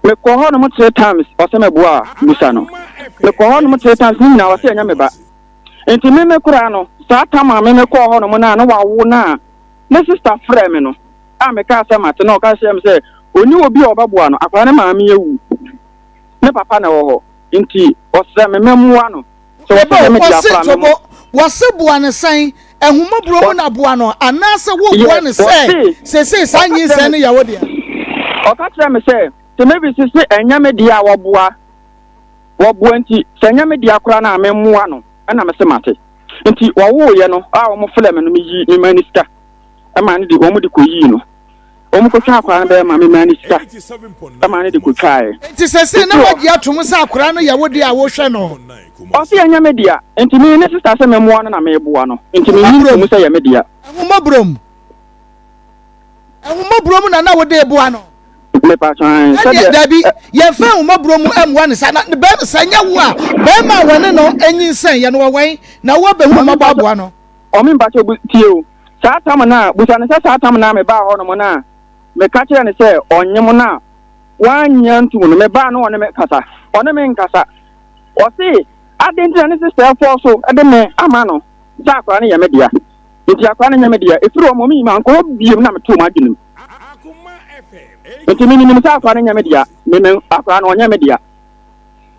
Mekɔɔ hɔ nom three times, ɔsɛ meboa a, busa no. Mekɔɔ hɔ nom three times, ne nyinaa ɔse ɛnyɛ me ba. Nti me me koraa no, saa tam a me mekɔɔ hɔ nom no a na wawo no a, ne sister frɛɛ me no, a mekaa sɛ mate na ɔka kyerɛɛ me sɛ ɔnni obi a ɔbɛboa no, akwadaa no maame awu, ne papa na ɛwɔ hɔ, nti ɔsrɛ me mɛmmoa no. Sɛ wɔsɛ Ebo, sɛ mede wɔse akwadaa tobo, mɛmo. wɔse boa no sɛn? Ahummɔborɔ mu na boa no anaasɛ woboa Yes, no sɛ wɔse, seesei saa ɔka kyerɛ nyinsɛn me, no yɛ wo dea? ɔka kyerɛ me sɛ, sɛ Mavis se ɛnyɛ me dea a wɔboa, wɔboa nti, sɛ ɛnyɛ me dea koraa no a memmoa no, ɛna mese mate. Nti wɔwoeɛ no a wɔfrɛɛ me no, meyi, memaa no sika. ɛma no de wɔn de kɔyii no. Wɔn kɔtwa akwadaa no bɛyɛ ma me maa no sika ɛma no de kɔtwaeɛ. Nti sɛsei na wagye atom sɛ akwadaa no yɛ wo dea a wohwɛ no? Ɔse ɛnyɛ me dea, nti me ne sista sɛ mɛmoa no na meboa no, nti menyi nto mu sɛ ɛyɛ me dea. Ahummɔborɔ mu. Ahummɔborɔ mu na na wode reboa no? Mepa kyɛw, ae, Ɛnneɛ sɛdeɛ. dabi, yɛmfa ahummɔborɔ mu mmoa no saa. Na bɛ, sɛ ɛnyɛ wo a, bɛrima a wɔne no nyinsɛn yɛ no wɔwɛn na woabɛhu mmɔbɔ aboa no. Ɔme mpakyɛw bu tie o, saa tam no a, busa no sɛ saa tam no a mebaa hɔ nom no a meka kyerɛɛ no sɛ ɔnyem no a wannye antum no, mebaa no ɔne me kasa, ɔne me nkasa. Ɔse aden nti na ne sister fɔɔ so de me ama no sɛ akwadaa no yɛ me dea, nti akwadaa no nyɛ me dea. Ɛfiri hɔ mɔmee mankɔ hɔ biom na metoo m'adwene mu. Nti me menim sɛ akwadaa no nyɛ me dea, me me akwadaa no ɔnyɛ me dea.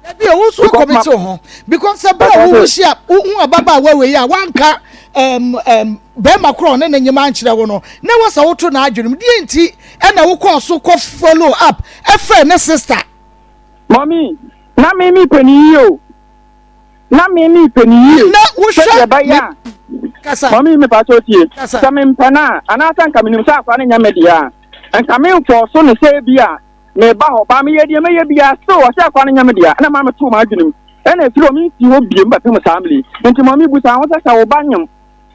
Dabi o, wo nso Because ma wokɔmete wo ho because sɛ berɛ a Papa wowo sɛ hyia wohu ababaawa wei a wanka um, um, bɛrima korɔ ɔne ne nyema ankyerɛ wo no na ɛwɔ sɛ woto n'adwene mu deɛ nti ɛna wokɔɔ so kɔ follow up ɛfrɛ ne sister. Mɔmi, na me mepɛ ne yie o. Na me mepɛ ne yie. Na wohwɛ Sɛdeɛ ɛbɛyɛ me a kasa mɔmi mepa kyɛw tie. kasa. Sɛ mempɛ no a, anaasɛ nka menim sɛ akwadaa no nyɛ me dea a, nka memfɔɔ so no sɛ ebi a Meba hɔ, baa meyɛ deɛ mɛyɛ biara, still ɔsɛ akwa no nyɛ me dea, ɛna maa metoo m'adwene mu, ɛna ɛfiri hɔ mensii hɔ biem bɛpem saa mmerɛ yi. Nti maame busaa ho sɛ, sɛ wo ba nyem,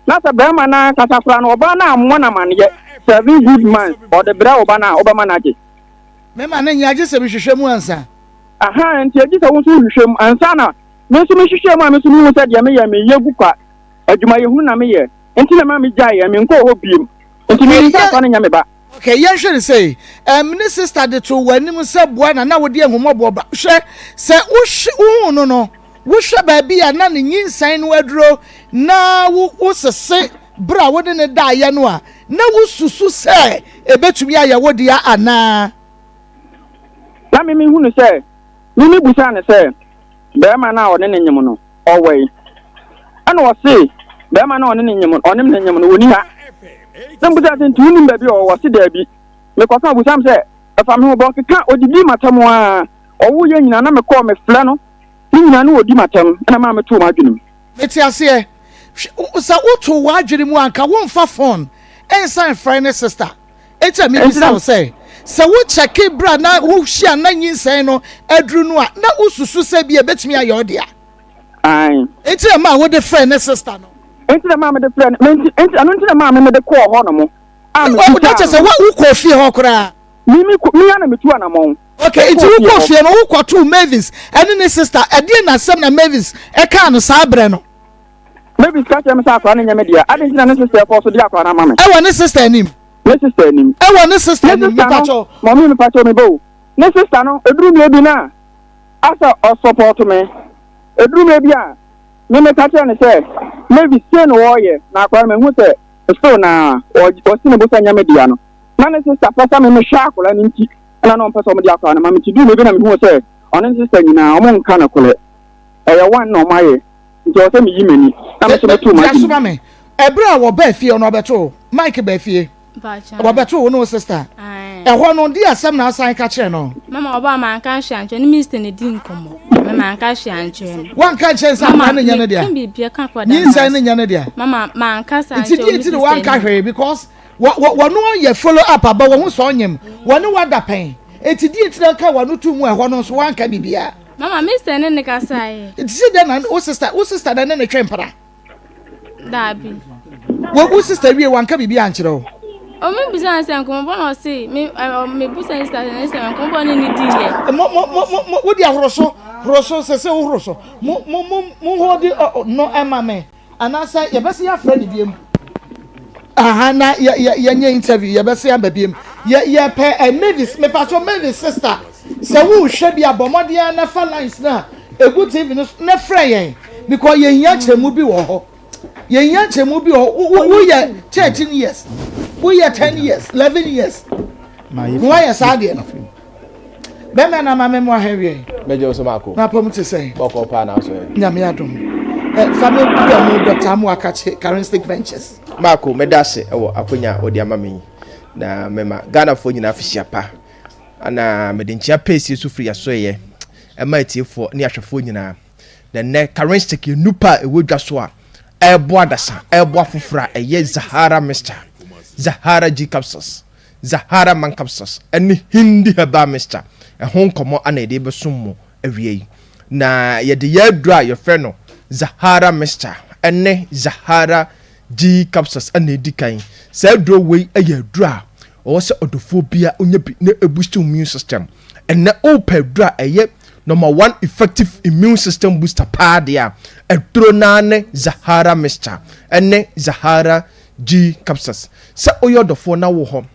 na sɛ barima no ankasa koraa no, ɔbaa no ammɔ no amaneɛ seven good months, ɔde brɛ wo ba no a, wobɛma no agye? Mema no nyɛ, agye sɛ mehwehwɛ mu ansa. Ahaa, nti agye sɛ wo nso wohwehwɛ mu ansa na me nso mehwehwɛɛ mu a me nso mehu sɛ deɛ meyɛ, meyɛ gu kwa, adwumayɛhunu na meyɛ, nti na ɛma megyaeɛ, menkɔɔ hɔ biem. Nti menim sɛ akwa no nyɛ me ba. Okay, yɛnhwɛ no sei. Um, ne sister de too w'anim sɛ boa na na wode ahummɔbɔ ba. Hwɛ, sɛ wohwɛ wohu no no, wohwɛ baabi a na ne nyinsɛn no aduro na wo wosese bere a wode ne daeɛ no a, na wosusu sɛ ebetumi ayɛ wo dea anaa? Na me mehu no sɛ, me mebusaa no sɛ, barima no a ɔne ne nyem no, ɔwɔ yi? Ɛna ɔse, barima no a ɔne ne nyem, ɔne ne nyem no, ɔni ha. Na mebisa sɛ, nti wonim baabi a ɔwɔ? Ɔse, daabi. Mekɔka ɔbisa me sɛ, ɛfa me ho bɔ? Ɔkeka, ɔdidi m'atɛm ara. Ɔwo yɛ nyinaa na mekɔɔ mefrɛ no, ne nyinaa na ɔdi m'atɛm, ɛna maa metoo m'adwene mu. Mete aseɛ. Sɛ wotoo w'adwene mu a, anka womfa phone nsan mfrɛ ne sister. Enti na mebisa wo sɛ, sɛ wo kyɛke berɛ a na wohyia na nyinsɛn no aduru no a, na wosusu sɛ bi a ɛbɛtumi ayɛ wo dea? Ae. Enti na maa wode frɛɛ ne sista no? Enti na maa mede frɛɛ no, enti, enti, ɛno nti na maa me mede kɔɔ hɔ nom a mebisaa no. Na kyerɛ sɛ wokɔɔ fie hɔ koraa? Me, me, me ara na metu anamɔn. Okay, nti wokɔɔ fie no, wokɔtoo Mavis ɛne ne sista, ɛdeɛn na asɛm na Mavis ɛkaa no saa berɛ no? Mavis ka kyerɛ me sɛ akwadaa no nyɛ me dea. Adɛn nti na ne sista ɛkɔɔ so de akwadaa no ama me? Ɛwɔ ne sista anim. Ne sista anim. Ɛwɔ ne sista anim, mepakyɛw. Mɔmi mepakyɛw me ba o. Ne sista no, eduru mmerɛ bi na asɛ ɔsɔpɔto me. Eduru mmerɛ bi a, me meka kyerɛ no sɛ, Mavis sei na ɔreyɛ, na akwadaa no mahu sɛ still na ɔsi ne bo sɛ nyɛ me dea no. Na ne sista pɛ sɛ me mehwɛ akwadaa no nti, ɛna na ɔmpɛ sɛ wɔde akwadaa no ma me nti, duru mmerɛ bi na mehu sɛ ɔne ne sista nyinaa wɔnka nokorɛ. Ɛyɛ one na wɔayɛ. Nti ɛwɔ sɛ meyi m'ani na me nso meto m'adwene. Soma me. Ɛberɛ a wɔbaa fie ɔno ɔbɛtoo Mike baa fie. Wɔbɛtoo wo ne wo sister. Ɛhɔ no, deɛ asɛm na asan ka kyerɛ no? Mama ɔbaa manka hwee ankyerɛ no, ne sister na di nkɔmmɔ. Me manka hwee ankyerɛ no. Wanka nkyerɛ sɛ akwadaa no nyɛ ne dea? Mama meka biribi ka akwadaa no. Nyinsɛn no nyɛ ne dea? Mama manka saa nkyerɛ Nti deɛ nti na wanka hwee because wɔno yɛ follow up aba wɔn ho sɛ ɔnyem wɔne wada pɛn. Nti deɛ nti na nka wɔno to mu ɛhɔ no nso wanka biribiara. Mama me sister ne ne kasaeɛ. Nti sɛ dɛn na wo sister wo sister na ne ne twe mpena? Daabi. Wo wo sister wie wanka biribi ankyerɛ wo? O me busa ne sɛ nkɔmɔbɔ na ɔse me me busa ne sister ne sɛ nkɔmɔbɔ ne ne di yɛ. Mo mo mo mo wo di ahoro so horo so sɛ sɛ wo horo so mo mo mo mo hold no ɛma me anaasɛ yɛbɛsi afrɛ ne biem. Aha na yɛ yɛ yɛnyɛ interview yɛbɛsi aba biem yɛ yɛpɛ ɛ Mavis mepatro Mavis sister sɛ wohwɛ bi a bɔ mmɔden ara na fa lines na egu TV no so na frɛ yɛn because yɛhia kyerɛmu bi wɔ hɔ yɛhia kyerɛmu bi wɔ hɔ wo woyɛ 13 years woyɛ 10 years 11 years na woayɛ saa adeɛ no. Bɛmɛ na ma me mo ahɛ wiɛ. Mɛgye wo so mako. Na pɔm te sɛ. Bɔkɔ paa na so ɛ. Nyame adom. Ɛ fa me bra mu Dr. Amoah Kakye Karenstick Ventures. Mako meda ase wɔ akonya a wode ama me yi na mema Ghanafoɔ nyinaa afihyia pa ana mede nkyea pɛsie so firi asoɛeɛ ɛma atiefoɔ ne ahwɛfoɔ nyinaa na nnɛ Karenstick yɛ nupa a ɛwɔ dwa so a ɛreboa adasa ɛreboa foforɔ a ɛyɛ Zahara Mixture Zahara G Capsules Zahara Mancapsus ne Hindi Herbal Mixture ho nkɔmmɔ na yɛde rebɛsom mo awia yi. Na yɛde yɛn aduro a yɛfrɛ no Zahara Mixture ne Zahara G Capsules na edi kan. Saa aduro wei yɛ aduro a ɔwɔ sɛ ɔdɔfoɔ biara ɔnya bi na ɛboost immune system. Ɛnɛ wopɛ aduro a ɛyɛ number one effective immune system booster paa deɛ a, aduro naa ne Zahara Mixture ne Zahara G capsules. Sɛ woyɛ ɔdɔfoɔ na wowɔ hɔ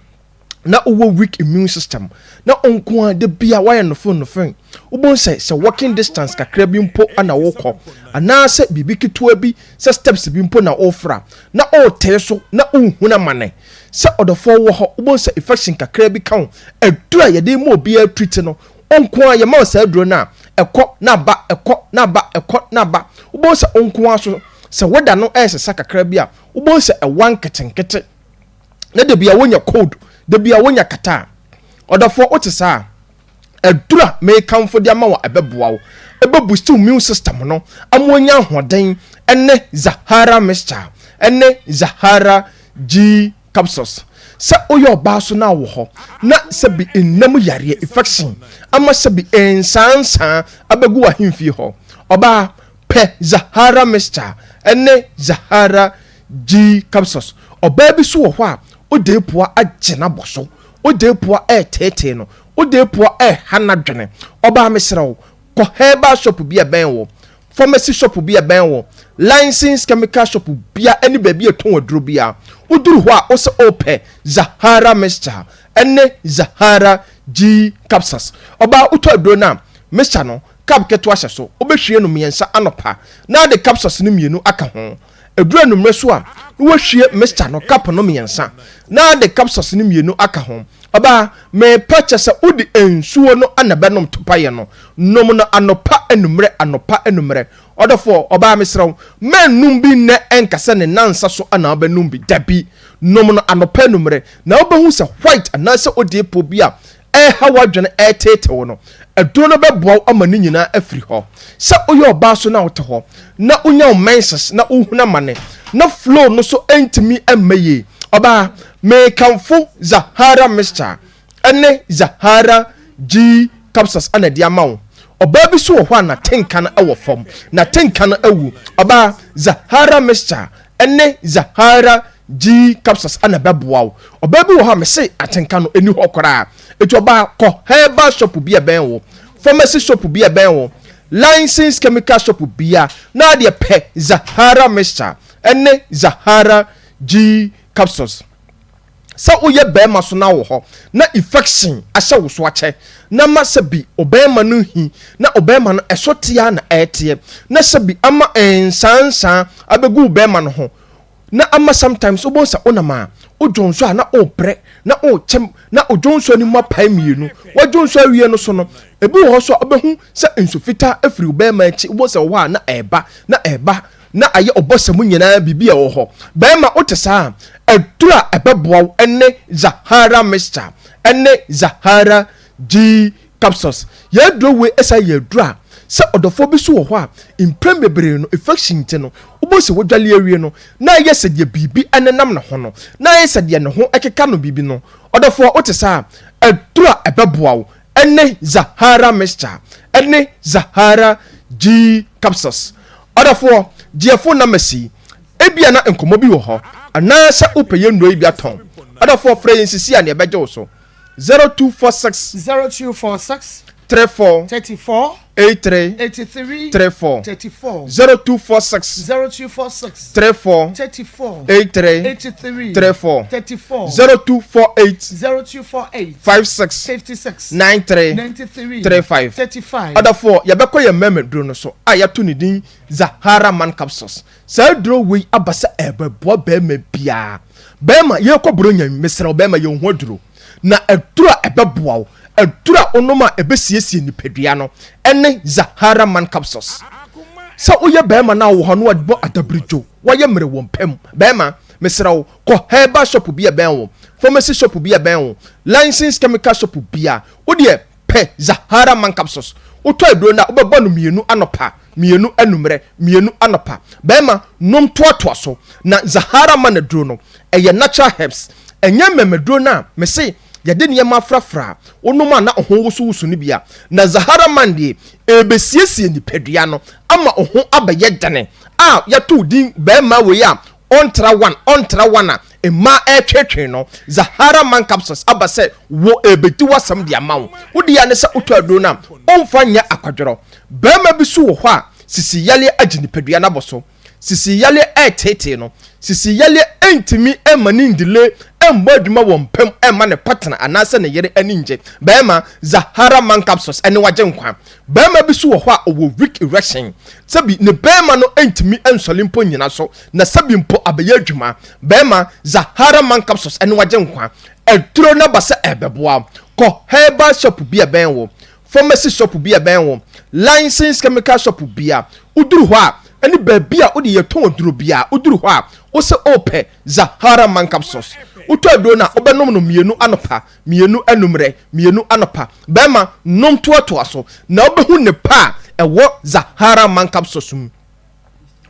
na wowɔ weak immune system na wo nko ara da bia woayɛ nofo nofo, wobɛhu sɛ sɛ walking distance kakra bi mpo na wokɔ anaasɛ biribi ketewa bi sɛ steps bi mpo na wofra na wotee so na wohunu amane. Sɛ ɔdɔfoɔ wɔ hɔ wobɛhu sɛ infection kakra bi ka wo, aduro a yɛde ma obiara treat no wo nko ara yɛma wo saa aduro no a ɛkɔ na aba ɛkɔ na aba ɛkɔ na aba. Wobɛhu sɛ wo nko ara so sɛ weather no ɛresesa kakra bi a wobɛhu sɛ ɛwa nketenkete na da bia wonya cold da bia wonya kata a ɔdɔfoɔ wote saa a aduru a mekamfo de ama wo a ɛbɛboa wo ɛbɛ boost wo immune system no ama woanya ahoɔden ɛne Zahara mixture ɛne Zahara G capsules sɛ woyɛ ɔbaa so na wɔ hɔ na sɛbi nnam yareɛ infection ama sɛbi nsansaa abɛgu w'ahemfie hɔ ɔbaa Pɛ Zahara mixture ne Zahara G capsules. Ɔbaa bi so wɔ hɔ a, odeepua agye n'abɔso, odeepua reteetee no, odeepua reha n'adwene. Ɔbaa mesrɛ wo, kɔ herbal shop bi a ɛbɛn wo, pharmacy shop bi a ɛbɛn wo, licensed chemical shop bia ne baabi a ɛtɔn aduro bia. Woduru hɔ a, wo sɛ wopɛ Zahara mixture ne Zahara G capsules. Ɔbaa wotɔ aduro no a, mixture no, Cup ketewa hyɛ so, wobɛhwie no mmiɛnsa anɔpa na ade capsules no mmienu aka ho. Ɛduru anwummerɛ so a, na woahwie mixture no cup no mmiɛnsa na ade capsules no mmienu aka ho. Ɔbaa, merepa kyɛ sɛ wode nsuo no na ɛbɛnom topaeɛ no. Nom no anɔpa, anwummerɛ, anɔpa, anwummerɛ. Ɔdɔfoɔ, ɔbaa mesrɛ wo, mɛnnom bi nnɛ ɛnka sɛ ne nnansa so na wobɛnom bi. Dabi, nom no anɔpa, anwummerɛ, na wobɛhu sɛ white anaasɛ odiepo bi a ɛreha w'adwene ɛreteetee wo no, aduro no bɛboa wo ama ne nyinaa afiri hɔ. Sɛ woyɛ ɔbaa so na wote hɔ na wonya wo menses na wohunu amane na flow no so ntumi mma yie, ɔbaa, mekamfo Zahara mixture ne Zahara G capsules na ɛde ama wo. Ɔbaa bi so wɔ hɔ a n'atenka no wɔ fam, n'atenka no awu. Ɔbaa, Zahara mixture ne Zahara G capsules na ɛbɛboa wo. Ɔbaa bi wɔ hɔ a mese atenka no ɛni hɔ koraa. Eti ɔbaa kɔ herbal shop bi a ɛbɛn wo, pharmacy shop bi a ɛbɛn wo, licensed chemical shop bia na adeɛ pɛ Zahara mixture ne Zahara G capsules. Sɛ woyɛ bɛrima so na wɔ hɔ na infection ahyɛ wo so akyɛ na ma sɛbi ɔbɛrima no hi na ɔbɛrima no ɛso teɛ na ɛteɛ na sɛbi ama nsansan abɛgu wo bɛrima no ho na ama sometimes wobɛhu sɛ wonam a wodwonsɔ a na wobrɛ na wokyɛm na odwonsɔ no mu apae mmienu wadwonsɔ awie no so no ebi wɔ hɔ so a wobɛhu sɛ nsu fitaa afiri wo bɛrima akyi wobɛhu sɛ wɔ hɔ a na ɛreba na ɛreba na ayɛ ɔbɔsɛ mu nyinaa biribi a ɛwɔ hɔ bɛrima wote saa a aduru a ɛbɛboa wo ne Zahara mixture. ne Zahara G capsules. Yɛn aduro wei ɛsan yɛ aduro a sɛ ɔdɔfoɔ bi so wɔ hɔ a mprɛn bebree no infection nti no wobɛhu sɛ wadwale awie no na ayɛ sɛ deɛ biribi nenam ne ho no na ayɛ sɛ deɛ ne ho ɛkeka no biribi no ɔdɔfoɔ wote saa a aduro a ɛbɛboa wo ɛne Zahara mixture ɛne Zahara G capsules. Ɔdɔfoɔ gye phone numbers yi ebia na nkɔmmɔ bi wɔ hɔ anaasɛ wopɛ yɛn nnuro yi bi atɔn ɔdɔfoɔ frɛ yɛn sisi a nea ɛbɛgye wo so 0246 0246 34 34 83 83 34 34 0246 0246 34 34 83 83 34 34 0248 0248 56 56 93 93 35 35. Ɔdɔfoɔ yɛbɛkɔ yɛn mmarima duro no so a yɛato ne din Zahara Man Capsules. Saa aduro wei aba sɛ ɛbɛboa barima biara. Barima yɛrekɔ Buronya yi mesrɛ wo barima yɛn ho aduro. Na aduro a ɛbɛboa wo, aduro a wonom a ɛbɛsiesie nipadua no ne Zahara Man Capsules. Sɛ woyɛ barima na wowɔ hɔ na wɔbɔ adabiridwo, woayɛ mmerɛ wɔ mpa mu, barima, mesrɛ wo, kɔ herbal shop bi a ɛbɛn wo, pharmacy shop bi a ɛbɛn wo, licensed chemical shop bi a, wo deɛ pɛ Zahara Man Capsules. Wotɔ aduro no a, wobɛbɔ no mmienu anɔpa, mmienu anummerɛ, mmienu anɔpa. Barima, nom toatoa so. Na Zahara Man aduro no, ɛyɛ natural herbs. Ɛnyɛ mmɛmaduro no a mese yɛde nneɛma afrafra a wonom a na wo ho wosowoso no bi a. Na Zahara Man deɛ, ɛrebɛsiesie nipadua no ama wo ho abɛyɛ dene a yɛto din barima wei a ɔntra one, ɔntra one a mmaa ɛretweetwee no. Zahara Man Capsules aba sɛ wo ɛrebɛdi w'asɛm de ama wo. Wo deɛ ara ne sɛ wotɔ aduro no a, womfa nyɛ akwadworɔ. Barima bi nso wɔ hɔ a sisi yareɛ agye nipadua no abɔ so. Sisi yareɛ ɛreteetee no. Sisi yareɛ ntumi mma ne ndile mmɔ adwuma wɔ mpam mma ne partner anaasɛ ne yere ani ngye. Barima, Zahara Man Capsules ɛne wagye nkwa. Barima bi nso wɔ hɔ a ɔwɔ weak erection. Sɛbi ne barima no ntumi nsɔre mpo nnyina so na sɛbi mpo abɛyɛ adwuma. Barima, Zahara Man Capsules ɛne wagye nkwa. Aduro no aba sɛ ɛrebɛboa wo. Kɔ herbal shop bi a ɛbɛn wo. Pharmacy shop bi a ɛbɛn wo, licensed chemical shop bi a woduru hɔ a, ɛne baabi a wode yɛtɔn aduro biara, woduru hɔ a, wose wopɛ Zahara Man Capsules. Wotɔ aduro no a, wobɛnom no mmienu anɔpa, mmienu anummerɛ, mmienu anɔpa. Bɛrima, nom toatoa so, na wobɛhu nnepa a ɛwɔ Zahara Man Capsules mu.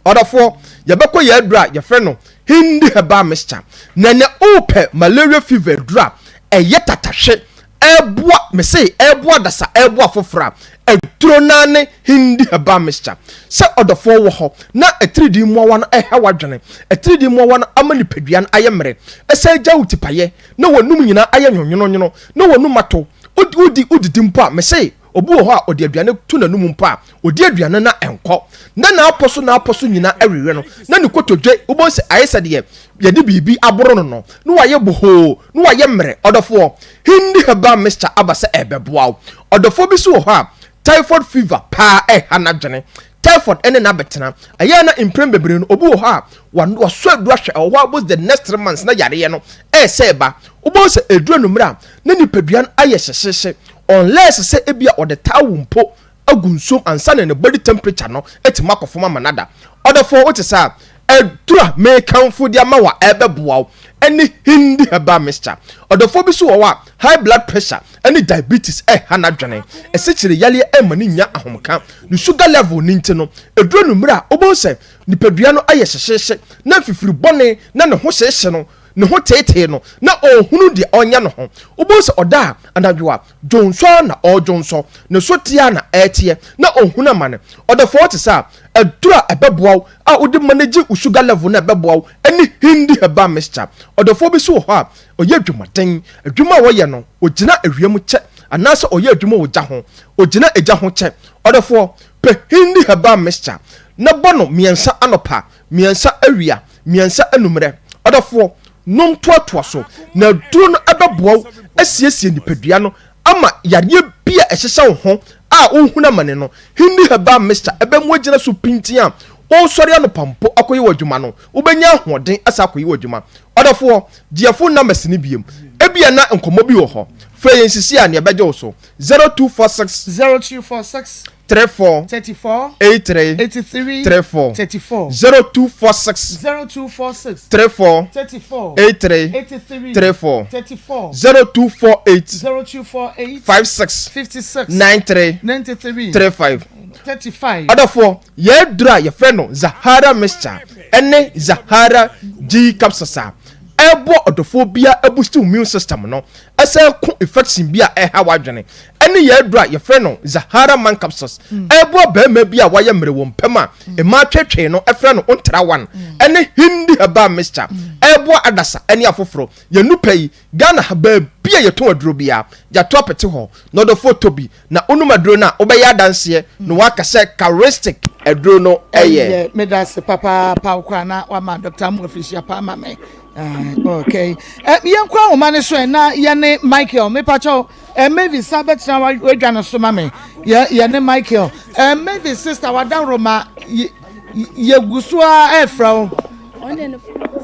Ɔdɔfoɔ, yɛbɛkɔ yɛn aduro a yɛfrɛ no Hindi Herbal Mixture. Na nea wopɛ malaria fever aduro a ɛyɛ tatahwe, ɛboa, mese ɛboa dasa, ɛboa foforɔ a, aduro no ara ne Hindi Herbal Mixture. Sɛ ɔdɔfoɔ wɔ hɔ na atiridii mmoawa no ɛha w'adwene, atiridii mmoawa no ama nipadua no ayɛ mmerɛ, ɛsan gya wo tipayɛ, na w'anum nyinaa ayɛ nwonwononwono, na w'anum ato, wodi wodidi mpo a, mese Obi wɔ hɔ a, ɔde aduane to n'anom mpo a, ɔdi aduane no a ɛnkɔ. Na n'apɔ so n'apɔ so nyinaa awewe no, na ne kotodwe, wobɛhu sɛ ayɛ sɛ deɛ yɛde biribi aboro no no, na wayɛ bohoo, na wayɛ mmerɛ. Ɔdɔfoɔ, Hindi Herbal Mixture aba sɛ ɛrebɛboa wo. Ɔdɔfoɔ bi nso wɔ hɔ a, typhoid fever paa ɛreha n'adwene. Typhoid ne no abɛtena. Ɛyɛ a na mprɛn bebree no, obi wɔ hɔ a, wasɔ aduru ahwɛ, ɛwɔ hɔ almost the next 3 months na yareɛ no ɛresɛ ɛba. Wobɛhu sɛ ɛduru anwummerɛ a, na nipadua no ayɛ hyehyeehye unless sɛ ebia ɔde towel mpo agu nsuom ansa na ne body temperature no atumi akɔ fam ama no ada. Ɔdɔfoɔ, wote saa? Aduru a mekamfo de ama wo a ɛbɛboa wo ne Hindi Herbal Mixture. Ɔdɔfoɔ bi nso wɔ hɔ a, high blood pressure ne diabetes ɛreha n'adwene. Asikyire yareɛ ɛmma no nnya ahomka. Ne sugar level no nti no, ɛduru anwummerɛ a, wobɛhu sɛ nipadua no ayɛ hyehyeehye na mfifiri bɔne na ne ho hyehye no. Ne ho teetee no, na ɔnhunu deɛ ɔnyɛ ne ho. Wobɛhu sɛ ɔda a, anadwo a, dwonsɔ ara na ɔredwonsɔ, ne so teɛ ara na ɛreteɛ, na ɔnhunu amane. Ɔdɔfoɔ, wote saa a, aduro a ɛbɛboa wo a wode manage wo sugar level no a ɛbɛboa wo ne Hindi herbal mixture. Ɔdɔfoɔ bi nso wɔ hɔ a, ɔyɛ adwumaden. Adwuma a ɔyɛ no, ɔgyina awia mu kyɛ, anaasɛ ɔyɛ adwuma wɔ gya ho, ɔgyina egya ho kyɛ. Ɔdɔfoɔ, pɛ Hindi herbal mixture na bɔ no mmiɛnsa anɔpa, mmiɛnsa awia, mmiɛnsa anummerɛ. Ɔdɔfoɔ, nom toatoa so, na aduro no bɛboa wo asiesie nipadua no ama yareɛ bi a ɛhyehyɛ wo ho a wohunu amane no. Hindi Herbal Mixture ɛbɛma woagyina so pintinn a woresɔre anɔpa mpo akɔyɛ w'adwuma no, wobɛnya ahoɔden asan akɔyɛ w'adwuma. Ɔdɔfoɔ, gye yɛn phone numbers no biom. Ebia na nkɔmmɔ bi wɔ hɔ. Frɛ yɛn sisi a nea ɛbɛgye wo so, 0246 0246. 34 34 83 83 34 34 0246 0246 34 34 83 83 34 34 0248 0248 56 56 93 93 35 35. Ɔdɔfoɔ, yɛn aduro a yɛfrɛ no Zahara mixture ne Zahara G capsules a ɛboa ɔdɔfoɔ biara abusti wo immune system no, ɛsan ko infection bi a ɛha w'adwene, ɛne yɛn aduro a yɛfrɛ no Zahara man capsules ɛboa barima bi a wayɛ mmerɛ wɔ mpam a mmaa twetwee no ɛfrɛ no Ontra One, ɛne Hindi herbal mixture ɛboa adasa ɛne afoforɔ. Yɛn nupɛ yi, Ghana ha baabi a yɛtɔn aduro biara, yɛato apete hɔ, na ɔdɔfoɔ tɔ bi na wonom aduro no a, wobɛyɛ adanseɛ na woaka sɛ Charistic aduro no yɛ. Ɛyɛ, meda ase papaapa wo koraa na wama Dr. Amoah afirihyia pa ama me. Ah, okay. Eh, yɛnkɔ ahoma no so ɛ na yɛne Michael, mepakyɛw, eh, Mavis sa bɛtena wadwa no so ma me. Yɛ, yɛne Michael. Eh, Mavis sister wadaworo ma yɛgu so a ɛfrɛ wo.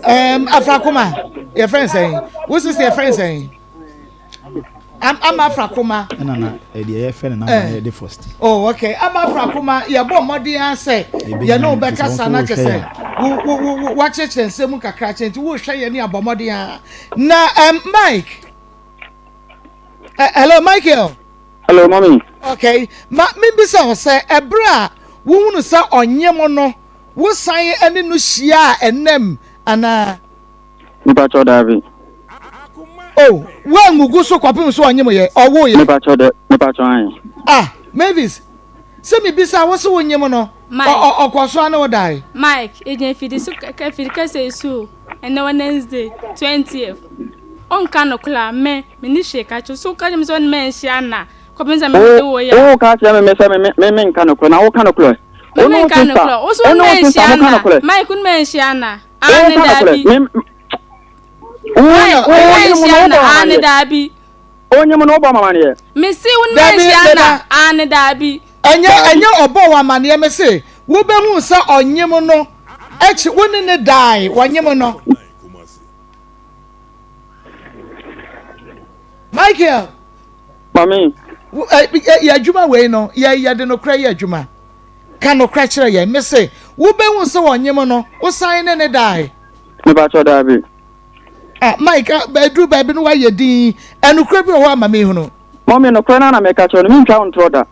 Um, Afrakoma, yɛfrɛ nsɛn. Wo sisi yɛfrɛ nsɛn. Ama Afrakoma. Ɛna na ɛdeɛ yɛfrɛ no namba no yɛde first. Oh, okay. Ama Afrakoma, yɛbɔ mmɔden ara sɛ yɛne wo bɛkasa na kyɛ sɛ wo wo wo wakyerɛkyerɛ nsɛm mu kakra kyɛ nti wohwɛ yɛne abɔ mmɔden ara. Na um, Mike. Uh, hello, Michael. Hello, mommy. Okay. Ma membisa wo sɛ ɛberɛ a wohunu sɛ ɔnye mo no Wosan ne no hyiaa ɛnnam anaa? Mepakyɛw daabi. Oh, woangugu so kɔpem so ɔnyem yɛ, ɔwoo yɛ? Mepakyɛw dɛ, mepakyɛw ahe. Ah, Mavis, sɛ mebisa wo se wonyem no, ɔkɔ so ane wo dae? Mike, egyina afidi so, afidi kɛseɛ yi so o, ɛnnɛ Wednesday, 20th. Ɔnka nokorɛ a, me, menni hwee ka kyerɛ wo. So woka kyerɛ me sɛ wo ne me anhyia anaa? Kɔpem sɛ me ne wo yɛ a. Wo ka kyerɛ me me sɛ me me me nka nokorɛ na wo ka nokorɛ. Me me nka nokorɛ. Wo so wo ne me nhyia na. Mike wo ne me nhyia na. Aane daabi. Mike wo ne me nhyia na. Aane daabi. Onye mu no wobɔ mamaneɛ. Me si wo ne me nhyia na. Aane daabi. Ɛnyɛ ɛnyɛ ɔbɔ wɔ amaneɛ me se wobɛhu sɛ ɔnyem no akyi wo ne ne dae wɔnyem no. Michael. Mami. Yɛ adwuma wei no, yɛ yɛde nokorɛ yɛ adwuma. Ka nokorɛ kyerɛ yɛn. Me se, wobɛhu sɛ wɔnyem no, wosan ne ne dae. Mepakyɛ daabi. Ah, Mike, ɛduru baabi no woayɛ din. Ɛnokorɛ bi wɔ hɔ ama mehunu. Mɔmi, nokorɛ no na meka kyerɛ no, mentwa wo ntorɔ da.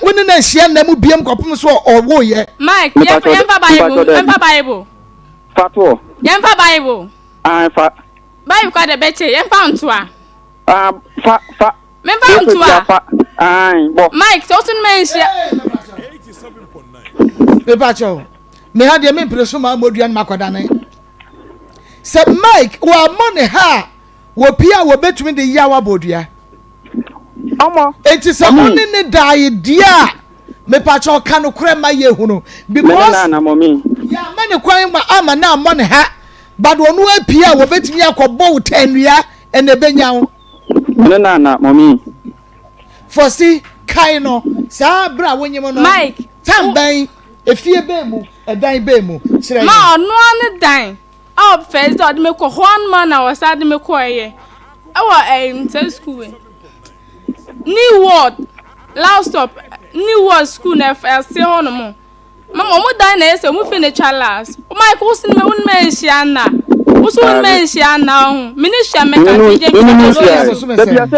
Wo ne no ahyia nna mu biam kɔpem so ɔwoyɛ. Mike, yɛmfa Bible, yɛmfa Bible. Fa toɔ. Yɛmfa Bible. Ah, fa. Bible kɔ de bɛkyɛ, yɛmfa ntoa. Ah, fa, fa. Memfa nto a. Fa, ae, bɔ. Mike, sɛ woso no ma nhyia. Mepa kyɛw. Me ha deɛ mempere so ma mmɔdua no makɔdane. Sɛ Mike wɔammɔ ne ha a, wɔpie a wɔbɛtumi de yaw abɔ dua. Ɔmɔ. Enti sɛ wo ne ne dae deɛ a, mepa kyɛw ka nokorɛ ma yɛhunu. Because yɛama ne kwan ma ama no ammɔ ne ha. But ɔno apue a wɔbɛtumi akɔbɔ wo tannua ɛna ɛbɛnya wo. Mene na na mɔmi. Fɔsi kae no saa berɛ a wonyim no. Mike. Tam bɛn efie bɛn mu ɛdan bɛn mu kyerɛ yɛn. Ma ɔnoa ne dan a first day ɔde me kɔ hɔ anoma na ɔsan de me kɔ ɛyɛ ɛwɔ ɛyɛ sɛ school wei new world last stop new world school na ɛfɛ hɔ nom. Mama ɔmo dan na ɛyɛ sɛ ɔmo fie na atwa last. O Mike wo so wo ne me nhyia nna. Wo so wo ne me nhyia nna ɔho. Me ne hyia mɛka ti gye mi sɛ so.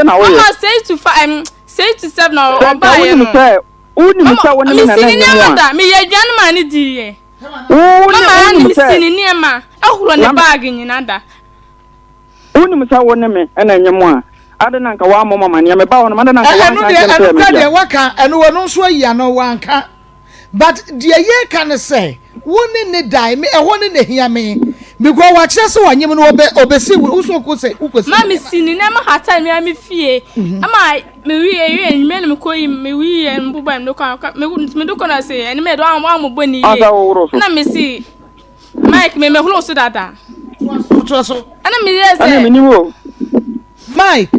Mama 6 to 5 um, 6 to 7 na ɔba yɛ no. Mama me si ne nneɛma da me yɛ aduane ma ne di yɛ. Mama ne me si ne nneɛma ɛhoro ne baagi nyina da. Wonim sɛ wo ne me na ɛnyɛ mo a ade na nka woammɔ mo amaneɛ meba hɔ nom ade na nka Ɛno woanka deɛ ankyerɛ me sɛ ɛno ɛyɛ me kora dea. deɛ waka ɛno ɔno nso ayi ano wanka but deɛ yɛka ne sɛ wo ne ne dae me ɛhɔ ne na ehia me because wakyerɛ sɛ ɔnyem no ɔbɛ ɔbɛsi wo so ko sɛ wokɔsi Ma me si ne nneɛma hata me me fie ama me wi ewi enyimɛ na me kɔ yi me wi yɛ mbobɔ me kɔ me me do kɔ na se ɛne me do wɔn amobɔ ne yie Ɔsɛ woworo so. na me si Mike me mehoro so dada. Toa so. Ɛna me yɛ sɛ. Ɛna me nim o. Mike.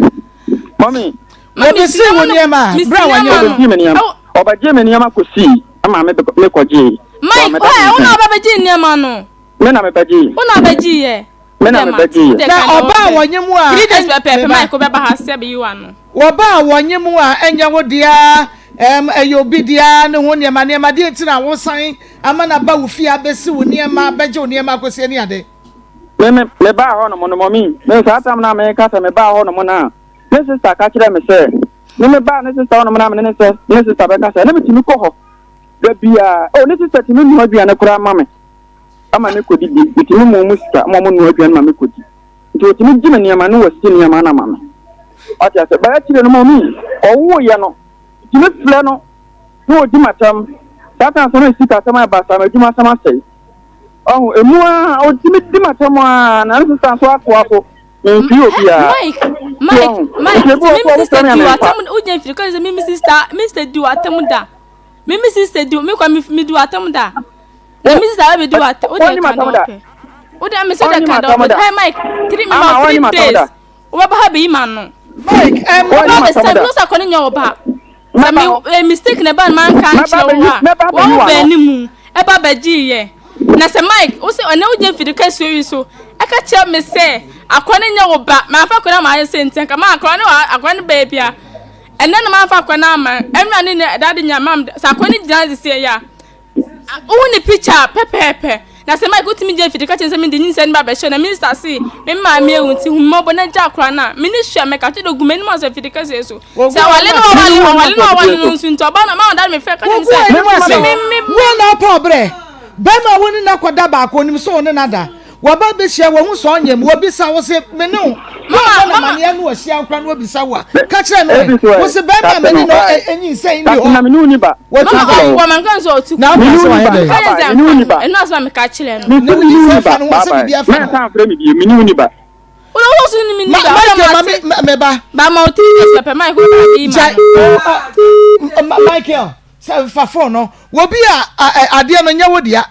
Mami. Wɔbɛsi wo nneɛma a bere a wɔnyɛ no. Ɔbɛgye me nneɛma. Ɔbɛgye me nneɛma kɔsii ama me me kɔgyee. Mike, ɔyɛ wo na ɔbɛgye nneɛma no. Me na mebɛgye. Wo na ɔbɛgye yɛ. Me na mebɛgye yɛ. Na ɔbaa a wɔnye mu a. 3 days pɛpɛɛpɛ Mike wobɛba ha sɛ bɛyi w'ano. Wɔbaa a wɔnye mu a ɛnyɛ wo dea. Ɛm, ɛyɛ obi dea ne ho nneɛma nneɛma deɛ nti na wosan ama no aba wo fie abɛsi wo nneɛma abɛgye wo nneɛma akɔsi ani ade. Me me mebaa hɔ nom no mɔmi me saa tam na meka sɛ mebaa hɔ nom no a ne sista ka kyerɛ me sɛ me mebaa ne sista hɔ nom na me ne ne sɛ ne sista bɛka sɛ ne metumi kɔ hɔ da biara oh ne sista tumi nua aduane koraa ma me ama me kɔdidi metumi mu mu sika ma ɔmo nua aduane ma me kɔdi nti ɔtumi gye me nneɛma ne wasi nneɛma no ama me ɔte ase bɛyɛ kyerɛ no mɔmi ɔwoyɛ no tumi frɛ no na ɔdi m'atam saa tan sɛ na sika asɛm ayɛ basaa m'adwuma asɛm asɛe ɔho emu a ɔtumi di m'atam a na ne sista nso atoa so memfiri obiara Mike Mike Mike nti me sister di w'atam wogyina mfiri kɔ sɛ me me sister me sister di w'atam da me me sister di me kɔ me di w'atam da na me sister bɛ di w'atam wode ka dɛ ɔpɛ wode me sɛ de ka dɛ ɔpɛ hey Mike three me ma 3 days Wobɛba ha bɛyi m'ano. Mike, ɛm. Wobɛba bɛsɛ me sɛ akɔ ne nyɛ wo ba. Sɛ me eh, mistake na ɛba no manka ankyerɛ wo a, wɔn wo bɛn ne mu ɛba bɛgyee yɛ. Na sɛ Mike, wo sɛ ɔne wogye mfidi kɛseɛ yi so ɛka kyerɛ me sɛ akɔ ne nyɛ wo ba, mamfa akɔ no ama ayɛ sɛ nti anka ma akɔ ne akɔ ne bɛɛ bia. Ɛnɛ na mamfa akɔ no ama, ɛnura ne ne dade nya mam sɛ akɔ ne gyina sisi yɛ a. Wohu ne picture pɛpɛɛpɛ. Na sɛ Mike wotumi gyina mfidi ka kyerɛ sɛ mede nyinsɛn no ba bɛhyɛ na minister se me maame awu nti hu mmɔbɔ na gya akora no a mene hwɛ mɛka kyerɛ gu m'anim asɛ mfidi kɛseɛ so sɛ awale no awale awale no awale no nso nti ɔba na mama dade me frɛ ka kyerɛ me sɛ me me me wo na ɔpɛ ɔbrɛ bɛrima wo ne na kɔda baako onim sɛ wo ne na da Wɔba bɛhyia wɔhu sɛ ɔnyɛ mu wɔbisa wo se me ne wo mama na maneɛ no ɔhyia nkora no wɔbisa wo a ka kyerɛ no ɛ wo se bɛrima a mene no ɛnyinsɛn ni hɔ wɔtu kwan na woka sɛ wayɛ dɛn ɛno asɛm a meka kyerɛ no na wodi sɛ fa no ho sɛ biribi afa no Michael ma me ba Michael Sɛ fa phone no wɔ bi a adeɛ no nyɛ wo dea.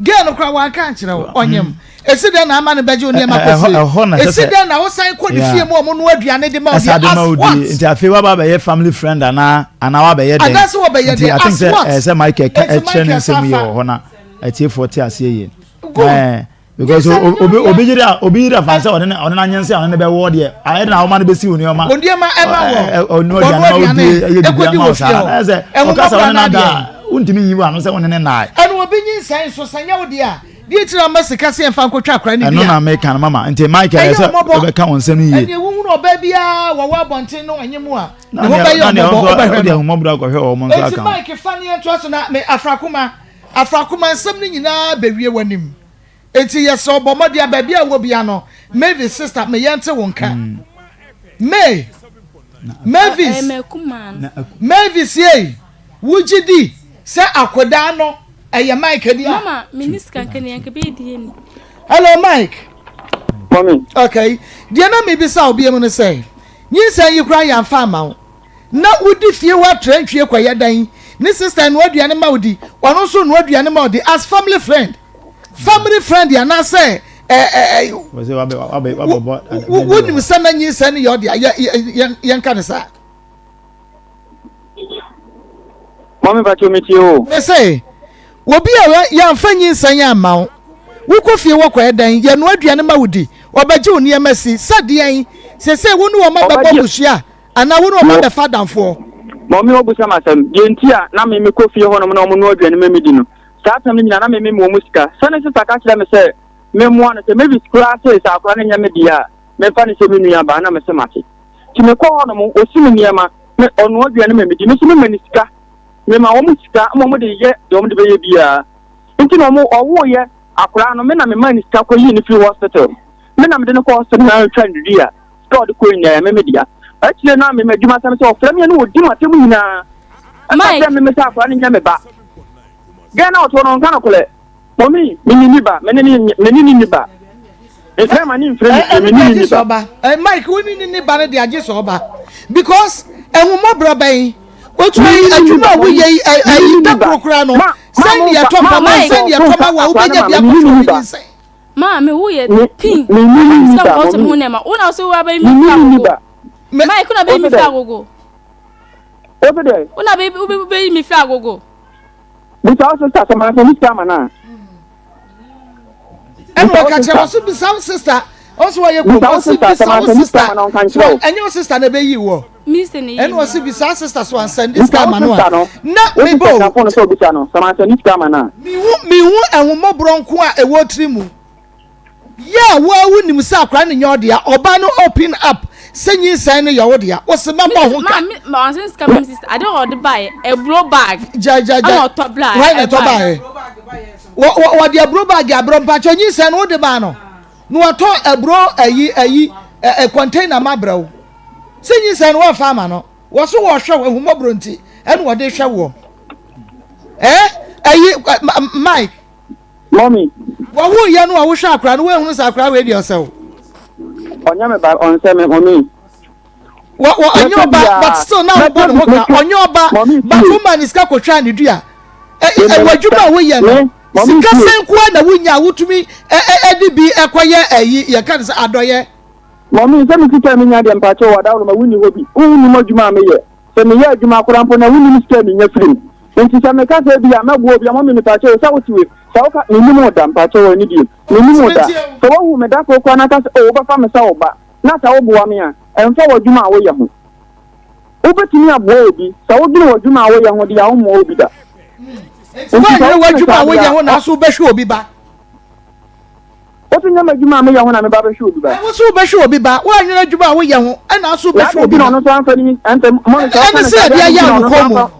Girl no koraa wanka ankyerɛ wo ɔnyem. Esi dɛn na ama no bɛgye wo nneɛma kɔsie? Esi dɛn na wosan kɔ ne fie mu a wɔnoa aduane de ma wo deɛ as what? Nti afei waba abɛyɛ family friend anaa anaa wabɛyɛ dɛn? Anaasɛ wɔbɛyɛ Nti dɛn I think as sɛ what? ɛɛ sɛ Michael ka Nti ɛkyerɛ ne Michael nsɛm san yie fa wɔ hɔ na atiefoɔ te aseɛ yie. Good. Ɛɛ because obi obi yiri a obi yiri afa sɛ ɔne ne ɔne n'anyense a ɔne ne bɛwɔ deɛ ayɛ de na ɔma no bɛsi wo nneɛma. Wo nneɛma ɛma wɔ. Ɔno aduane ma wodie ɛyɛ bibi ama wo saa na ɛsɛ ɔka sɛ ɔne n'ada a wontumi nyi w'ano sɛ ɔne ne nnae. Ɛna obi nyinsɛn nso sɛ nyɛ wo deɛ a deɛ tiri ama sika sɛ yɛmfa nkɔtwa akora ne Ɛno dua. na meka no mama nti Michael ɛsɛ ɔbɛka wɔn nsɛm yie. Ɛneɛ wohunu ɔbaa biara wɔwɔ abɔnten no ɔnye mu a ne ho bɛyɛ ɔmɔbɔ wobɛhwɛ no. Enti Mike fa ne yɛntoa so na me Afrakoma Afrakoma nsɛm no nyinaa bɛwie w'anim. Enti yɛsrɛ wo bɔ mmɔden a baabi a wɔ bia no Mavis sister me yɛnte wo nka. May Mavis Mavis ei wogye di sɛ akodaa no ɛyɛ Mike dea? Mama me ni sika nka ni anka bɛyɛ die ni. Hello Mike. Mommy. Okay. Deɛ na mebisa wo biom no sɛ nyinsɛn yi koraa yɛamfa amma wo. Na wodi fie hɔ atrantwie kɔyɛ dɛn? Ne sister noa aduane ma wo di, ɔno nso noa aduane ma wo di as family friend. Family friend anaasɛ wonim sɛ na nyinsɛn no yɛ ɔde a yɛnka ne saa. Mami Pacho mi tie o. Me se, obi a yɛamfa nyinsɛn amma wo, wokɔ fie hɔ kɔyɛ dɛn? Yɛnoa aduane ma wo di, ɔbɛgye wo nneɛma si sɛ deɛn? Sesei wo ne wɔn abɛbɔ abusua Anaa wo ne wɔn abɛfa adamfoɔ. Mɔmi ɔbusa me asɛm, deɛ nti a na me mekɔ fie hɔnom na wɔnoa aduane ma medi no, saa asɛm no nyinaa na me mema wɔn sika. Sɛ ne sista ka kyerɛ me sɛ memmoa no, sɛ Mavis koraa see sɛ akwadaa no nyɛ me deɛ a, memfa no sɛ me nuabaa, na mese mate. Nti mekɔ hɔnom, ɔsi me nneɛma, me ɔnoa aduane ma medi, me nso mema no sika, mema wɔn sika ma wɔde yɛ deɛ wɔde bɛyɛ biara. Nti na wɔn ɔwoeɛ akwadaa no, me na memaa no sika kɔyii no firii hospital, me na mede no kɔɔ hospital na ɔtwa no dua. Sika a ɔde kɔe nyinaa ɛyɛ me me dea. Akyire no a me m'adwuma sɛm sɛ ɔfrɛ me a na ɔdi m'asɛm nyinaa. Ɛka kyerɛ me me sɛ akwadaa no nyɛ me ba. Gɛɛ na ɔtoɔ no ɔnka nokorɛ. Mɔmi, me ne ni ba, me ne ne me ne ne ni ba. Mfrɛ ma ne mfrɛ me fie, me ne ne ni ba. Mike, wo ne ne ni ba no de agye sɛ ɔba because ɛhummɔborɔ bɛn wotu yi adwuma a woyɛ yi ɛyi da koro koraa no sɛn deɛ ɛtɔ mpa ma sɛn deɛ ɛtɔ ma wo a wobɛnya bi akɔtɔ obi nyinsɛn. Maa me wo yɛ pin. Me ni ni ba. Mo mi ne ma. Wo na so wa ba mi fi agogo. Ma e kuna be mi fi agogo. O se de. Wo na be be mi fi agogo. Bisa wo sister sɛ ma sɛ mi sika ma na. Ɛna ɔka kyerɛ wɔ so bisa wo sister. Ɔsɛ wɔyɛ kom ɔsi bisa wo sista so ɛnyɛ wo sista na ɛbɛyi wɔ ɛna ɔsi bisa sista so ansɛnde sika ama no a na mebɔ o mihu mihu ɛhomɔborɔ nko a ɛwɔ tiri mu yɛ a wo a wonim sɛ akora no nyɛ ɔdea ɔba no open up sɛ nyinsɛn no yɛ wo dea wo se mɛbɔ ho ka. Gyagyagya wɔn na ɛtɔ baayɛ wɔde aburo baagi abrɔ mpakyɛ nyinsɛn no wode baa no. Na watɔ aburo ayi ayi ɛ container ma brɛ wo sɛ nyinsɛn no wɔmfa ama no wɔ so wɔhwɛ wo ahummɔborɔ nti ɛna wɔde hwɛ woɔ ɛ ayi Mike Mɔmi. Wɔwo yɛ no a wohwɛ akora no woahunu sɛ akora wei deɛ ɔsɛ wo. Ɔnyɛ me ba ɔnsɛ me mɔmi. Wɔ wɔ ɔnyɛ ɔba but still na wobɔ ne ho ka ɔnyɛ ɔba but woma ne sika kɔtwaa ne dua ɛwɔ adwuma a woyɛ no. Sika sɛn nko ara na wunya a wutumi de bi kɔyɛ ayi, yɛka no sɛ adɔyɛ? Mummy, sɛ me sika a menya deɛ mpakyɛw w'adaworo ma wonni hɔ bi. Wonnim adwuma a meyɛ. Sɛ meyɛ adwuma koraa mpo na wonnim sika a menya firi mu. Nti sɛ meka sɛ ebia mɛboa obi a, mummy mepakyɛw sɛ wote wei, sɛ woka, mennim wo da, mpakyɛw ɛno deɛ, mennim wo da. Sɛ woahu me da koro koraa na ka sɛ oh wobɛfa me sɛ wo ba, na sɛ woboa me a, ɛmfa w'adwuma a woyɛ ho. Wobɛtumi aboa obi, sɛ wodwene w'adwuma a woyɛ ho deɛ a wommoa obi da. Nti woanyere w'adwuma a woyɛ ho nanso wobɛhwɛ obi ba. Wote nyɛ m'adwuma a meyɛ ho na meba bɛhwɛ obi ba. Wo so wobɛhwɛ obi ba. Woanyere adwuma a woyɛ ho nanso wobɛhwɛ obi ba. Ɛne sɛ ɛde ayɛ a wo kɔn mu.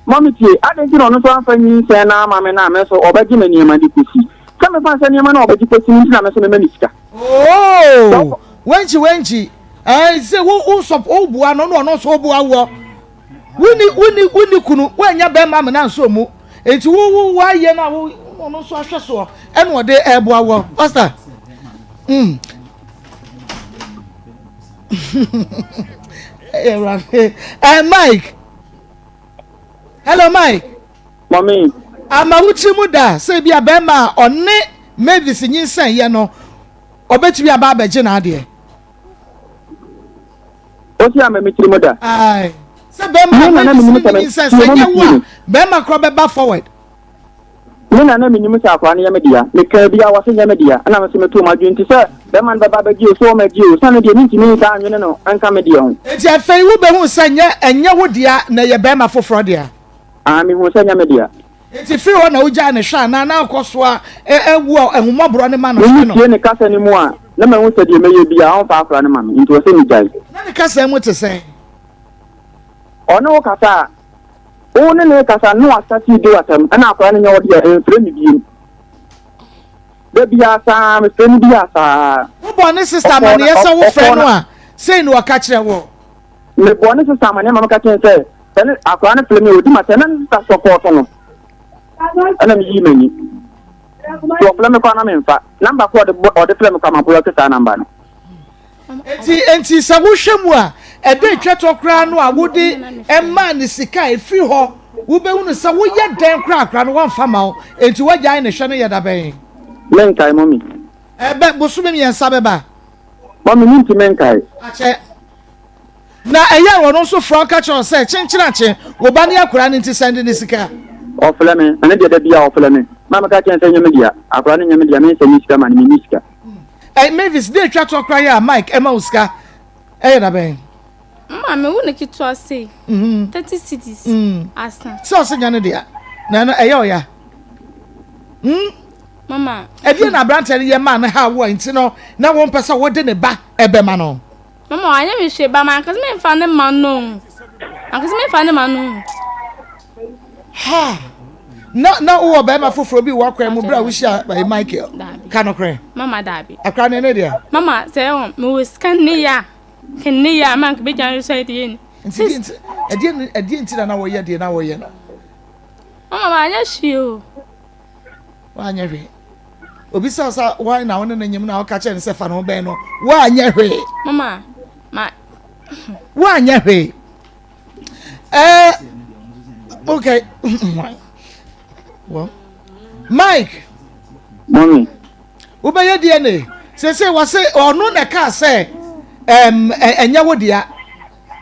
Mɔmi tie, adɛn nti na ɔno nso amfa nyinsɛn na ama me na me nso ɔbɛgye me nneɛma de kɔsi? Sɛ mefa sɛ nneɛma no a ɔbɛgye kɔsi no nti na me nso mema ne sika. Oo, wenkyi wenkyi, ɛɛ sɛ wo wo sɔp wo boa no na ɔno nso boa woɔ. Wonni wonni wonni kunu, woannya bɛrima amena nso mu. Enti wo wo woayɛ no a wo ɔno nso ahwɛ soɔ ɛna ɔde ɛɛboa woɔ. Pastor. Mm. Ɛwurade. Ɛɛ Mike. Hello Mike. Mami. Ama wo tiri mu da sɛ ebi a bɛrima a ɔne Mavis nyinsɛn yɛ no ɔbɛtumi aba abɛgye n'adeɛ. Wosi ama me tiri mu da. Aye. Sɛ bɛrima a Mavis ne ne nyinsɛn sɛ nyɛ wo a bɛrima korɔ bɛba forward. Me na na menim sɛ akwadaa no yɛ me dea. Mekaa bi a wɔse nyɛ me dea. Ɛna me nso metoo m'adwene nti sɛ bɛrima no bɛba abɛgye o sɛ ɔmmɛgye o sɛ no deɛ mentumi nsaa nwene no nka me deɛ ho. Nti afei wobɛhuu sɛ nyɛ ɛnyɛ wo dea na ɛyɛ bɛrima foforɔ dea? Aane, mehuu sɛ ɛnyɛ me dea. Enti firi hɔ na wogyaa no hwɛ anaa na wokɔ so ara wɔ ahummɔborɔ no ma no hwɛ no? Mene tie ne kasa no mu a, na mahu sɛ deɛ mɛyɛ biara ɔmfa akora no ma me, enti ɔsɛ megyae. Na ne kasa mu te sɛn? Ɔne wo kasa a, wo ne no rekasa na wasate redi w'atam, ɛna akora no nyɛ wo dea, mfrɛ me biom. Da biara saa, mefrɛ no biara saa. Wobɔ ne sista amanneɛ sɛ wofrɛ no a, sei na ɔka kyerɛ wo? Mebɔɔ ne sista amanneɛ ma meka kyerɛ no sɛ, sɛ ne akwadaa no frɛ me a, ɔdi m'atɛm na ne sista sɔpɔɔto no. Ɛna meyii m'ani. Sɛ ɔfrɛ me koraa na memfa. Namba ko ɔde ɔde frɛ me koraa mablɔke saa namba no. Enti enti sɛ wohwɛ mu a, ɛda etwa toɔ koraa no a wode maa ne sika a ɛfiri hɔ, wobɛhunu sɛ woyɛ dɛn koraa akwadaa no wɔmfa ma wo. Enti woagyae ne hwɛ no yɛ da bɛn? Menkae, mɔmi. Ɛbɛ bosome mmiɛnsa bɛba. Mɔmi, mentumi nkae. Akyɛ. Na ɛyɛ a ɔno nso frɛ wo ka kyerɛ wo sɛ, Kyenkyenakye, wo ba ne akwadaa no nti sɛnde ne sika. Ɔfrɛ me, ɛno deɛ da biara ɔfrɛ me. Ma meka kyerɛ no sɛ ɛnyɛ me dea, akwadaa no nyɛ me dea, mensɛnde sika ma no, menni sika. Ɛy, Mavis, deɛ ɛtwa toɔ koraa yɛ a Mike ɛma wo sika ɛyɛ da bɛn? Mma me wo ne ketewa sei, 30 cedis, asa. Sɛ ɔse nyɛ ne dea, na ɛno ɛyɛ ɔya. Hmm? Mama. Ɛdeɛ na aberanteɛ no yɛ maa no ha wo a nti no na wompɛ sɛ wode ne ba ɛbɛma no? Mama wanyɛ me hwee ba mankasa memfa ne ma no mankasa memfa ne ma no. Ha na na wowɔ bɛrima foforɔ bi wɔ akwan mu berɛ a wohyia eh, Michael ka nokorɛ. Mama daabi. Akora ne ne deɛ. Mama sɛ ɛwɔ mewɔ sika ne yɛ a kenne yɛ a manka bɛgya no sɛ ɛdeɛ ni. Nti ɛdeɛ ɛdeɛ nti na na wɔyɛ deɛ na wɔyɛ no. Mama wanyɛ hwee o. Wanyɛ hwee. Obisa wo sɛ why na wo ne no nyem na woka kyerɛ no sɛ fa ne ho bɛn no. Woanyɛ hwee. Mama, ma. Woanyɛ hwee. Eh, okay. Well, Mike. Mommy. Wobɛyɛ DNA. Sese wɔse ɔno na ɛkaa sɛ ɛnyɛ wo dea.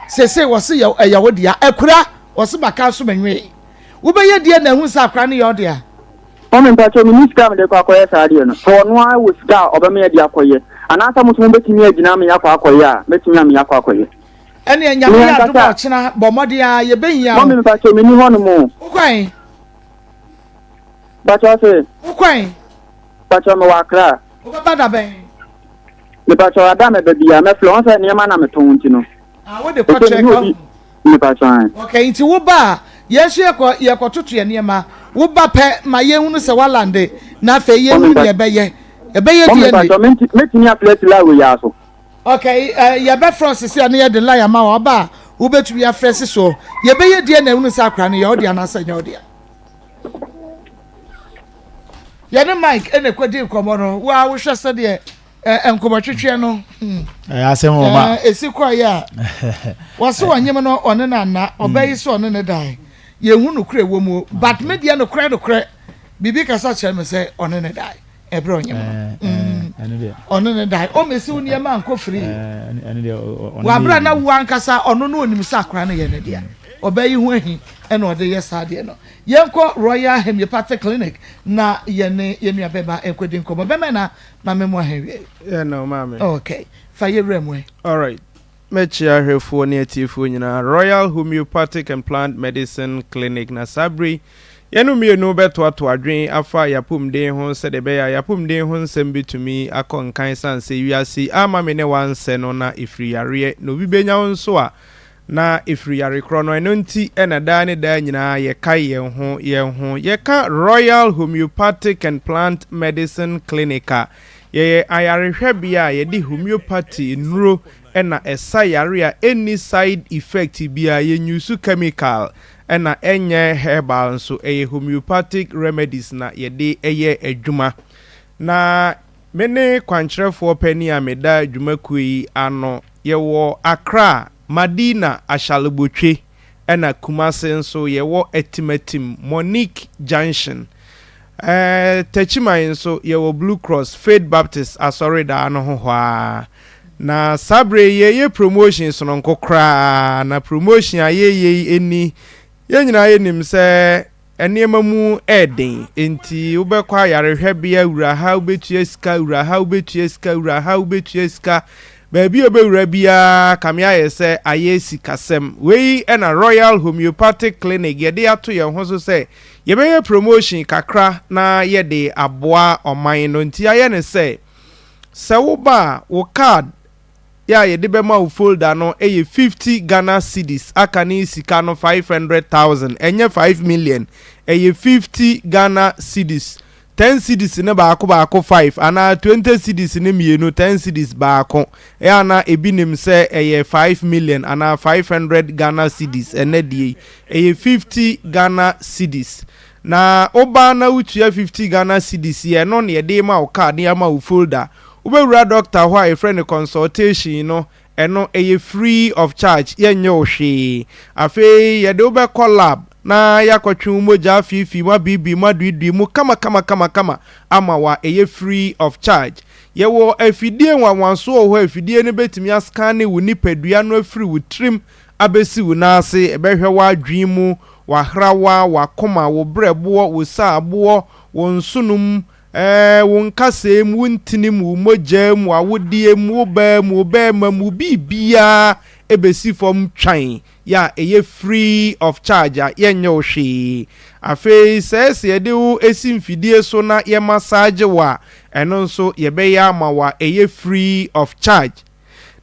Sese wɔse ɛyɛ wo dea. Akura wɔse baka nso menwee. Wobɛyɛ DNA ahu sɛ akora no yɛ ɔdea. Mummy mpakyɛw menni sika a mede kɔ akɔyɛ saa adeɛ no, sɛ ɔno ara wɔ sika a ɔbɛma yɛde akɔyɛ. Anaasɛ mo nso mobɛtumi agyina me akɔ akɔyɛ a, mɛtumi a me akɔ akɔyɛ. Ɛneɛ Nyame yɛ adom a ɔkyena bɔ mmɔden ara yɛbɛhia wo. Mɔmi mepakyɛw menni hɔ nom o. Wokɔ he? Pakyɛw se. Wokɔ he? Pakyɛw mewɔ Accra. Wobɛba da bɛn? Mepakyɛw ada mɛba biara mɛfrɛ wɔn sɛ nneɛma na metɔn nti no. Ah wode kɔ kyerɛ ka ho. Mepakyɛw ae. Okay nti woba a yɛn nso yɛkɔ yɛkɔtoto yɛn nneɛma woba pɛ ma yɛnhunu sɛ woalande na afei yɛnhunu nea ɛbɛyɛ ɛbɛyɛ Mɔmi DNA. mepakyɛw mɛtumi afrɛ asi line wei ara so. Okay, eh, yɛbɛfrɛ wo sisi a na yɛde line ama wo aba a wobɛtumi afrɛ si soɔ. Yɛbɛyɛ deɛ na ehunu sɛ akora no yɛ ɔde anaasɛ nyɛ ɔde a. Yɛne Mike ɛna ɛkɔdi nkɔmmɔ no, wo a wohwɛ sɛdeɛ eh, nkɔmmɔtwetweɛ no hmm. Ɛyɛ asɛm wɔ ma. Eh, ɛsi kɔeɛ a wɔse ɔnyem no ɔne no anna ɔbɛ yi sɛ ɔne ne dae yɛhu nokorɛ wɔ mu but me deɛ nokorɛ nokorɛ biribi kasa kyerɛ me sɛ ɔne ne dae ɛberɛ ɔnyem no ɔne ne dae ɔmmɛsi wo nneɛma nkɔ firi waberɛ na wo ankasa ɔno no ɔnim sɛ akora no yɛ ne dea ɔbɛ yi ho ahi ɛna ɔde yɛ saa deɛ no yɛnkɔ Royal Homeopathic Clinic na yɛne yɛn nua bɛma nkɔdi nkɔmmɔ bɛma na ma me mu ahɛn wie okay fa yɛ wura mu ɛ. Alright Mɛkyea ahwɛfoɔ ne atiefoɔ nyinaa Royal Homeopathic and Plant Medicine Clinic na saa berɛ yi yɛne mmienu bɛtoatoa adwene afa yɛapomden ho sɛdeɛ ɛbɛyɛ a yɛapomden ho nsɛm bɛtumi akɔ nkan sane sɛ wiase yi amma me ne wo ansɛ no na ɛfiri yareɛ na obi bɛnya wo nso a na ɛfiri yare korɔ no ɛno nti na daa ne daa nyinaa yɛkae yɛn ho yɛn ho yɛka Royal Homeopathic and Plant Medicine Clinic a Yɛyɛ ayarehwɛbea a yɛde homeopathy nnuro na ɛsa yare a ɛnni side effect biara, yɛnnyusu chemical ɛna ɛnyɛ herbal nso, ɛyɛ homeopathic remedies na yɛde yɛ adwuma. Na me ne kwankyerɛfoɔ panin a meda dwumakuo yi ano, yɛwɔ Accra, Madina, Ashalebotwe. Ɛna Kumase nso yɛwɔ Atimatim, Monique Junction. Ɛɛ Techiman nso yɛwɔ Blue Cross, Faith Baptist asɔredaa no ho hɔ ara. Na saa berɛ yi yɛreyɛ promotion sononko koraa, na promotion a yɛreyɛ yi ni, yɛn nyinaa yɛnim sɛ Nneɛma mu yɛ den, enti wobɛkɔ ayarehwɛbea, wura ha wobɛtua sika, wura ha wobɛtua sika, wura ha wobɛtua sika. Baabi a wobɛwura biara kame ayɛ sɛ ayɛ sikasɛm. Wei na Royal Homeopathic Clinic yɛde ato yɛn ho so sɛ yɛbɛyɛ promotion kakra na yɛde aboa ɔman no. Nti yɛayɛ no sɛ, sɛ woba a, wo card yɛ a yɛde bɛma wo folder no yɛ 50 Ghana cedis, aka ne sika no 500,000, ɛnyɛ 5 million, ɛyɛ 50 Ghana cedis. 10 cedis no baako baako 5 anaa 20 cedis no mmienu 10 cedis baako. Ɛyɛ a na ebi nim sɛ ɛyɛ 5 million anaa 500 Ghana cedis, ɛnɛ deɛ yi ɛyɛ 50 Ghana cedis. Na woba na wotua 50 Ghana cedis yi, ɛno na yɛde ma wo card na yɛama wo folder. Wobɛwura dɔkta hɔ a yɛfrɛ no consultation no, ɛno ɛyɛ free of charge, yɛnyɛ wo hwee. Afei yɛde wo bɛkɔ lab na yɛakɔtwe wo mogya afiifii mu, abiibii mu, aduidui mu kamakamakamakama ama wo a, ɛyɛ free of charge. Yɛwɔ afidie nwanwansoɔ wɔ hɔ a afidie no bɛtumi ascanne wo nipadua no afiri wo tirim abɛsi wo nan ase, ɛbɛhwɛ w'adwene mu, w'ahrawa, w'akoma, wo berɛboɔ, wo saaboɔ, wo nsono mu, Ɛɛ, wo nkasɛɛ mu, wo ntini mu, wo mogyaa mu, w'awodeɛ mu, wo baa mu, wo bɛɛma mu, wo biribiara bɛsi fam twan yɛ a ɛyɛ free of charge a yɛnyɛ wo hwee. Afei sɛ sɛ yɛde wo si mfidie so na yɛ massage wo a, ɛno nso yɛbɛyɛ ama wo a ɛyɛ free of charge.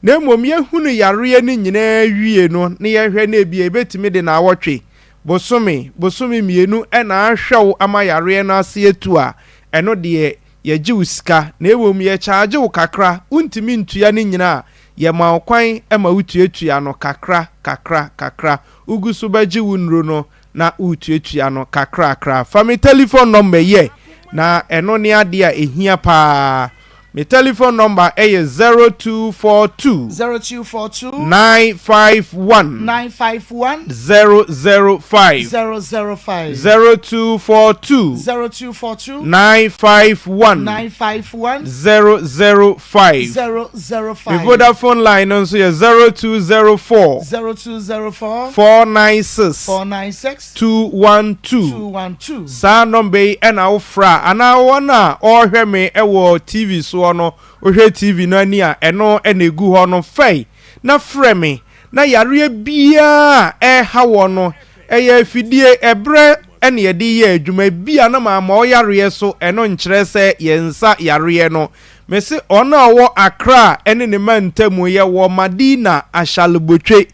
Na mmom yɛhunu yareɛ no nyinaa wie no na yɛhwɛ na ebia yɛbɛtumi de naawɔtwe, bosome, bosome mmienu na ahwɛ wo ama yareɛ no ase atu a, ɛno deɛ yɛgye wo sika. Na mmom yɛkyaagye wo kakra, wontumi ntua ne nyinaa a, yɛma wo kwan ma wotuatua no kakra, kakra, kakra. Wogu so bɛgye wo nnuro no na woretuatua no kakrakra. Fa me telephone number yi ɛ, na ɛno ne adeɛ a ɛhia paa. Me telephone number yɛ 0242. 0242. 951. 951. 005. 005. 0242. 0242. 951. 951. 005. 005. Me Vodafone line no nso yɛ 0204. 0204. 496. 496. 212. 212. Saa nɔmba yi na wofrɛ a anaa wɔn a wɔrehwɛ me wɔ TV so. soɔ no, wohwɛ TV no ani a, ɛno na ɛgu hɔ no. Fɛe na frɛ me na yareɛ biara a ɛreha woɔ no, ɛyɛ afidie, ɛberɛ na yɛde yɛ adwuma, ebia na mamma wo yareɛ so, ɛno nkyerɛ sɛ yɛnsa yareɛ no. Mese wɔn a wɔwɔ Accra ne ne mantamu, yɛwɔ Madina Ashalebotwe,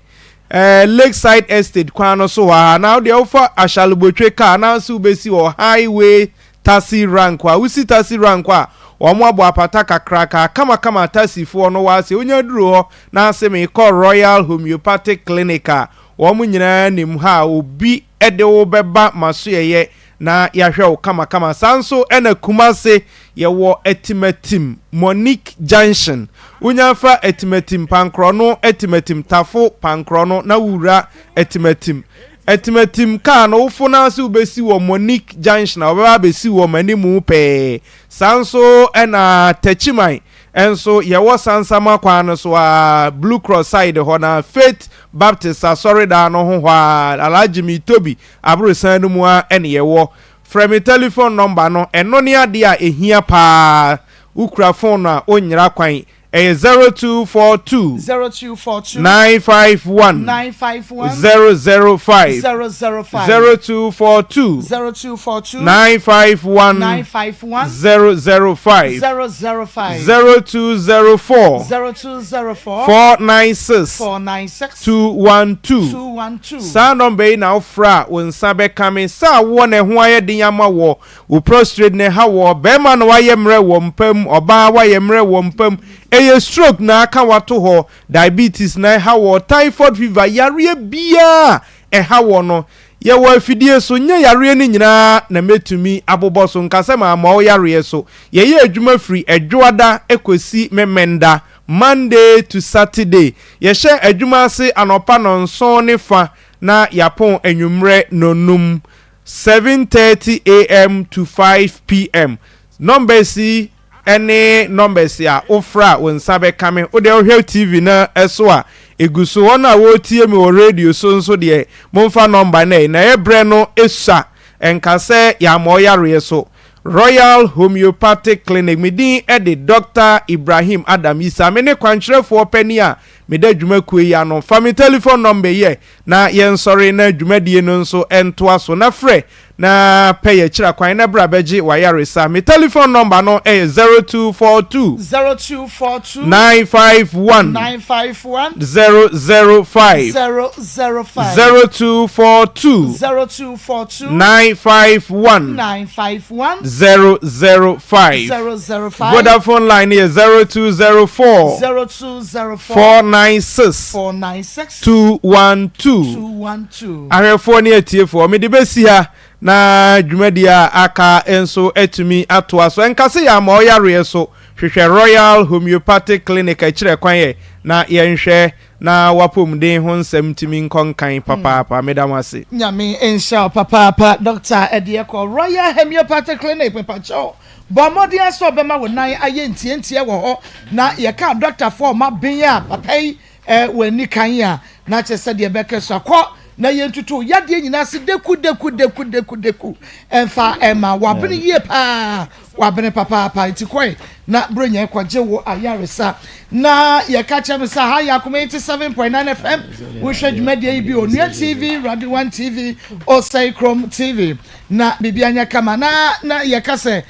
eh, Lakeside Estate kwan no so hɔ ara. Na wodeɛ wofa Ashalebotwe kaa anaasɛ wobɛsi wɔ Highway Taxi rank a, wosi taxi rank a, wɔn abɔ apata kakraka kamakama taxifoɔ no wɔ ase. Wonya duru hɔ na ase meekɔ Royal Homeopathic Clinic a, wɔn nyinaa nim ha a obi de wo bɛba m'asoɛeɛ na yɛahwɛ wo kamakama. Saa nso na Kumase yɛwɔ Atimatim, Monique Junction. Wonya fa Atimatim Pankorɔno, Atimatim Tafo Pankorɔno na wowura Atimatim. Atimatim kaa no wofo no ara sɛ wobɛsi wɔ Monique Junction a wɔbɛba abɛsi wɔ m'animu pɛɛ. Saa nso na Takyiman nso yɛwɔ Sansama kwan no so ara, Blue Cross side hɔ no ara, Faith Baptist asɔredan no ho hɔ ara, Alhaji Mitobi aborosan no mu ara na yɛwɔ. Frɛ me telephone number no, ɛno ne adeɛ a ɛhia pa ara. Wokura phone a wonyera kwan. Ɛyɛ 0242 0242 951 951 005 005 0242 0242 951 951 005 005 0204 0204 496 496 212 212. Saa nɔmba yi na wofrɛ a wo nsa bɛka me. Sɛ awoɔ na ɛho ayɛ den ama woɔ, Wo prostrate na ɛha woɔ, barima na wayɛ mmerɛ wɔ mpa mu, ɔbaa wayɛ mmerɛ wɔ mpa mu, ɛyɛ stroke na aka wato hɔ, diabetes na ɛha woɔ, typhoid fever, yareɛ biara a ɛha woɔ no, yɛwɔ afidie so, nyɛ yareɛ no nyinaa na mɛtumi abobɔ so, nka sɛ mamma wo yareɛ so. Yɛyɛ adwuma firi Ɛdwoada kɔsi Memenda, Monday to Saturday. Yɛhyɛ adwuma ase anɔpa nnɔnson ne fa na yɛapɔn anwummerɛ nnɔnnum. 7:30 AM to 5 PM. Numbers yi ne numbers a wofrɛ a wo nsa bɛka me. Wo deɛ wohwɛ TV no so a, ɛgu so. Wɔn a wɔretie me wɔ radio so nso deɛ, momfa number no ɛ. Na ɛyɛ berɛ no sua. Ɛnka sɛ yɛama wo yareɛ so. Royal Homeopathic Clinic. Me din de Dɔkta Ibrahim Adam Yisa. Me ne kwankyerɛfoɔ panin a meda dwumakuo yi ano. Fa me telephone number yi ɛ. Na yɛnsɔre na dwumadie no nso ntoa so. Na frɛ na pɛ yɛ akyira kwan na bra bɛgye w'ayaresa. Me telephone number no yɛ 0242. 0242. 951. 951. 005. 005. 0242. 0242. 951. 951. 005. 005. Vodafone line no yɛ 0204. 0204. 496. 496. 212. 212. Ahwɛfoɔ ne atiefoɔ, mede bɛsi ha na dwumadie a aka nso atumi atoa so. Ɛnka sɛ yɛama wo yareɛ so, hwehwɛ Royal Homeopathic Clinic akyirɛ kwan ɛ na yɛnhwɛ na w'apɔmuden ho nsɛm ntumi nkɔ nkan papaapa. Meda mo ase. Nyame nhyira wo papaapa Doctor ɛdeɛ kɔ Royal Homeopathic Clinic mepakyɛw bɔ mmɔden ara sɛ ɔbɛma wo nan ayɛ ntiantia wɔ hɔ na yɛka doctorfoɔ a ɔma ben a papa yi Eh, w'ani kan a, na kyerɛ sɛ deɛ ɛbɛkɛ so akɔ na yɛntutu yadeɛ nyinaa ase deku deku deku deku deku ɛmfa ɛma wabene yie paa wabene papaapa nti kɔe na buronya kɔgye wo ayaresa na yɛka kyerɛ me sɛ ha yɛ akoma 87.9 fm wohwɛ dwumadie yi bi onua tv radio 1 tv ɔsɛe krom tv na biribi anyɛ kama na na yɛka sɛ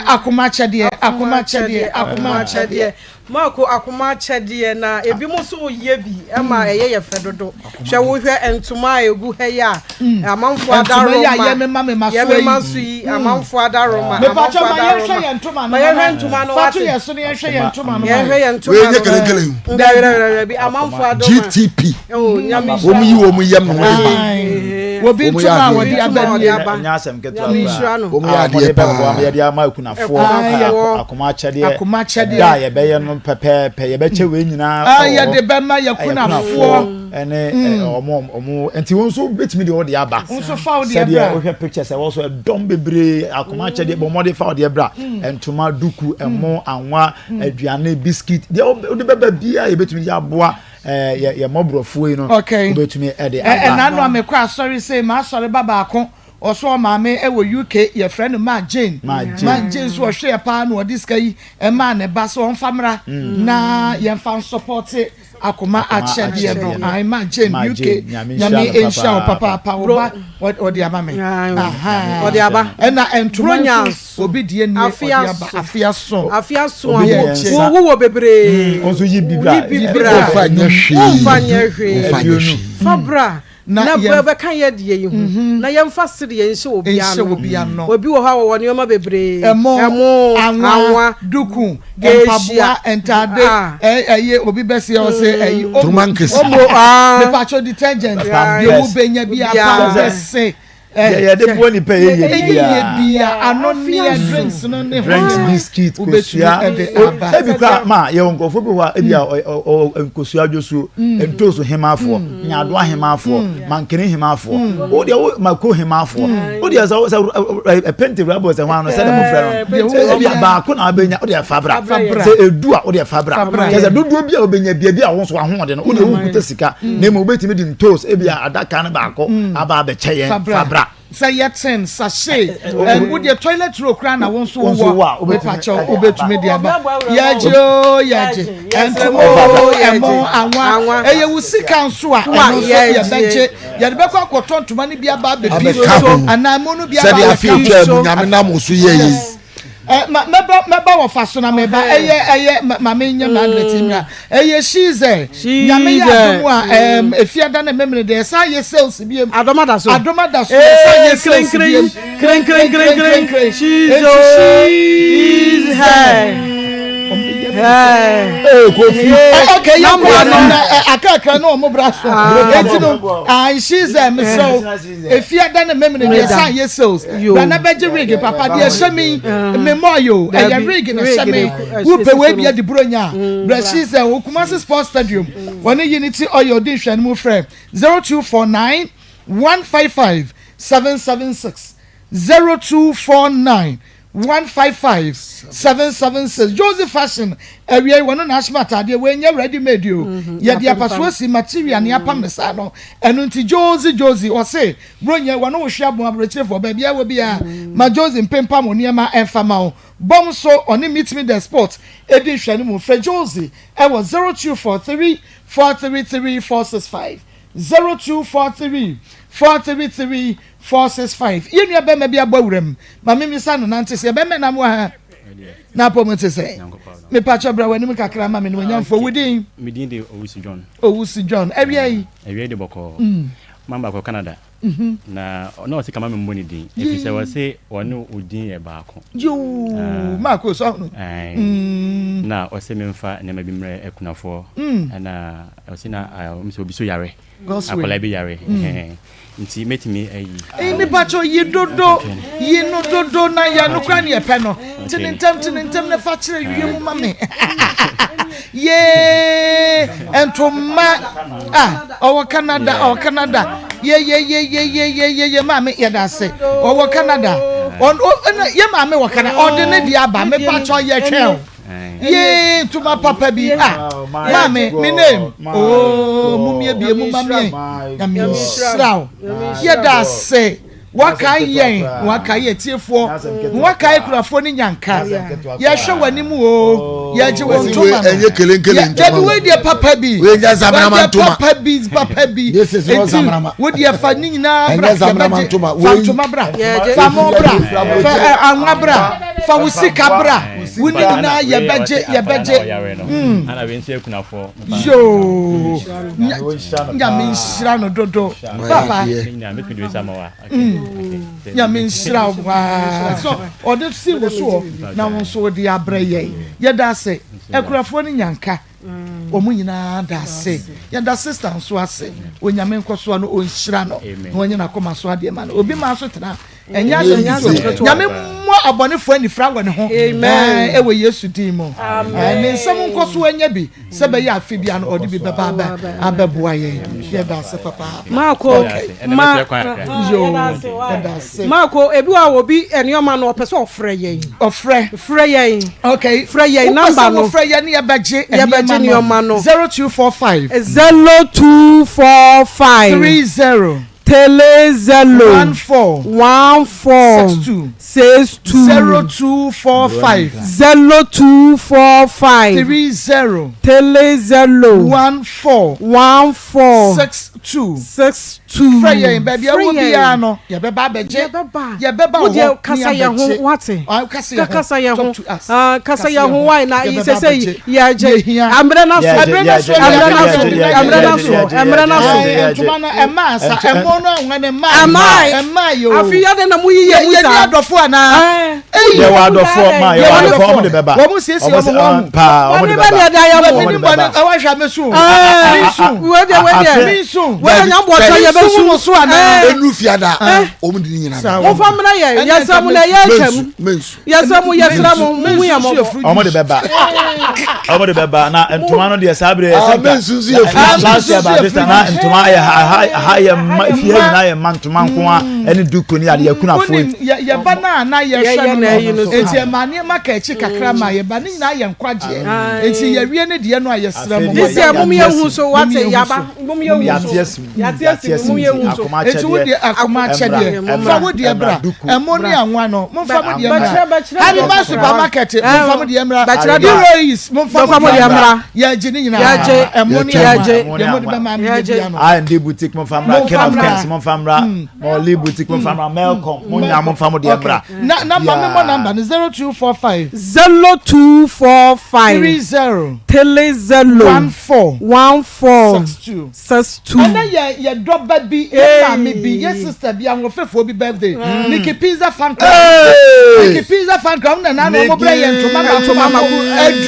akoma kyɛdeɛ akoma kyɛdeɛ akoma kyɛdeɛ Marko akoma akyɛdeɛ na ebinom nso yɛ bi ma ɛyɛ yɛ fɛ dodo. Hwɛ wohwɛ ntoma a egu ha yi a mm. amanfoɔ adaroma yɛmema so yi mm. amanfoɔ adaroma amanfoɔ adaroma ma yɛhwɛ ntoma no wate yɛ so na yɛhwɛ yɛn ntoma no yɛhwɛ yɛn ntoma no wei nyɛ kelekele o amanfoɔ adaroma GTP oh, wɔn yi wɔn yam na wɔde ba obi ntoma a wɔde aba nie ɛnyɛ asɛm ketewa koraa wɔn yɛ adeɛ paa wɔde ama akunafoɔ akoma akyɛdeɛ akoma akyɛdeɛ da a yɛbɛyɛ no pɛpɛɛpɛ yɛbɛkyɛ wei nyinaa ah, yɛde bɛma yɛ kunafoɔ ɛne ɔmo ɔmo nti wɔn nso betumi deɛ ɔde aba nso fa ɔde ɛbra sɛdeɛ wohwɛ pictures ɛwɔ so ɛdɔm bebree akoma akyɛdeɛ bɔn ɔde fa ɔde ɛbra ntoma duku ɛmo anwa aduane biscuit deɛ ɔde bɛba biara yɛbɛtumi de aboa ɛɛ yɛ yɛ mmɔborɔfoɔ yi no okay wobɛtumi ɛde aba ɛna ano a mekɔ asɔre sɛ ma asɔre ba baako. Ɔso ɔmaame wɔ UK yɛfrɛ no Ma Jane. Ma Jane nso ɔhwɛ yɛ paa na ɔde sika yi ɛmaa ne ba sɛ ɔmfa mmra na yɛmfa nsɔpɔte akoma akyɛdeɛ no. Ae Ma Jane UK Nyame nhyira wo papaapa wo ba ɔde ama me. Ɔde aba. Ɛna ntoma nso obi deɛ nie ɔde aba afe aso. Afe aso a wo wɔ bebree. Nso yi bi bra. Yi bi bra. Womfa nyɛ hwee. Womfa nyɛ hwee. Fa bra. Na Na yɛn. bɛka yɛ deɛ yi ho, na yɛmfa sereɛ nhyɛ obi Nhyɛ ano. obi ano. Obi wɔ hɔ a wɔwɔ nneɛma bebree, Ɛmo, ɛmo, anwa, anwa, duku, gehyia, mpaboa, ntaade, ah. ɛ, ɛyɛ obi bɛseɛ ɔsɛ ɛyi, omo, Turuma nkesi. Omo, ah. Mepatwɔ detergent, Yeah. deɛ wobɛnya bi Biara. pampɛse, ɛ, Deɛ yɛde boa nipa yɛ yie ɛyɛ biara. yie bia, anonneɛ, drinks no ne Drinks, ho. biscuit, Wobɛtumi kosua. ɛde O- aba. Ebi koraa ma yɛwɔ nkurɔfoɔ bi hɔ a ebi a ɔ- ɔ- ɔ- nkosua dwosuo, ntoosu hemaafoɔ, nyaadoa hemaafoɔ, mankani hemaafoɔ, wo deɛ wo mako hemaafoɔ, wo deɛ sɛ sɛ ɛ ɛ penti rubber sɛ hwan no sɛdeɛ mofrɛ no, Deɛ sɛ wowɔ ebi a baako na wabɛnya wo deɛ fa bra, Fa bra. sɛ edu a wo deɛ fa bra, Fa bra. kyerɛ sɛ dodoɔ bi a wobɛnya bi ebi a wo nso ahoɔden no wo deɛ wonkuta sika na mmom wobɛtumi de ntoos ebi a adaka no baako aba abɛkyɛ yɛn Fa bra. fa bra. Sɛ yɛ tin, sachet, ɛn wo deɛ toilet roll koraa na wo nso Wo nso wowɔ, wɔ a, wobɛtumi mepakyɛw de aba. wobɛtumi de aba. Yɛgye oo yɛgye, ɛntoma oo ɛmo, anwa, ɛyɛ wo sika nso a ɛno nso yɛbɛgye, yɛde bɛkɔ akɔtɔ ntoma no bi aba abɛpi Abɛka so ho. anaa ɛmo no bi aba Sɛdeɛ afe abɛka ho. atwaa mu Nyame nam wo so yɛɛ yi. Yes. Ɛ ma mɛba mɛba wɔ fa so na mɛba ɛyɛ ɛyɛ ma ma menyɛ m'advert mmra ɛyɛ shize nyame yɛ adom a ɛɛm efiada ne memene deɛ ɛsan yɛ sales biem Adom ada so. Adom ada so ɛsan yɛ sales biem Kren kren kren kren kren She's eti hey. Ee Kofi. Okay, yɛ kɔ no na akrakra na ɔmo bra so eti no ayi shize mesrɛ wo. Efiada ne Memene deɛ san yɛ sales. Bra na bɛgye wig papa deɛ ɛhyɛ me yi me mmɔɔ yɛ o ɛyɛ wig na ɛhyɛ me wopɛ wei bi adi buronya a bra Shiza wɔ Kumasi Sports Stadium wɔne Unity Oil di nhwɛanimu frɛ 0249 155 776 0249 155 776 Josie Fashion awia yi wɔno na ahyem ataadeɛ wei nyɛ ready made o mhm, yɛde apasoɔ si material ne apam ne saa no ɛno nti Josie Josie ɔse bronyɛ wɔno wohwe aboa aburokyerefoɔ baabi a wɔ biara mm. ma Josie mpempam wo nneɛma ɛmfa ma wo bɔm so ɔne meet me the sport edi nhwɛ no mu frɛ Josie ɛwɔ 0243 433 465 0243 433 465 Yɛn nua bɛrima bi abɔ awura mu ma me misa no nante sɛ bɛrima nam wɔ ha na apɔ mu te sɛ mepakyɛ bra w'anim kakra ma me ne wanyamfoɔ wo din Me din de Owusu John. Owusu John awia yi Awia yi de bɔkɔɔ. Mm. Man baako Canada. Mm-hmm. Na na ɔse kama me mmɔ ne din. Ɛfiri sɛ wɔse wɔne wo din yɛ baako. Yoo, ah. Maako so ahono. Mm. Na ɔse memfa nneɛma bi mmerɛ akunafoɔ. Mm. Ɛna ɔse na ɔmo sɛ obi so yare. Akwadaa bi yare. Mm. Nti mɛtumi ayi. Eyi mepakyɛw yi dodo yi no dodo na yɛ no kora ne yɛpɛ no te ne ntɛm te ne ntɛm na fa kyerɛ wie mu ma me yee ntoma a ɔwɔ Canada ɔwɔ Canada ye ye ye ye ye ye ye ye maame yɛda ase ɔwɔ Canada ɔn ɔ yɛ maame wɔ Canada ɔde ne deɛ aba mepakyɛw yɛ twɛn o. Yee ntoma papa bi ah maame me name oh mumie bie mu ma me nyame nhyira wo yɛda ase wakae yɛn na wakae yɛ tiefoɔ na wakae kurafoɔ ne nyanka yɛhwɛ w'anim o yɛgye wɔn ntoma no dabi wei deɛ papa bi wei deɛ papa bi papa bi eti wo deɛ fa ne nyinaa bra yɛbɛgye fa ntoma bra fa mo bra fa anwa bra fa wo sika bra. Wo ne nyinaa yɛbɛgye yɛbɛgye mm. Yoo Nyame nhyira no dodo papa mm. Nyame nhyira wo paa so ɔde si wo soɔ na wo nso wode abrɛ yɛn yɛda ase akurafoɔ no nyanka wɔn nyinaa da ase yɛda sista nso ase onyame nkɔsoa no ɔnhyira no na ɔnyɛ n'akoma so adeɛ ma no obi maa so tena Ɛnyɛ asɛm ketewa. Nyame mmɔ abɔnefoɔ anifira wɔ ne ho ɛwɔ Yesu din mu. Ne nsɛm nkɔ so anya bi sɛ bɛyɛ afe bia no ɔde bi bɛba abɛboa yɛn. Yɛda ase papa. Maako ma yo yɛda ase. Maako ebi wɔ obi nneɛma no ɔpɛ sɛ ɔfrɛ yɛn. Ɔfrɛ. Frɛ yɛn. Okay. Frɛ yɛn namba no. Wopɛ sɛ wɔfrɛ yɛn ne yɛbɛgye 30. 14. 14. 62. 62. 0245. 0245. 30. 30. 14. 14. 62. 62. Frɛ yɛn baabi a Frɛ wɔ yɛn. biara no, yɛbɛba abɛgye. Yɛbɛba. Yɛbɛba Wo wɔ deɛ hɔ kasa ne yɛn ho abɛgye. wate. Ah, kasa yɛn ho. Kasa yɛn ho. Talk to us. Ah, kasa yɛn ho why na Yɛbɛba sɛ sɛ abɛgye. yɛgye. Yɛhia. Ambrɛ na so. Yɛgye, Ɛberɛ no so, yɛgye, ɛberɛ no yɛgye, so, yɛgye, Ɛmmerɛ na so, yɛgye, ɛmmerɛ na so. yɛgye, Ɛɛ, yɛgye. ntoma no ɛma asa ɛmo no anwa no ɛma Ɛmma. ɛma yɛ o. Afi yɛ de na mo yiye mu yɛ saa. ni adɔfo anaa. Ɛɛ. Eyi. Yɛwɔ adɔfoɔ ma yɛwɔ adɔfoɔ ɔmo de bɛba. Wɔn siesie Ɔmo wɔn sɛ, ho ah, ahu. paa ɔmo de Wɔne bɛ bɛba. deɛ de ayɛ Wɔn mo. Ɔmo ni de bɔ ne bɛba. ɛwɔ ahwɛ amesu. Ɛɛ. Minsu. Wei deɛ wei deɛ. Minsu. Wei deɛ nyambɔ sɛ yɛ bɛ Minsu su. wo so anaa. Enu fiada wɔn de ne nyinaa Saa bɛba. Mo fa mmerɛ yɛ. Yɛsrɛ mo na ɛyɛ atwam. Mensu. Yɛsrɛ mo yɛsrɛ mo mo hu yɛn mmɔbɔ. Ɔmo de bɛba. Ɔmo de bɛba na ntoma no deɛ saa bere yɛ Ah, sɛ nka mensu nso yɛ free. last year ba this time na ntoma yɛ ha ha ha yɛ mma fie ha nyinaa yɛ mma ntoma nko a ɛne duku ne adeɛ akunafoɔ Wonim, yi. yɛ yɛba no a na yɛhwɛ Yɛyɛ no na ɛyi no no so. enti ɛma nneɛma ka akyi kakra ma yɛba ne nyinaa yɛ nkwagyeɛ enti yɛwie ne deɛ no a yɛsrɛ mo Afei This year mom yɛ hu so wate Mom yɛ hu yaba so. mom yɛ hu Yate so. asim. Yate asim mom yɛ hu so. Akoma enti wo akyɛdeɛ. deɛ akoma akyɛdeɛ Ɛmmra, fa wo deɛ ɛmmra, bra duku. ɛmo ne anwa no momfa mo deɛ mmra Bɛkyerɛ bɛkyerɛ. Hariba supermarket momfa mo deɛ mmra Bɛkyerɛ deɛ. Heroes momfa Momfa mo deɛ mmra. yɛgye ne nyinaa Yɛgye. ɛmo ne Yɛgye. anwa deɛ mode bɛma me Yɛgye. bia no R&D boutique momfa mmra Momfa King of mmra. Kings momfa mmra Molly boutique momfa mmra Melcom mo nyinaa momfa mo deɛ mmra. na na ma memmɔ Yeah. number no 0245 0245 30 30 14 14 62 62. ɛnɛ yɛ yɛ dɔba bi yɛ maame bi yɛ sister bi ahoɔfɛfoɔ bi birthday Nikki Pizza fan club Hey! Nikki Pizza fan club ɔmo na nanu ɔmo brɛ yɛ ntoma mako mako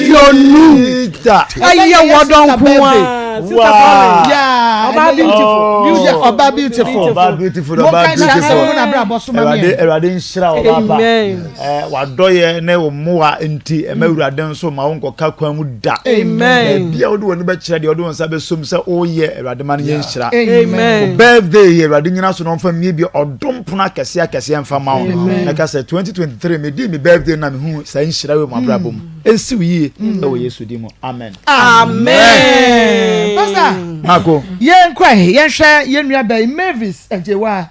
20. Ita. Ɛyɛ Ɛnɛ yɛ wɔdɔ sister nko birthday. a. Sister Wow. Florence. Yeah, Ɔbaa ɛnɛ yɛ- beautiful. Oh. Beautiful. Ɔbaa beautiful. Ɔbaa beautiful, Mo ɔbaa nka nhyira sɛ beautiful. mo na abrabɔ so ma Awurade me. Awurade nhyira ɔbaa pa. Amen. Ɛɛ wadɔyɛ ne wo mmoa nti ɛmɛ Awurade nso ma wo nkɔka kwan mu da. Amen. Baabi a wode w'ani bɛkyerɛ deɛ wode wo nsa bɛsom sɛ woyɛ Awurade ma no yɛ nhyira. Amen. Wo birthday yi Awurade nyina so na ɔmfa mmie bi ɔdom pono akɛseɛ akɛseɛ mfa ma wo. Na ka sɛ 2023 medii me birthday na mehu saa nhyira wei mu abrabɔ mu. Ɛnsi wo yie ɛwɔ Yesu din mu. Amen. Amen. Pastor, Mako. yɛn kɔ ɛ yɛnhwɛ yɛn nua bɛyi Mavis Agyewa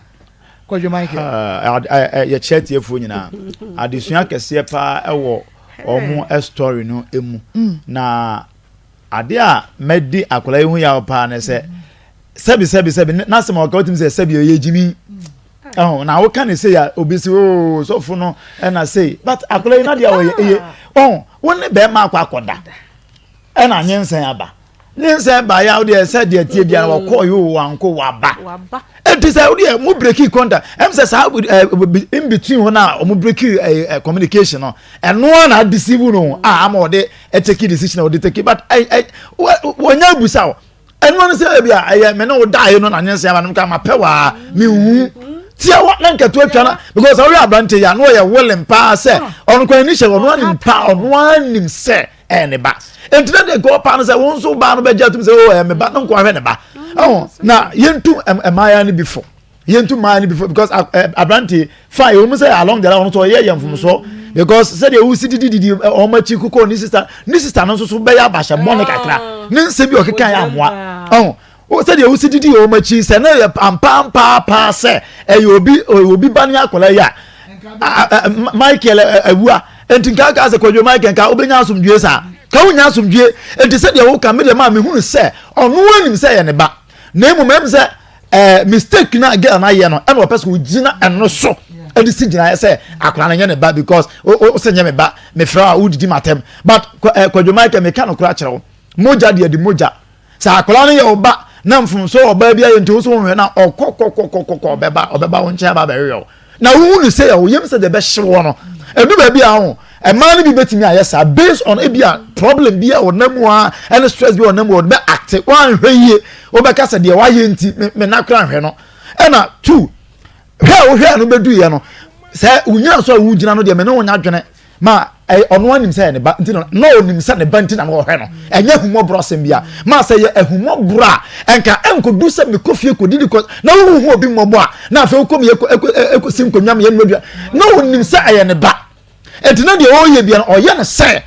Kwadwo Michael. Ah, yɛkyerɛ tiefoɔ nyinaa adesua kɛseɛ paa ɛwɔ ɔmo story no mu na adeɛ a mɛdi akwadaa yi ho yaw paa ne sɛ sɛbi sɛbi sɛbi n'asɛm a ɔka wotumi sɛ sɛbi ɔyɛ gyimi ɛho na woka ne sei a obi si oo sɔfo no ɛna sei but akwadaa yi n'adeɛ a ɔyɛ eye ɔho wo ne bɛrima akɔ akɔda ɛna nyinsɛn aba nyinsɛn ba ya wodeɛ sɛ deɛ tie biara wɔkɔɔ yi o wanko waba eti sɛ wodeɛ mo breki contact ɛm sɛ saa ɛ in between hɔ na ɔmo breki ɛ ɛ communication no ɛnoa na deceive no a ama ɔde ɛteki decision a ɔde teki but ɛ ɛ wɔnya abusa o ɛnoa no sɛ ebi a ɛyɛ mɛ ne wo daa yi no na nyinsɛn aba no ka ma pɛ waa mi hu tia wa na nkɛto atwa na because ɔyɛ aberante yi a na ɔyɛ willing paa sɛ ɔno kwan ni hyɛ ɔno anim paa ɔno anim sɛ ɛyɛ ne ba nti na deɛ nka ɔpaa no sɛ wɔn nso baa no bɛgye atum sɛ o ɛyɛ me ba na nko ahwɛ ne ba ɛho na yɛntu mmaaya no bi fo yɛntu mmaaya no bi fo because aberante fine wɔn sɛ along the line wɔn nso ɔyɛ yɛn mfomsoɔ because sɛdeɛ wosi didi didi wɔn akyi koko ne sista ne sista no nso so bɛyɛ abahyɛ bɔne kakra ne nsɛm bi ɔkeka yɛ amoa ɛho sɛdeɛ wosi didi wɔn akyi sɛ ne yɛ ampampaapaa sɛ ɛyɛ obi obi ba ne akwadaa yi a Michael awua nti nka aka sɛ Kwadwo Michael nka wobɛnya asomdwie saa ka wonya asomdwie nti sɛdeɛ woka me deɛ maa mehunu sɛ ɔno anim sɛ yɛ ne ba na mmom ɛm sɛ ɛɛ mistake na girl na yɛ no ɛna ɔpɛ sɛ ogyina ɛno so ɛde si gyinaeɛ sɛ akwadaa no nyɛ ne ba because o o sɛ nyɛ me ba mefrɛ a wodidi ma tɛm but ɛɛ Kwadwo Michael meka no koraa kyerɛ wo mogya deɛ de mogya Sɛ akwadaa no yɛ wo ba na mfomso wɔ ɔbaa bi ayɛ nti wo so wohwɛ na ɔkɔ kɔkɔkɔkɔ ɔbɛba ɔbɛba wo nkyɛn aba abɛhwehwɛ wo na wohu no sɛ wo yam sɛ deɛ ɛbɛhye wɔ no ɛdu baabi a ho mmaa no bi bɛtumi ayɛ saa based on ebi a problem bi a ɔnam mu a ɛne stress bi a ɔnam mu ɔde bɛ acte wanhwɛ yie wobɛka sɛ deɛ wayɛ nti me nakora nhwɛ no ɛna two hwɛ a wohwɛ no bɛduiɛ no sɛ wonya so a wogyina no deɛ me ne wo nya dwene ma ɔno anim sɛ ne ba nti no na ɔnim sɛ ne ba nti na ɔhwɛ no ɛnyɛ ahummɔborɔ asɛm bi a ma sɛ yɛ ahummɔborɔ a ɛnka ɛnkɔdu sɛ mekɔ fie kɔdidi kɔ na wohuhu obi mmɔbɔ a na afei wokɔ mi ɛkɔsi nkonnwa meyɛ nnodua na ɔnim sɛ ɛyɛ ne ba nti na deɛ ɔyɛ bia no ɔyɛ no sɛ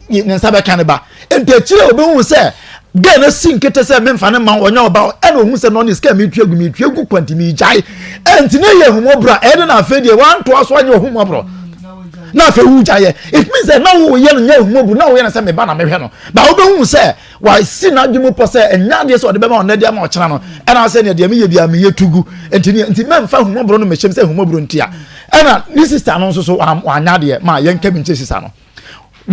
ne nsa bɛka ne ba nti akyire a ɔbɛhu sɛ Girl no si nkete sɛ memfa ne ma ɔnyɛ ɔba ɛna ohun sɛ na ɔne sika metua gu metua gu kwanti megyae ɛnti ne yɛ ahumɔborɔ a ɛde na afei deɛ wantoa so anyɛ ahumɔborɔ na afei wogyaeɛ it means sɛ na woyɛ no nyɛ ahumɔborɔ na woyɛ no sɛ meba na mehwɛ no ba wobɛhu sɛ wasi n'adwene mu pɔ sɛ ɛnyɛ adeɛ sɛ ɔde bɛma ɔnɛ de ama ɔkyena no ɛna sɛ neɛ deɛ meyɛ biara meyɛ tugu nti nti mɛmfa ahumɔborɔ no mɛhyɛm sɛ ahumɔborɔ ntia ɛna ne sista no nso so wanyɛ adeɛ ma yɛnka bi nkyɛ sista no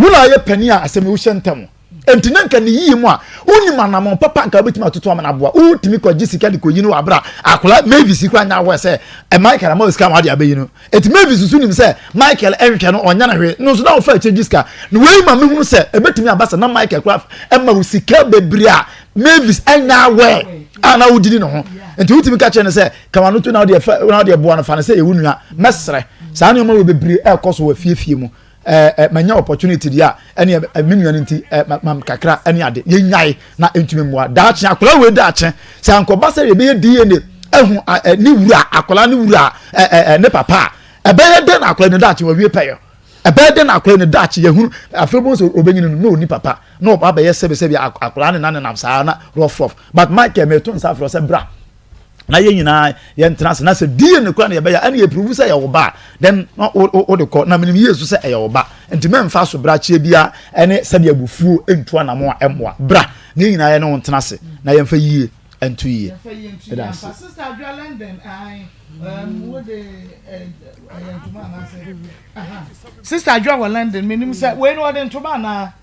wo na ayɛ panin a asɛm yi wohyɛ ntɛm Enti na nka ne yiye mu a, wonim anammɔn papa nka wobɛtumi atoto ama no aboa. Wotumi kɔgye sika de kɔyi no wɔ abere a akwadaa Mavis koraa nyɛ aware sɛ eh, Michael ama sika ma ɔde abɛyi no. Enti Mavis nso nim sɛ Michael nhwɛ no, ɔnyɛ no hwee. No nso na ɔfa akyire gye sika. Na wei ma mehunu sɛ ɛbɛtumi aba sɛ na Michael koraa ɛma wo sika bebree a Mavis ɛnyɛ aware a na wodidi ne ho. Enti wotumi ka kyerɛ no sɛ ka w'ano to na wode na wode boa no fa no sɛ ɛyɛ wo nua. Mɛsrɛ. Saa nneɛma wɔ bebree ɛrekɔ so wɔ afiefie mu. ɛɛ ɛ manya opportunity deɛ a ɛne ɛ me nua no nti ɛ ma ma kakra ɛne ade yɛnyae na ntumi mmoa daakye akwadaa wei daakye sɛ ankɔba sɛ yɛbɛyɛ DNA ɛho ɛ ne wura akwadaa ne wura ɛ ɛ ɛ ne papa a ɛbɛyɛ dɛ na akwadaa ne daakye wɔwie pɛyɛ ɛbɛyɛ dɛ na akwadaa ne daakye yɛhunu afei bɔ sɛ ɔbɛnyini no na ɔni papa na ɔba abɛyɛ sɛbisɛbi akwadaa ne nanenam saa na rough rough but Michael mɛto nsa afrɛ sɛ bra na yɛn nyinaa yɛntena ase na sɛ DNA kora na yɛbɛyɛ ɛne yɛprove sɛ yɛwo ba a then na wode kɔ na menim yie so sɛ ɛyɛ wo ba nti mɛmfa so brakyeɛ bia ɛne sɛdeɛ abufuo ntu anamo a ɛmmoa bra na yɛn nyinaa yɛne wo ntena ase na yɛmfa yie nto yie ɛda ase. Sister Adwoa wɔ London menim sɛ wei no ɔde ntoma anaa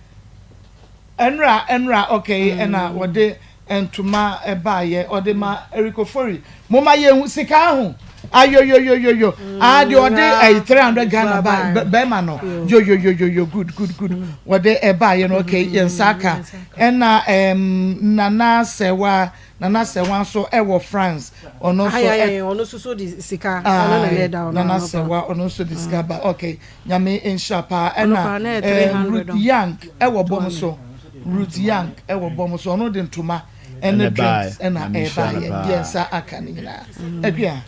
Ɛnora ɛnora okay ɛna wɔde ntoma baayɛ ɔde ma Eric Ofori moma yɛn sika aho ayoyoyoyoyo ah deɛ ɔde ɛyi 300 Ghana ba bɛrima no yoyoyoyoyo good good good wɔde ɛbaayɛ no okay yɛn nsa aka ɛna ɛm Nana Sɛwa Nana Sɛwa nso ɛwɔ France ɔno nso ɛ ɔno nso so de sika ɔno na ɛda ɔno Nana Sɛwa ɔno nso de sika ba okay. Nyame nhyira paa ɛna eh, Ruth Young ɛwɔ bɔm so Ruth Young ɛwɔ bɔm so ɔno de ntoma ɛne drinks ɛna ɛba yɛ deɛ nsa aka ne nyinaa adua.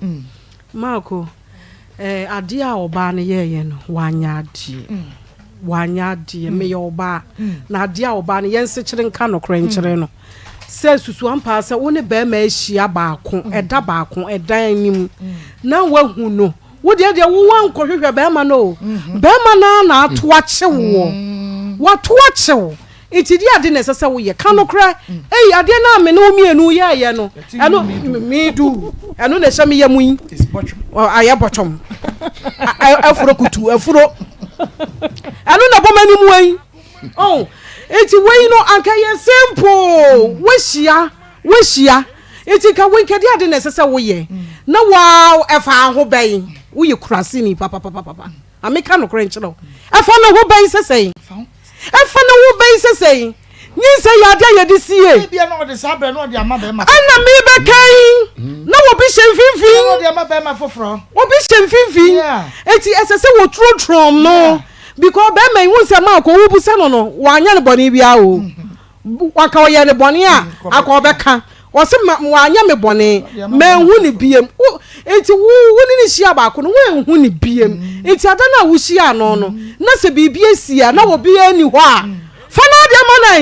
Mm. Marco eh, adeɛ a ɔbaa no yɛɛyɛ no wanyɛ adeɛ mm. wanyɛ adeɛ mm. meyɛ ɔbaa mm. na adeɛ a ɔbaa no yɛnsekyere nka nokorɛ nkyerɛ no sɛ susu ampa sɛ wo ne bɛrima ahyia baako ɛda baako ɛdan anim na wahu no Wo deɛ deɛ wo wankɔhwehwɛ bɛrima no o. Mhm. Bɛrima no ara na ato akye woɔ. Mm. Wato akye wo. Nti deɛ ade na ɛsɛ sɛ woyɛ. Ka nokorɛ. Mm. Ei adeɛ no a me ne wo mmienu yɛɛyɛ no, ɛno medu. Ɛno na ɛhyɛ me yam yi. Ayɛ bɔtɔm. Afuro kutu afuro. Ɛno na ɛbɔ m'anim yi. Oh, nti wei no anka yɛ simple. Woahyia. Woahyia, nti nka wei nka ɛdeɛ ade na ɛsɛ sɛ woyɛ na waa ɛfa ho bɛn? Woyɛ kuraseni papapapapa. Ame ka nokorɛ nkyerɛ wo. Ɛfa ne ho bɛn sɛ sɛn? Ɛfa ne ho bɛn sɛ sɛn? Nyinsɛn yɛ adeɛ a yɛde sie. Ɛna mebɛka yi na obi hyɛ mfimfini. Obi hyɛ mfimfini. Eti ɛsɛ sɛ wɔturoturo no because bɛrima yi hu sɛ maa kɔ wobusa no no wanyɛ no bɔne biara o. Anka ɔyɛɛ no bɔne a, anka ɔbɛka. Ɔse, ma, wanyɛ me bɔne, manhu no biem. Wo, enti wo, wo ne no hyia baako no, woanhu no biem. Enti ada no a wohyiaa no no, na sɛ biribi asi a, na obiara nni hɔ a, fa n'adeɛ ma no ɛ.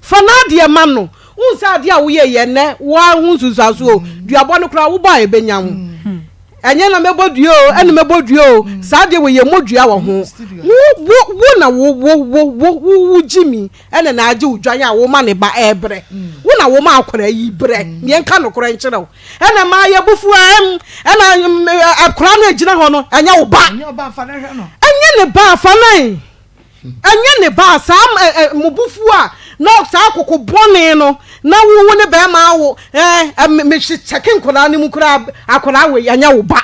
Fa n'adeɛ ma no. Wohu sɛ adeɛ a woyɛeɛ nnɛ, woa ho nsunsuansoɔ o. Duabɔ no koraa, wobɔ a ɛbɛnya wo. Ɛnyɛ na mɛbɔ dua o, ɛna mɛbɔ dua o. Saa deɛ wɔ yɛ mmɔ dua wɔ ho. Wo wo wo na wo wo wo wo wo wo gyimi ɛna na agye wo dwan a wo ma ne ba ɛɛbrɛ. Wo na wo ma akwadaa yi brɛ. Neɛ nka nokorɛ nkyerɛ wo. Ɛna maa yɛ bufu ɛm ɛna akwadaa no egyina hɔ no ɛnyɛ wo ba. Ɛnyɛ ne ba afa nan. Ɛnyɛ ne ba a, saa ɛ ɛ mo bo fu a na saa koko bɔne no na wo wo ne bɛrima awo ɛ ɛ me me kyɛke nkwadaa no mu koraa akwadaa wei ɛnyɛ wo ba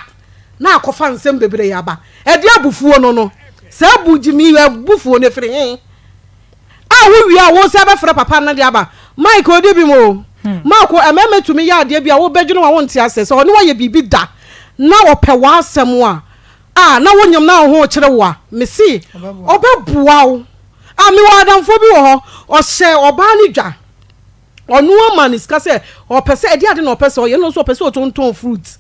na akɔfa nsɛm bebree aba ɛde abufuo no no saa bu gyimi abufuo no efiri he a wo wie a wo sɛ bɛfrɛ papa no de aba Mike odi bi mu o Marko mmarima tumi yɛ adeɛ bi a wobɛdwene wa wonte aseɛ sɛ ɔne wayɛ biribi da na ɔpɛ w'asɛm a a na wonyim na woho rekyere wo a, mese ɔbɛboa wo. A mewɔ adamfoɔ bi wɔ hɔ, ɔhyɛ ɔbaa no dwa. Ɔno ama no sika sɛ ɔpɛ sɛ ɛde ade na ɔpɛ sɛ ɔyɛ, ɛna nso ɔpɛ sɛ ɔtontɔn fruit.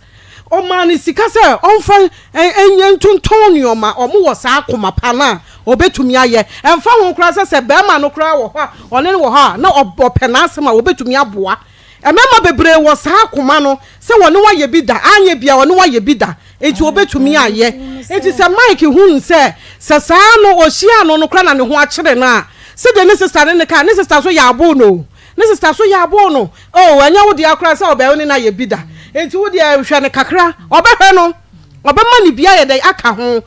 Ɔmaa no sika sɛ ɔmfa ɛnyɛ ntontɔn nneɛma. Ɔmo wɔ saa akoma pa no a Ɔbɛtumi ayɛ. Ɛmfa ho koraa sɛ sɛ barima no koraa wɔ hɔ a, ɔne no wɔ hɔ a, na ɔpɛ n'asɛm a, ɔbɛtumi aboa. Mmarima bebree wɔ saa akoma no sɛ wɔne wo ayɛ bi da, anyɛ biara wɔne wo ayɛ bi da, enti wɔbɛtumi ayɛ. Enti sɛ Mike hunu sɛ, sɛ saa no ɔhyiaa no no koraa na ne ho akyere no a, sɛdeɛ ne sista ne no kae, ne sista nso yɛ aboo no o, ne sista nso yɛ aboo no, oh, ɛnyɛ wo dea koraa sɛ ɔbɛwo ne no ayɛ bi da, enti wo deɛ hwɛ no kakra, ɔbɛhwɛ no, ɔbɛma no bi ayɛ dɛn aka ho.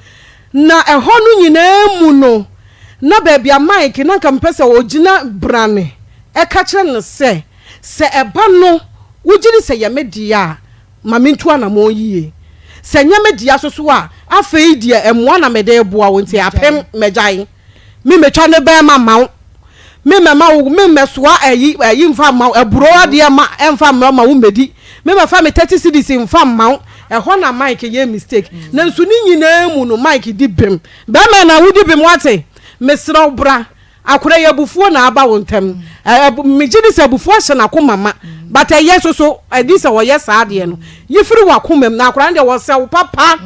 Na ɛhɔ no nyinaa mu no, na baabi a Mike na anka mepɛ sɛ ɔgyina brane ka kyerɛ no sɛ, Sɛ ɛba no wogye di sɛ ɛyɛ me dea a, ma mentu anammɔn yie. Sɛ ɛnyɛ me dea nso so a, afei deɛ mmoa na mede reboa wo nti apem magyae. Memmɛtwa ne bɛrima mma wo. Memmɛma wo, memmɛsoa ayi, ayi mfa mma wo, aburo adeɛ ma, ɛmfa mma ma wo mmɛdi. Memmɛfa me 30 cedis mfa mma wo. Ɛhɔ na Mike yɛɛ mistake. Nanso ne nyinaa mu no, Mike di bem. Bɛrima na wodi bem, woate? Mesrɛ wo bra. Akora yi abufuo na aba wo ntɛm. Megye di sɛ abufuo ahyɛ n'akoma ma. But ɛyɛ nso so, ɛdi sɛ ɔyɛ saa adeɛ no. Yi firi w'akoma mu. Na akora no deɛ wɔsɛ wo papa.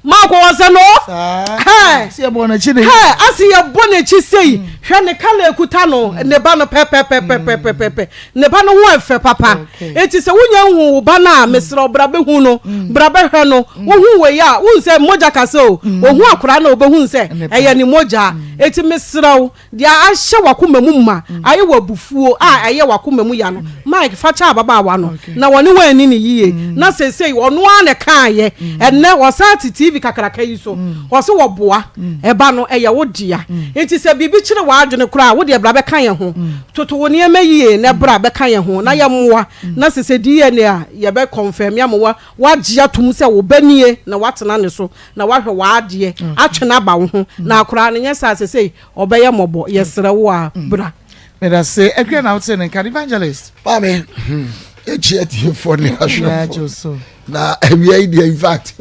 Maakɔ wɔ sɛ no. Hɛ! Ase yɛbɔ n'akyi de. Hɛ! Ase yɛbɔ n'akyi sei. Hwɛ ne kala ekuta no, ne ba no pɛpɛpɛpɛpɛpɛ. Ne ba no ho ɛfɛ papa. Eti sɛ wonya nhu wo ba no a, mesrɛ wo bra bɛhu no. Bra bɛhwɛ no. Wohu wei a, wohu sɛ mogya kasa o. Ohu akwadaa no a, obehu sɛ ɛyɛ ne mogya. Eti mesrɛ wo, Deɛ ahyɛ w'akoma mu ma ayɛ wo abufuo a ɛyɛ w'akoma mu ya no, Mike, fa kyɛ ababaawa no na wɔne wo anni no yie. Na seesei ɔno ara na ɛkaeɛ. Ɛnnɛ ɔsan te TV kakraka yi so. Ɔse wɔboa. Ɛba no, ɛyɛ wo dea. Enti sɛ biribi kyere w'adwene koraa a, wo deɛ bra bɛka yɛn ho. Toto wo nneɛma yie na bra bɛka yɛn ho na yɛmmoa. Na sɛ sɛ DNA a, yɛbɛ confirm ama woagye atom sɛ wo ba nie na woatena ne so na woahwɛ w'adeɛ atwe no aba wo ho. Na akwadaa no, nyɛ saa seesei Ɔbɛyɛ mmɔbɔ yɛsrɛ wo a bra. Medase akua na wote ne nka evangelist. Maame hmm, yɛkyi atiefoɔ ne ahwɛfoɔ na awia yi deɛ in fact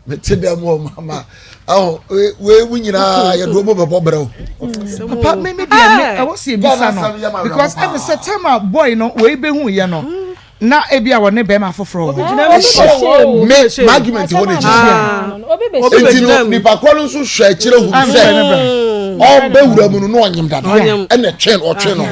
mete dɛm wɔ mama aho wei mu nyinaa yɛde wɔn bɛbɔ brɛ o. Papa mi mi deɛ mi ɛwɔ si ebisa no because ɛmi sɛ time a boy no wei bɛ hu yɛ no. Na ebia wɔne bɛrima foforɔ wɔ hɔ. Me m'argument hɔ na gyina. Eti no nipa korɔ no nso hwɛ akyire hu sɛ ɔbɛwura mu no na ɔnyem dada ɛna ɛtwe no ɔtwe no.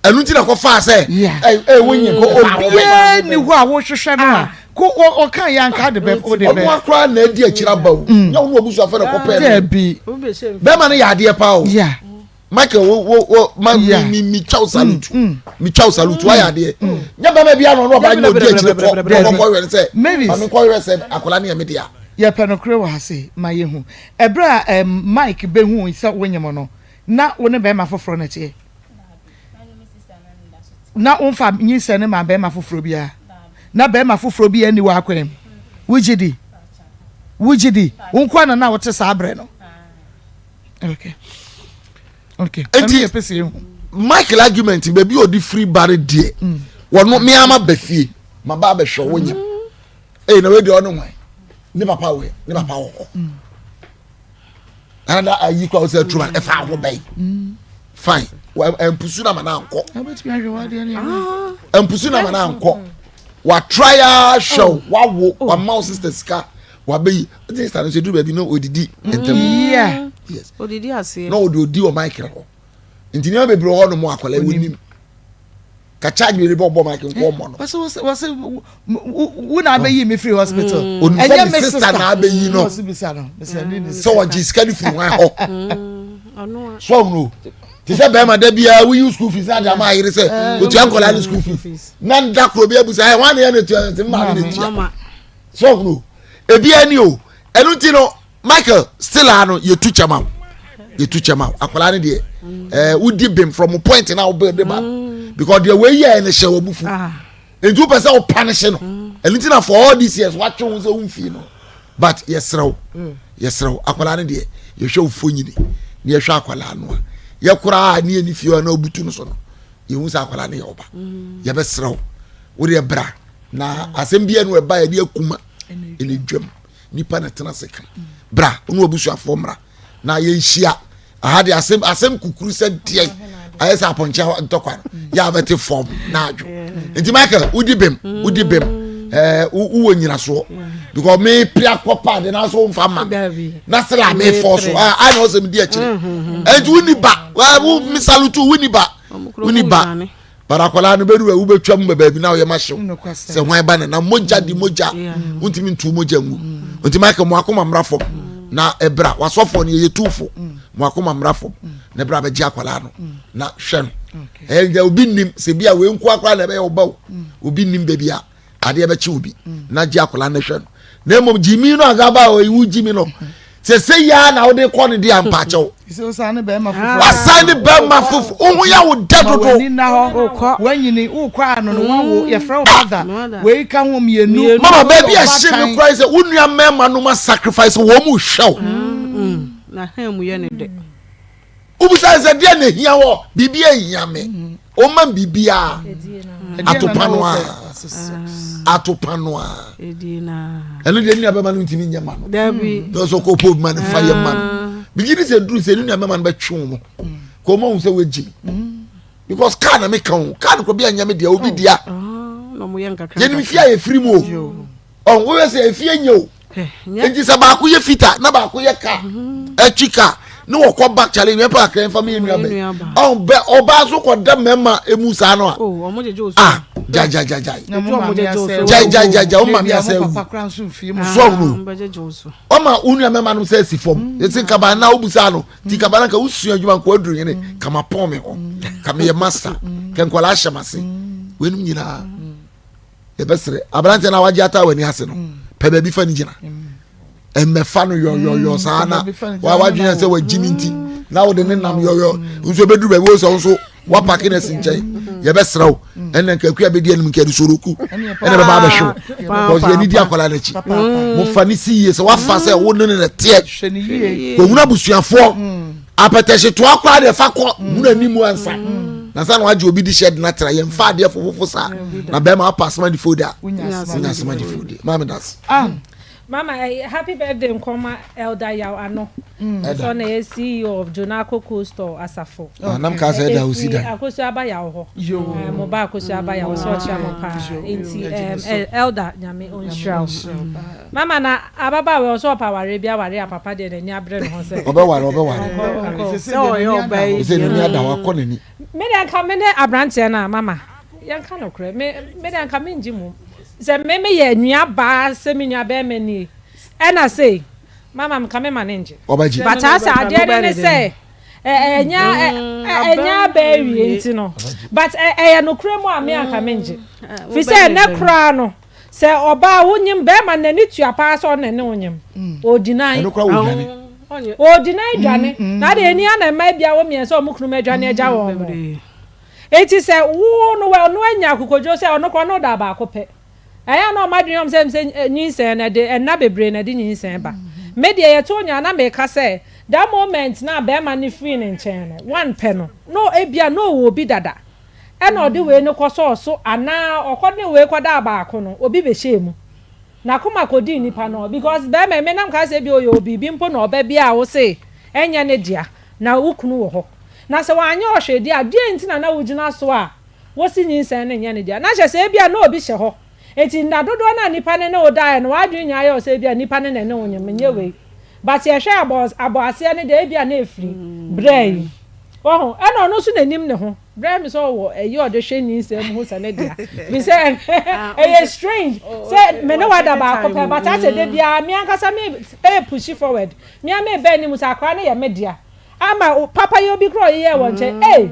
Ɛnu ti na kɔ faa sɛ ɛ ɛ wonyim. Obiara ni hɔ a wohwehwɛ no a ko ɔka yɛ anka de bɛ o de bɛ. Ɔno akora na adi akyire aba o. Nyɛ wɔn abusuafo na kɔ pɛɛ no. Dɛbi. Bɛrima no yɛ adeɛ paa o. Michael wo wo wo ma yeah. mi mi twa wo salute mm, mm. mi twa wo salute wayɛ adeɛ mm. nyɛ bɛrima bi ano ɔno ɔbaa nyɛ odi akyire kɔ ɔkɔ kɔ wɛrɛ sɛ maame kɔ wɛrɛ sɛ akwadaa ne yɛ mi dea. Yɛpɛ nokorɛ wɔ ha sei ma yɛhu. Ɛberɛ a Mike bɛhuu sɛ wonyem no, na wo ne bɛrima foforɔ na ɛteɛ? Na womfa nyinsɛn no maa bɛrima foforɔ biara? Na bɛrima foforɔ biara nni w'akwan mu? Wogye di? Wogye di? Wo nkoa na na wote saa berɛ no? Okay. Okay. Enti Michael argument baabi a ɔde firi ba no deɛ mm. wɔno me ama ba fie ma ba abɛhwɛ wo nyem mm. ee na wei deɛ ɔne hwan ne papa wɔ ne papa wɔ hɔ mm. anada ayi kora sɛ aturu ɛfa aho bɛn fine mpusu na ma na ankɔ mpusu na ma na ankɔ watry ahwɛ wo wawo oh. wama wo sister sika wabɛyi ɔte sista no nso eduru baabi na odidi ntɛm mm. yes odidi aseɛ na ɔde odi wɔ michael hɔ nti nneɛma bebree wɔ hɔ nom akwadaa wɔ nim ka charge bebree bɛ ɔbɔ michael nkɔ ɔmɔ no. wɔsi wɔsi wɔsi wo na abɛyi mi firi hospital. Mm. Onifɔ mi sista na abɛyi no sɛ ɔgye sika ni firi wɔn hɔ mm, so ɔmo te sɛ bɛrima da biara woyi school fees na adi ama ayere sɛ eh, otua nkɔla ne school fees na da koro bi abusa ɛ wɔn anayɛ na etua ɛsɛ mmaa ne na etua so ɔmo ebi ani o ɛnu ti no michael still ano yɛtu kyɛm awo yɛtu kyɛm awo akwadaa no deɛ ɛɛ wodi bem from point na wobɛ de ba mm. because deɛ wei yɛ ɛno hyɛ wɔ bufu ah. nti wopɛ sɛ wo punish no mm. ɛnu ti na for all these years watwe ho sɛ womfie no but yɛsrɛ wo mm. yɛsrɛ wo akwadaa no deɛ yɛhwɛ wo fo nyini na yɛhwɛ akwadaa no a yɛkoraa ne yɛni fie hɔ na obutu no so no yɛhu sɛ akwadaa no yɛ ɔba yɛbɛsrɛ wo wodeɛ bra na asɛm biara no ɛba yɛde akuma ɛne dwam nipa na tena ase ka bra ɔne wabusuafoɔ mmra na yɛnhyia aha de asɛm asɛm kukuru sɛ deɛ ayɛ sɛ apɔnkye ntɔkwa no yɛ abɛte fam na adwo nti michael wodi bem wodi bem. Ɛɛ wowɔ nyinasoɔ because me pia kɔ pa de n'aso nfa ma na sila me fɔ so aa ayi na ɔsɛ mi di akyire ɛnti wuni ba wo mi salutu wuni ba wuni ba but akwadaa no bɛdu baabi wobɛtwa mu baabi na ɔyɛ ma hyew sɛ hwan ba ne na mogya di mogya wontumi ntu mogya ngu nti michael mo akoma mmra fam na ɛbra wasɔfoɔ no yɛyɛ tuufo mo akoma mmra fam na ɛbra bɛgye akwadaa no na hwɛ no ɛyɛ obi nim sɛ bi a wei nko akora na ɛbɛyɛ ɔba o obi nim baabi a adeɛ bɛkye obi na gye akwadaa no hwɛ no na mmom gyimi no agaba a ɔyi wo gyimi no sɛ sɛ yia na wode kɔ no deɛ ampakyɛw wasan ne bɛrima foforo wohu yɛ wo dɛ dodo wanyini wokɔ ano no wawo yɛfrɛ wo mother wei ka ho mmienu mama baabi a ɛhye me koraa sɛ wo nua mmarima no ma sacrifice wɔn mu hwɛ wo na ha mu yɛ ne dɛ Wobisa sɛ deɛ na ehia wɔ biribi ehia me. Ɔma mm. biribiara atopa no a atopa no a ɛno deɛ nua bɛma no ntumi nyɛ ma no na ɔsɛ ɔkɔ pɔ ma no fa yɛ ma no bigyi ne sɛ duru sɛ ne nua bɛma no bɛtwe wɔn kɔ ɔma ohun sɛ wɔagyi mi because kaa na meka ho kaa no kɔ bi anyɛ me deɛ obi dea yɛnim fie a yɛfiri mu o. Ɔn woyɛ sɛ efie nyɛ o. Nti sɛ baako yɛ fita na baako yɛ ka ɛtwi ka ne wɔkɔ ba kyale yɛn pa akra nfa mi yɛ nua bɛ. Ɔn bɛ ɔbaa so kɔ da mɛma emu saa no a. Ah gya gya gya gya. Gya gya gya gya o maame asɛ ewu. So ɔno ɔma wo nua mɛma no sɛ esi fam. Esi nkaba na obusa no ti kaba na nka wosua adwuma nka waduru hene kama pɔn me ho kama yɛ master kɛnkɔla ahyɛ ma se. Wɛnum nyinaa. Yɛbɛsrɛ aberanteɛ no a wagye ata w'ani ase no pɛ baabi fa no gyina mmɛfa no yɔyɔyɔ mm, saa na wadwene sɛ wagyi me nti na wode ne nam yɔyɔ nso ɛbɛduru baabi wo sɛ wo nso wapake no asi nkyɛn yɛbɛsrɛ wo ɛnna nkaku a bɛdi anim nka soroku ɛna bɛba abɛhwe wo because yɛne di akwadaa no akyi mofa ne si yie sɛ wafa sɛ wo ne ne na teɛ kɔhunu abusuafoɔ Apɛtɛhyetoa koraa deɛ fa kɔ hunu anim ansa na sa na wagye obi de hyɛ de na tra yɛn fa adeɛ fofofo saa na bɛrima apa asoma de fo de a wonya asoma de fo de maame das. Ah. Mama, eh, happy birthday nkɔma Elder Yaw Ano. Mm. So na yɛ CEO of Jonako Cold Store Asafo. Ah, nam ka sɛ ɛda osi dan. Akosu aba yaw hɔ. Eh, mo ba akosu aba yaw so ɔkyerɛ mo paa. Nti eh, Elder nyame ɔnhyira wo. Mama na ababaawa yi ɔsɛ ɔpɛ awareɛ bi aware a papa deɛ n'ani abere ne ho sɛ. Ɔbɛware ɔbɛware. Sɛ ɔyɛ ɔbaa yi deɛ. Sɛ n'ani ada hɔ akɔ n'ani. Me deɛ nka me ne aberanteɛ no a mama yɛnka nokorɛ me me deɛ nka mengye mmom sɛ me meyɛ nua baa sɛ me nua bɛrima nie ɛna sei mama nka me ma ne ngye. Ɔbɛgye. But asɛ adeɛ no ne sɛ ɛnya ɛnya aba awie nti no but ɛyɛ nokorɛ mu a me anka mengye fi sɛ ɛnɛ koraa no. Sɛ ɔbaa wo nyem bɛɛma no n'ani tua paa sɛ ɔno na ɛne wo nyem ɔdinae Ɛno koraa wɔdwane. Ɔdinae dwane na adeɛ ɛni ana mmaa bia wɔ mmiɛnsa ɔmo kunu mu adwane agya wɔn mo eti sɛ wo no wɛ ɔno anya akokoduro sɛ ɔno koraa ɔno da baako pɛ ɛyɛ na ɔmo adwene ɔmo sɛ sɛ nyinsɛn na ɛde ɛnna bebree na ɛde nyinsɛn ba me deɛ yɛto onyaa na meka sɛ that moment na bɛɛma no firi ne nkyɛn no one pɛ no no ebia na ɔwɔ obi dada Ɛna ɔde wei no kɔsɔɔ so anaa ɔkɔ de wei kɔdaa baako no obi bɛhyɛɛ mu nakoma kɔdii nipa no hɔ because bɛɛma yi menam kaa sɛ ebia ɔyɛ obibi mpo na ɔba bi a wose ɛnyɛ ne dea na wo kunu wɔ hɔ na sɛ wanyɛ ɔhwee deɛ a deɛn nti na na wogyina so a wose nyinsɛn no nyɛ ne dea na kyerɛ sɛ ebia na obi hyɛ hɔ enti nna dodoɔ no a nipa no ne wo daeɛ no w'adwene nyinaa yɛ wo sɛ ebia nipa no na ɛne wo nyem nyɛ wei but yɛhwɛ abɔ abɔ aseɛ no deɛ ebia na ɛfiri berɛ yi wahu ɛna ɔno nso n'anim ne ho Brɛ me sɛ ɔwɔ ɛyi ɔde hwɛ nyinsɛn mu hu sɛ ne dea fi sɛ ɛyɛ strange sɛ me ne wada baako pɛ but asɛ da biara me ankasa me ɛyɛ push forward me a me bɛn ne mu sɛ akora no yɛ me dea ama papa yɛ obi kora ɔyeyɛ wɔ nkyɛn ee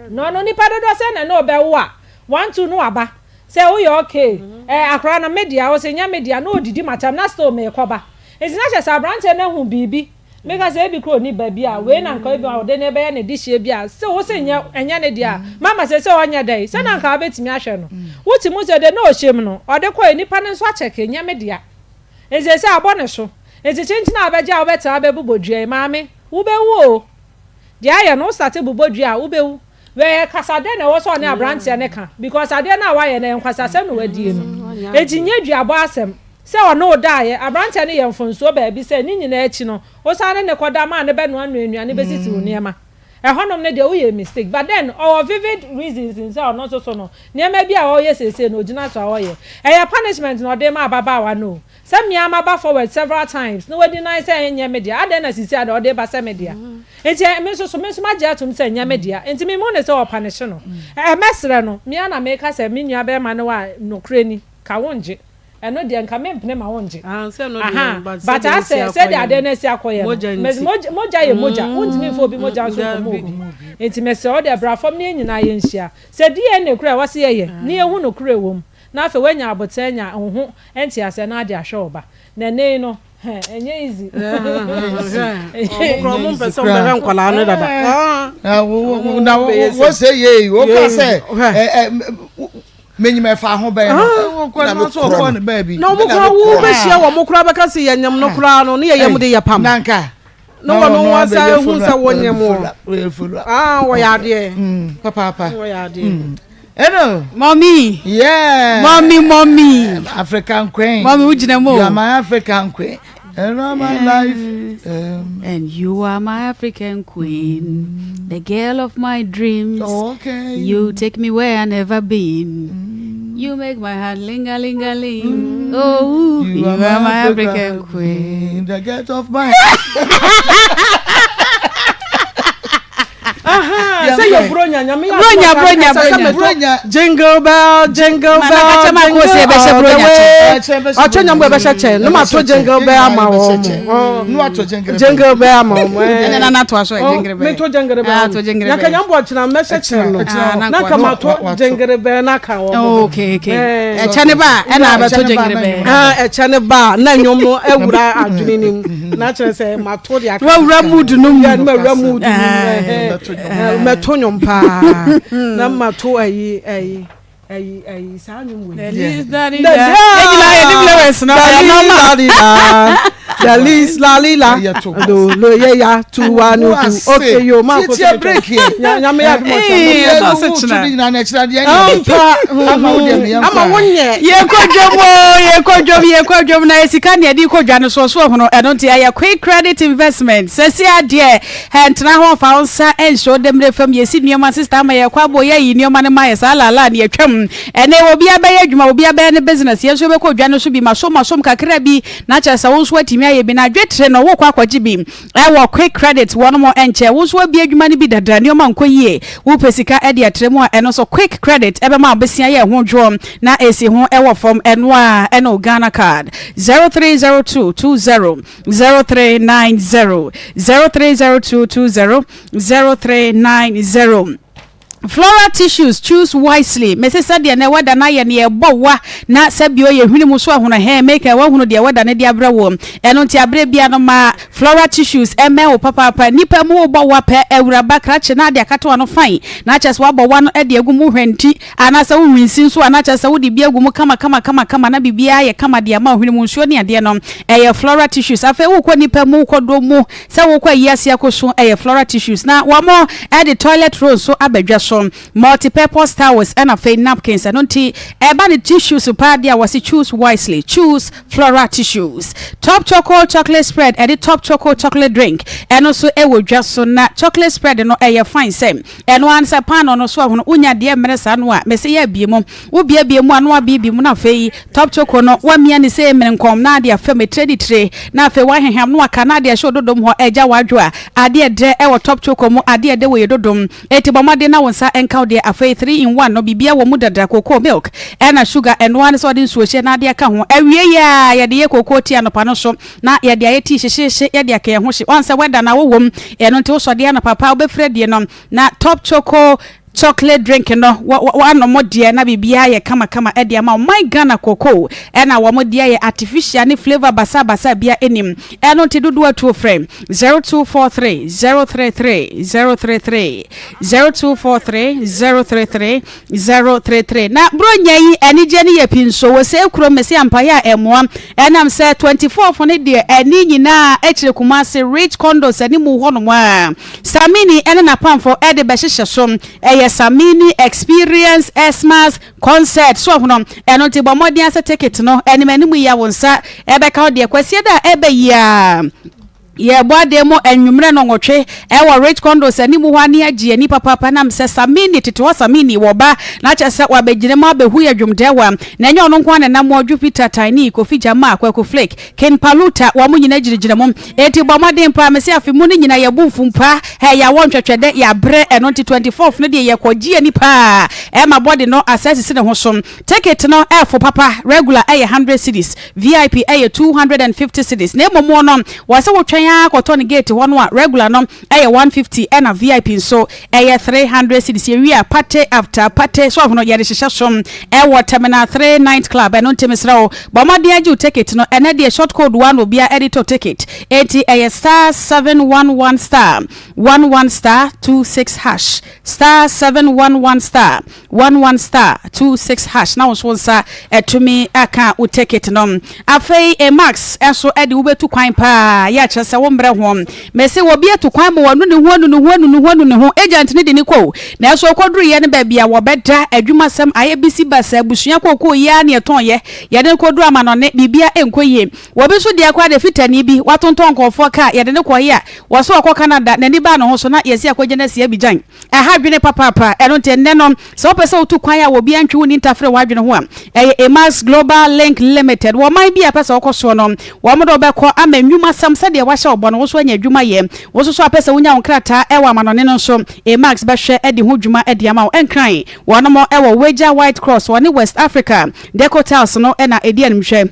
na ɔno nipa dodoɔ sɛ na ne ɔbɛwo a one two no waba sɛ woyɛ okay ɛɛ akora no me dea ɔsɛ nyɛ me dea na ɔdidi matam na still meekɔba nti na kyɛ sɛ aberanteɛ no ahu biribi Meka sɛ ebi koraa ɔnni ba bi a, wei na anka ebi a ɔde no rebɛyɛ ne dehyeɛ bi a, sɛ wo se nyɛ, ɛnyɛ ne deɛ a, mama seesei ɔnyɛ dɛn? Sɛ na anka wobɛtumi ahwɛ no. Wote mu sɛ deɛ na ɔhyɛ mu no, ɔde kɔeɛ, nipa no nso akyɛke, nyɛ me dea. Nti seesei abɔ ne so. Nti kyenkyen a wobɛgye a wobɛtra abɛbobɔ dua yi, maame, wobɛwu o. Deɛ ayɛ no, wo starte bobɔ dua a, wobɛwu. Wɛɛ kasa dɛn na ɛwɔ sɛ ɔne abranteɛ no ka because adeɛ no a wayɛ no ɛyɛ nkwasasɛm na wadie no enti nyɛ duabɔ asɛm sɛ ɔne wo daeɛ abranteɛ no yɛ mfonsoɔ baabi sɛ ne nyinaa akyi no wosan ne no kɔda maa no bɛnoa noa nnuane bɛsisi wo nneɛma. Ɛhɔnom no deɛ woyɛ mistake but then ɔwɔ vivid reasons sɛ ɔno nso so no nneɛma bi a ɔyɛ seesei no ogyina so a ɔyɛ. Ɛyɛ punishment na ɔde ma ababaawa no o. Sɛ me ara maba forward several times na wadeny sɛ ɛnyɛ me dea, adɛn na seesei a deɛ ɔde ba sɛ me dea? Nti me nso so me nso magye atom sɛ ɛnyɛ me dea nti memmu no sɛ ɔpanishe no. Mɛsrɛ no, me ara na meka sɛ me nua bɛrima ne wo a nokorɛ ni, ka wongye. Ɛno deɛ nka mempene ma wongye. Ahaa, but asɛ sɛdeɛ adeɛ no asi akɔyɛ no, mes mogya yɛ mogya, wontumi mfa obi mogya nso nkɔma obi. Nti mesrɛ wo deɛ bra fam na yɛn nyinaa yɛnhyia. Sɛ DNA koraa a ɛwɔ sɛ yɛyɛ na yɛhu nokorɛ ɛwɔ mu, na afei woanya aboterɛ anya wo ho nteaseɛ na ade ahwɛ wo ba. Na ɛnnɛ yi no, heh, ɛnyɛ easy. Ɔmo koraa ɔmo mpɛ sɛ ɔmo bɛhwɛ nkwadaa no dada. Na wo sɛ yei, wo ka sɛ menyim ɛfa ho bɛn no na ɔkɔ ne baabi na ɔmo koraa wo bɛhyia wɔ mo koraa bɛka sɛ yɛnyam no koraa no ne yɛyam de yɛ pam nanka na wɔn ho asa ehu sɛ wɔnyam wɔ aa wɔyɛ adeɛ mm, papaapa wɔyɛ adeɛ mm. Hello. Mommy. Yeah. Mommy, mommy. African queen. Mommy, wogyina mu. You are my African queen. And all my life. And you are my African queen, mm. the girl of my dreams. Oh, okay. You take me where I never been. Mm. You make my heart linga linga ling. Mm. Oh, you, you are, my, my African, African queen. queen, the girl of my. sɛ yɛ bronya nyame yɛ bronya bronya bronya bronya jingle bell jingle bell jingle all the way ɔtwe nyame bɛ bɛhyɛ kyɛn ne ma to jingle bell ama wɔn jingle bell ama wɔn ɛnɛ nana to aso jingle bell mi to jingle bell to jingle bell nyanka nyame bɔ kyerɛ mɛhyɛ kyɛn no na nka ma to jingle bell na ka wɔn okay okay ɛkyɛ ne ba ɛna abɛto jingle bell ɛkyɛ ne ba na nnwom no awura adwene ne mu na kyerɛ sɛ ma to de aka wawura mood no mu na mawura mood no mu mɛto nnwom paa na mato ayi ayi ayi ayi saa nnwom wei ɛnyina yɛ nim lyrics no ɛyɛ normal Dalis la li la do lo ye ya tu wa nu tu okay yo ma ko tie break ye nyame ya dum o so se kyena ampa ama wo de me ama wo nye ye ko dwom o ye ko dwom ye ko dwom na sika ne de ko dwa no so so hono ɛno nti ɛyɛ quick credit investment sɛsi adeɛ ɛntena ho fa wo nsa ɛnhyɛ wo dɛmire fam yɛsi nneɛma sister ama yɛ kɔ abɔ yɛyi nneɛma no ma yɛ saa lala ne yɛtwam ɛnɛ obi abɛyɛ adwuma obi abɛyɛ ne business yɛn nso yɛbɛkɔ dwa no so bi masom masom kakra bi na kyerɛ sɛ wo nso atumi ayɛ bi na adwetire no wokɔ akɔgye bi ɛwɔ quick credit wɔn mo nkyɛn wo nso abie adwuma no bi dada nneɛma nkɔ yie wopɛ sika ɛde atrɛ mu a ɛno nso quick credit ɛbɛma wobɛsia yɛ ho dwoɔ na ɛsi ho ɛwɔ fam ɛno a ɛne Ghana card 0302 20 0390 0302 20 0390 Floral tissues, choose wisely. Mese sɛdeɛ nɛ wɛda no ayɛ no yɛbɔ wa na sɛbio yɛ hwene mu so ahono hɛn meka wahunu deɛ wɛda no de abrɛ wo ɛno nti aberɛ bia no ma floral tissues ɛmɛn wo papaapa nipa mu wobɔ wa pɛ awuraba krakye na ade akata wano fine na kyerɛ sɛ wabɔ wa no de agu mu hwɛ nti anaasɛ wo rinsi nso a na kyerɛ sɛ wode bi agu mu kama kama kama kama na biribiara ayɛ kama de ama wo hwene mu nsuo ne adeɛ no ɛyɛ floral tissues afei wokɔ nipa mu wokɔ dɔ mu Sɛ wokɔ ayi ase akɔsu ɛyɛ floral tissues na wɔn de toilet roll nso aba dwa so, multi-purpose towels ɛna afei napkins. Ɛno nti ɛba no tissues paa deɛ a wɔse choose wisely, choose floral tissues. Top Choco chocolate spread ɛde Top Choco chocolate drink ɛno nso ɛwɔ dwa so na chocolate spread no ɛyɛ fine sɛ ɛno ara ne sɛ paano no so ahono wonya deɛ mmerɛ saa no a mese yɛ abie mu. Wobiabia mu a na wabiabi mu na afei top choco no wamia ne sei mene nkɔm na ade afam etire ne tire na afei waheham na waka na ade ahyɛ ododom hɔ agya wadwo a ade ɛdɛ ɛwɔ top choco mu ade ɛdɛ wɔ yɛ dodom eti bɔ mmɔden na wo nsa nka wo deɛ afei 3 in 1 no bibia wɔ mu dada cocoa milk ɛna sugar ɛnoa ne sɛ ɔde nsuo hyɛ na ade aka ho awie yɛ a yɛde yɛ cocoa tea anɔpa no so na yɛde ayɛ tea hyehyeehye yɛde aka yɛn ho hye ɔn sɛ wɛda na wowɔ mu ɛno nti wosɔ deɛ anɔpa paa wobɛfiri adie no na top choco Chocolate drink no w'anom deɛ na biribiara yɛ kama kama de ama wo. My Ghana cocoa ɛna wɔn deɛ yɛ artificial ne flavour basaa basaa bia ɛnim. Ɛno nti dodoɔ atuo frɛ 0243 033 033 0243 033 033. Na Buronya yi anigyeɛ no yɛ pii nso wɔ sɛ kurom mese ampaeɛ a ɛmmoa ɛnam sɛ 24 no deɛ ani nyinaa akyire Kumasi Rich Condos animu hɔnom a Samini ne n'apamfo de bɛhyehyɛ so. Ɛyɛ Samini Experience Xmas Concert. So ahono? Ɛno nti bɔ mmɔden ara sɛ ticket no anim anim yi a wo nsa bɛka wo deɛ. Kwasiada a ɛreba yi ara. Yɛrebɔ adeɛ mu anwummerɛ nnɔnwɔtwe wɔ Rich Condos anim hɔ ani agye ani papaapa nam sɛ Samini, tete hɔ Samini, wɔ ba na kyerɛ sɛ wabɛgyina mu abɛhu yɛ dwomdɛɛwa. Na ɛnyɛ ɔno nko ara na ɛnam hɔ, Jupiter, Tiny, Kofi Jamaa, Kwaku Flick, King Paluta, wɔn nyinaa gyinagyina mu. Enti bɔ mmɔden paa, mese afe mu no nyinaa yɛbu mfumpa, hɛ, yɛawɔ ntwɛtwɛdɛ, yɛabrɛ, ɛno nti 24th no deɛ yɛkɔgye ani paa ɛma body no asan asisi ne ho so. Ticket no ɛfo papa, regular ɛyɛ hundred cedis, VIP ɛyɛ 250 cedis. Na mmom no, wɔ sɛ wotwɛn ara kɔtɔ no gate hɔ no a, regular no ɛyɛ 150 ɛna VIP nso ɛyɛ 300 cedis. Yɛwie a, party after party, so ahono yɛde hyehyɛ so ɛwɔ Terminal 3 Night Club. Ɛno nti mesrɛ wo, bɔ mmɔden agye wo ticket no. Ɛnɛ deɛ short code wa na obiara ɛde tɔ ticket. Enti ɛyɛ star 711 star 11 star 26 hash, star 711 star 11 star 26 hash na wo nso wo nsa atumi aka wo ticket no. Afei Emax nso de wobɛtu kwan paa yɛ akyerɛ sɛ wo mmerɛ ho. Mese obi atu kwan ma wanu ne ho anu ne ho anu ne ho anu ne ho agent no de ne kɔ o. Nanso ɔkɔduruiɛ no baabi a wɔbɛda adwumasɛm ayɛ bisi basa abusua kookoo yi ara ne ɛtɔnyɛ yɛde no kɔduru amanɔne biribia ɛnkɔ yie. Obi nso deɛ koraa deɛ fitani bi watontɔn nkurɔfoɔ kaa yɛde no kɔeɛ a wɔse ɔkɔ Canada n'ani baa ne ho so na yɛsi akɔgya no asi Abidjan. Ɛha adwene papaapa. Ɛno nti, ɛnnɛ no, sɛ wopɛ sɛ wotu kwan a obiara ntwe wo nni ntafere w'adwene ho a, ɛyɛ Emax Global Link Limited. Wɔ ɔman bi a ɛpɛ sɛ wokɔ soɔ no, wɔn de wo bɛkɔ ama nnwumasɛm sɛdeɛ wɔahyɛ wo bɔ no, wo nso anya adwuma yɛ. Wo nso so a wopɛ sɛ wonya wo nkrataa wɔ amanɔne no nso, Emax bɛhwɛ adi ho dwuma de ama wo. Nkran, wɔnom wɔ Weija White Cross, wɔne West Africa Deco Tiles no na ɛdi animhwɛ.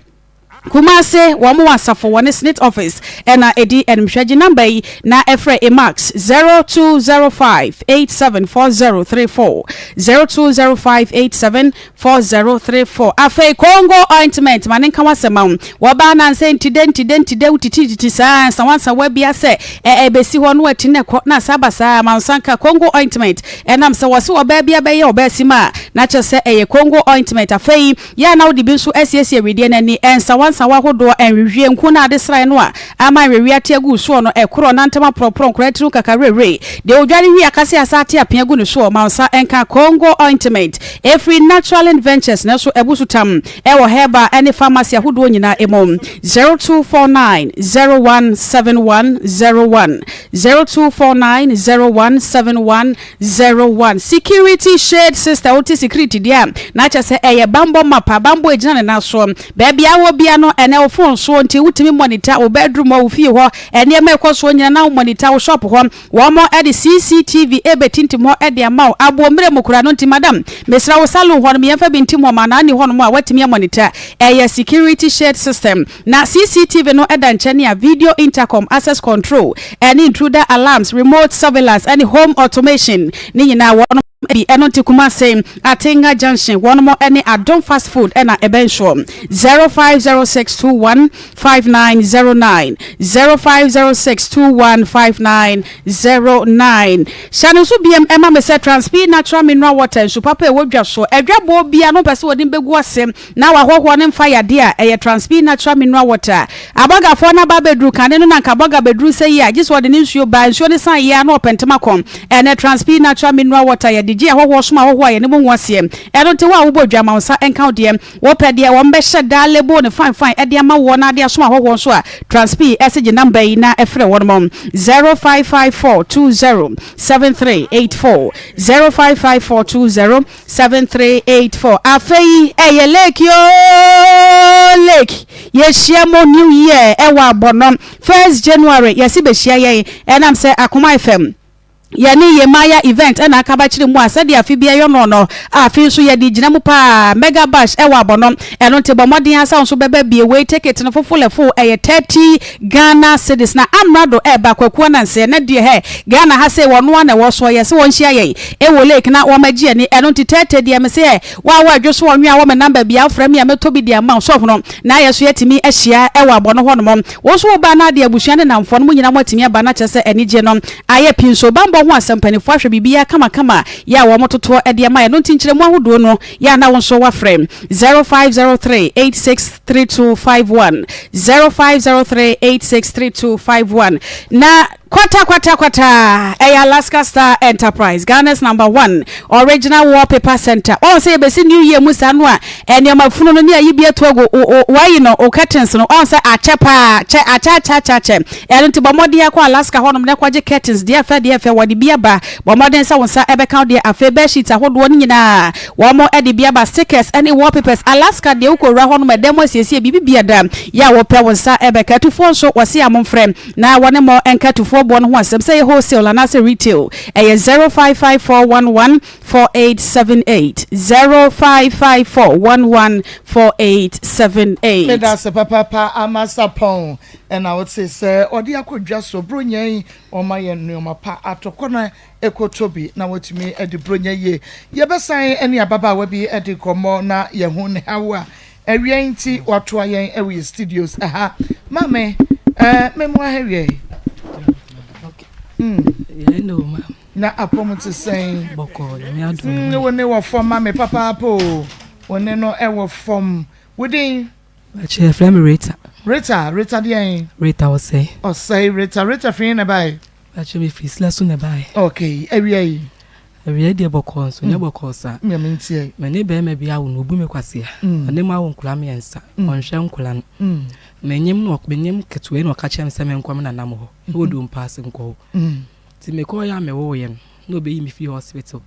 Kumase, wɔn wɔ asafo wɔ ne Snit office na ɛdi animhwɛ. Gye number yi na frɛ Emax 0205 874034, 0205 874034. Afei Congo ointment ma ne nka w'asɛm ma wo. Wɔbaa nansa yi ntidɛ ntidɛ ntidɛ wotitititi saa nsawansawa bi asɛ ɛ ɛbɛsi hɔ na wati na ɛkɔ na asa aba saa ma wo nsa nka Congo ointment. Ɛnam sɛ wɔse ɔbaa bi abɛyɛ ɔbaa sim a na kyerɛ sɛ ɛyɛ Congo ointment. Afei Yɛ a na wode bi nso asiesie wedeɛ no ani, nsawansawa ahodoɔ, nhwehwie, nku no a ade srae no a ama nwewe ate agu wo soɔ no, ɛkorɔ, nantam aporɔporɔ, nkoraa tiri ho kakawerɛwerɛ, deɛ odware wie akase asa ate apea gu ne soɔ, ma wo nsa nka Congo Ointment. Ɛfiri Naturalin Ventures nanso abu so tam wɔ herbal ne pharmacy ahodoɔ nyinaa mu. 0249 017101, 0249 0171 01 Security shade sister wote security deɛ a na kyerɛ sɛ ɛyɛ bambɔ mapa bambɔ egyina ne nan soɔ baabi a wɔ bia no ɛnɛ wo phone soɔ nti wotumi monitor wo bedroom hɔ wo fie hɔ nneɛma ɛkɔ soɔ nyina na wo monitor wo shop hɔ wɔn ɛde CCTV ɛbɛtintim hɔ ɛde ama wo aboɔ mmerɛ mu koraa no nti madam mesrɛ wo salon hɔ nom yɛmfa bi ntim hɔ ma na ani hɔ nom a watumi amonitor ɛyɛ security shade system Na CCTV no da nkyɛn a video intercom, access control, ne intruder alarms, remote surveillance, ne home automation ne nyinaa wɔnom bi. Ɛno nti Kumasi, Atenga Junction, wɔnom ne Adom Fast Food na ɛbɛn soɔ. 0506215909, 0506215909. Hyɛ no nso biam ma me sɛ Transpeed Natural Mineral Water, nsu papa a ɛwɔ dwa so, adwabɔ biara no wopɛ sɛ wɔde bɛgu ase, Na w'ahɔhoɔ no mfa yadeɛ a ɛyɛ Transpeed Natural Mineral Water. Abɔgafoɔ no aba abɛduru kane no na anka abɔga bɛduru sɛ yi a, gye sɛ ɔde ne nsuo ba, nsuo no san yie ara na ɔpɛ ntɛm akɔ. Ɛnnɛ Transpeed Natural Mineral Water yɛde gye ahɔhoɔ som ahɔhoɔ a yɛne mo nwo aseɛ. Ɛno nti wo a wobɔ dwa ma wo nsa nka wo deɛ. Wopɛ deɛ wɔbɛhyɛ daa label no fine fine de ama woɔ na ade asom ahɔhoɔ nso a, Transpeed se gye number yi na frɛ wɔnom, 055420 7384, 055420. 7384 Afei ɛyɛ lake yoo lake Yɛhyia mo new year ɛwɔ abɔnɔ First January yɛse bɛhyia yɛn Ɛnam sɛ Akoma FM yɛne Yemaya event ɛna aka abakyere mu a sɛdeɛ afe biara yɛ no no afe nso yɛde gyina mu paa Mega bash ɛwɔ abɔnɔ Ɛno nti bɔ mmɔden ara sɛ wo nso bɛba bie wei ticket no fofolɛfo ɛyɛ 30 Ghana cedis na amrado ɛɛba Kwaku Ananse ɛnɛ deɛ hɛ Ghana ha sei wɔnoa na ɛwɔ soɔ yɛse wɔnhyia yɛn ɛwɔ lake na wɔn agye ani ɛno nti tɛɛtɛ deɛ mese ɛ wo a wo adwo so ɔnwe a wɔ me number bia wofrɛ me a mɛtɔ bi de ama wo so hono na yɛ so yɛatumi ahyia ɛwɔ abɔno hɔ nom wo nso wo ba na adeɛ abusua ne namfoɔ no mo nyina mo atumi aba na kyerɛ sɛ anigye no ayɛ pii nso banbɔ ho asɛm mpanifoɔ ahwɛ biribiara kama kama yɛ a wɔn totoɔ ɛde ama ɛno nti nkyerɛmu ahodoɔ no yɛ a na wo nso wafrɛ 0503 863251 0503 863251 na. Kwata kwata kwata ɛyɛ Alaska Star Enterprise Ghana's number one original wallpaper center. Wɔn sɛ yɛbɛsi new year mu saa no a nneɛma funu no ne ayi bi ato agu wayi no o curtains no wɔn sɛ akyɛ paa kyɛ akyɛ akyɛ akyɛ akyɛ ɛno nti bɔ mmɔden akɔ Alaska hɔnom na kɔgye curtains deɛ ɛfɛ deɛ ɛfɛ wɔde bi aba bɔ mmɔden sɛ wɔn nsa ɛbɛka deɛ afei bed sheets ahodoɔ no nyinaa wɔn de bi aba stickers ne wallpapers Alaska deɛ wokɔwura hɔnom ɛdan mu asiesie biribi biada yɛ a wɔpɛ wɔn nsa ɛbɛka atufoɔ nso wɔse a momfrɛ Na wɔne mo nka tufoɔ boɔ no ho asɛm, sɛ ɛyɛ wholesale anaasɛ retail. Ɛyɛ 0554114878, 0554114878. Medase papaapa Ama Sarpong ɛna wote sɛ ɔde akɔ dwa so bronya yi ɔma yɛn nnoɔma pa atɔ kɔ na ɛkɔtɔ bi na watumi adi bronya yie. Yɛbɛsan ɛne ababaawa bi adi nkɔmmɔ na yɛho ne haw a Awia yi nti watoa yɛn wɔ yɛ studios ɛha. Maame, ɛɛ me mmoa ha awia yi. Mm. Na apɔm te sɛn? Bɔkɔɔ, nyame adom. Mm, wo ne wɔ fam ma me papaapa o. Wo ne no ɛwɔ fam. Wo din? Bàkyɛ yɛfrɛ me Rita. Rita, Rita deɛn? Rita Ɔsɛe. Ɔsɛe, Rita, Rita fi na ɛbae? Bàkyɛ me firi Sila so na ɛbae. Okay, awia yi. Awia deɛ bɔkɔɔ nso nyɛ bɔkɔɔ saa. Nyame ntie. Me ne barima bi awo no, obu me kwasea. Ɔne m'awo nkwadaa miɛnsa, ɔnhwɛ nkwadaa no. Menyem no, menyem ketewa yi na ɔka kyerɛɛ me sɛ menkɔ me nana mo hɔ wɔ Dompa ase nkɔ hɔ. Nti mekɔɔeɛ a mewooeɛ no, na ɔbɛyi me fii hospital.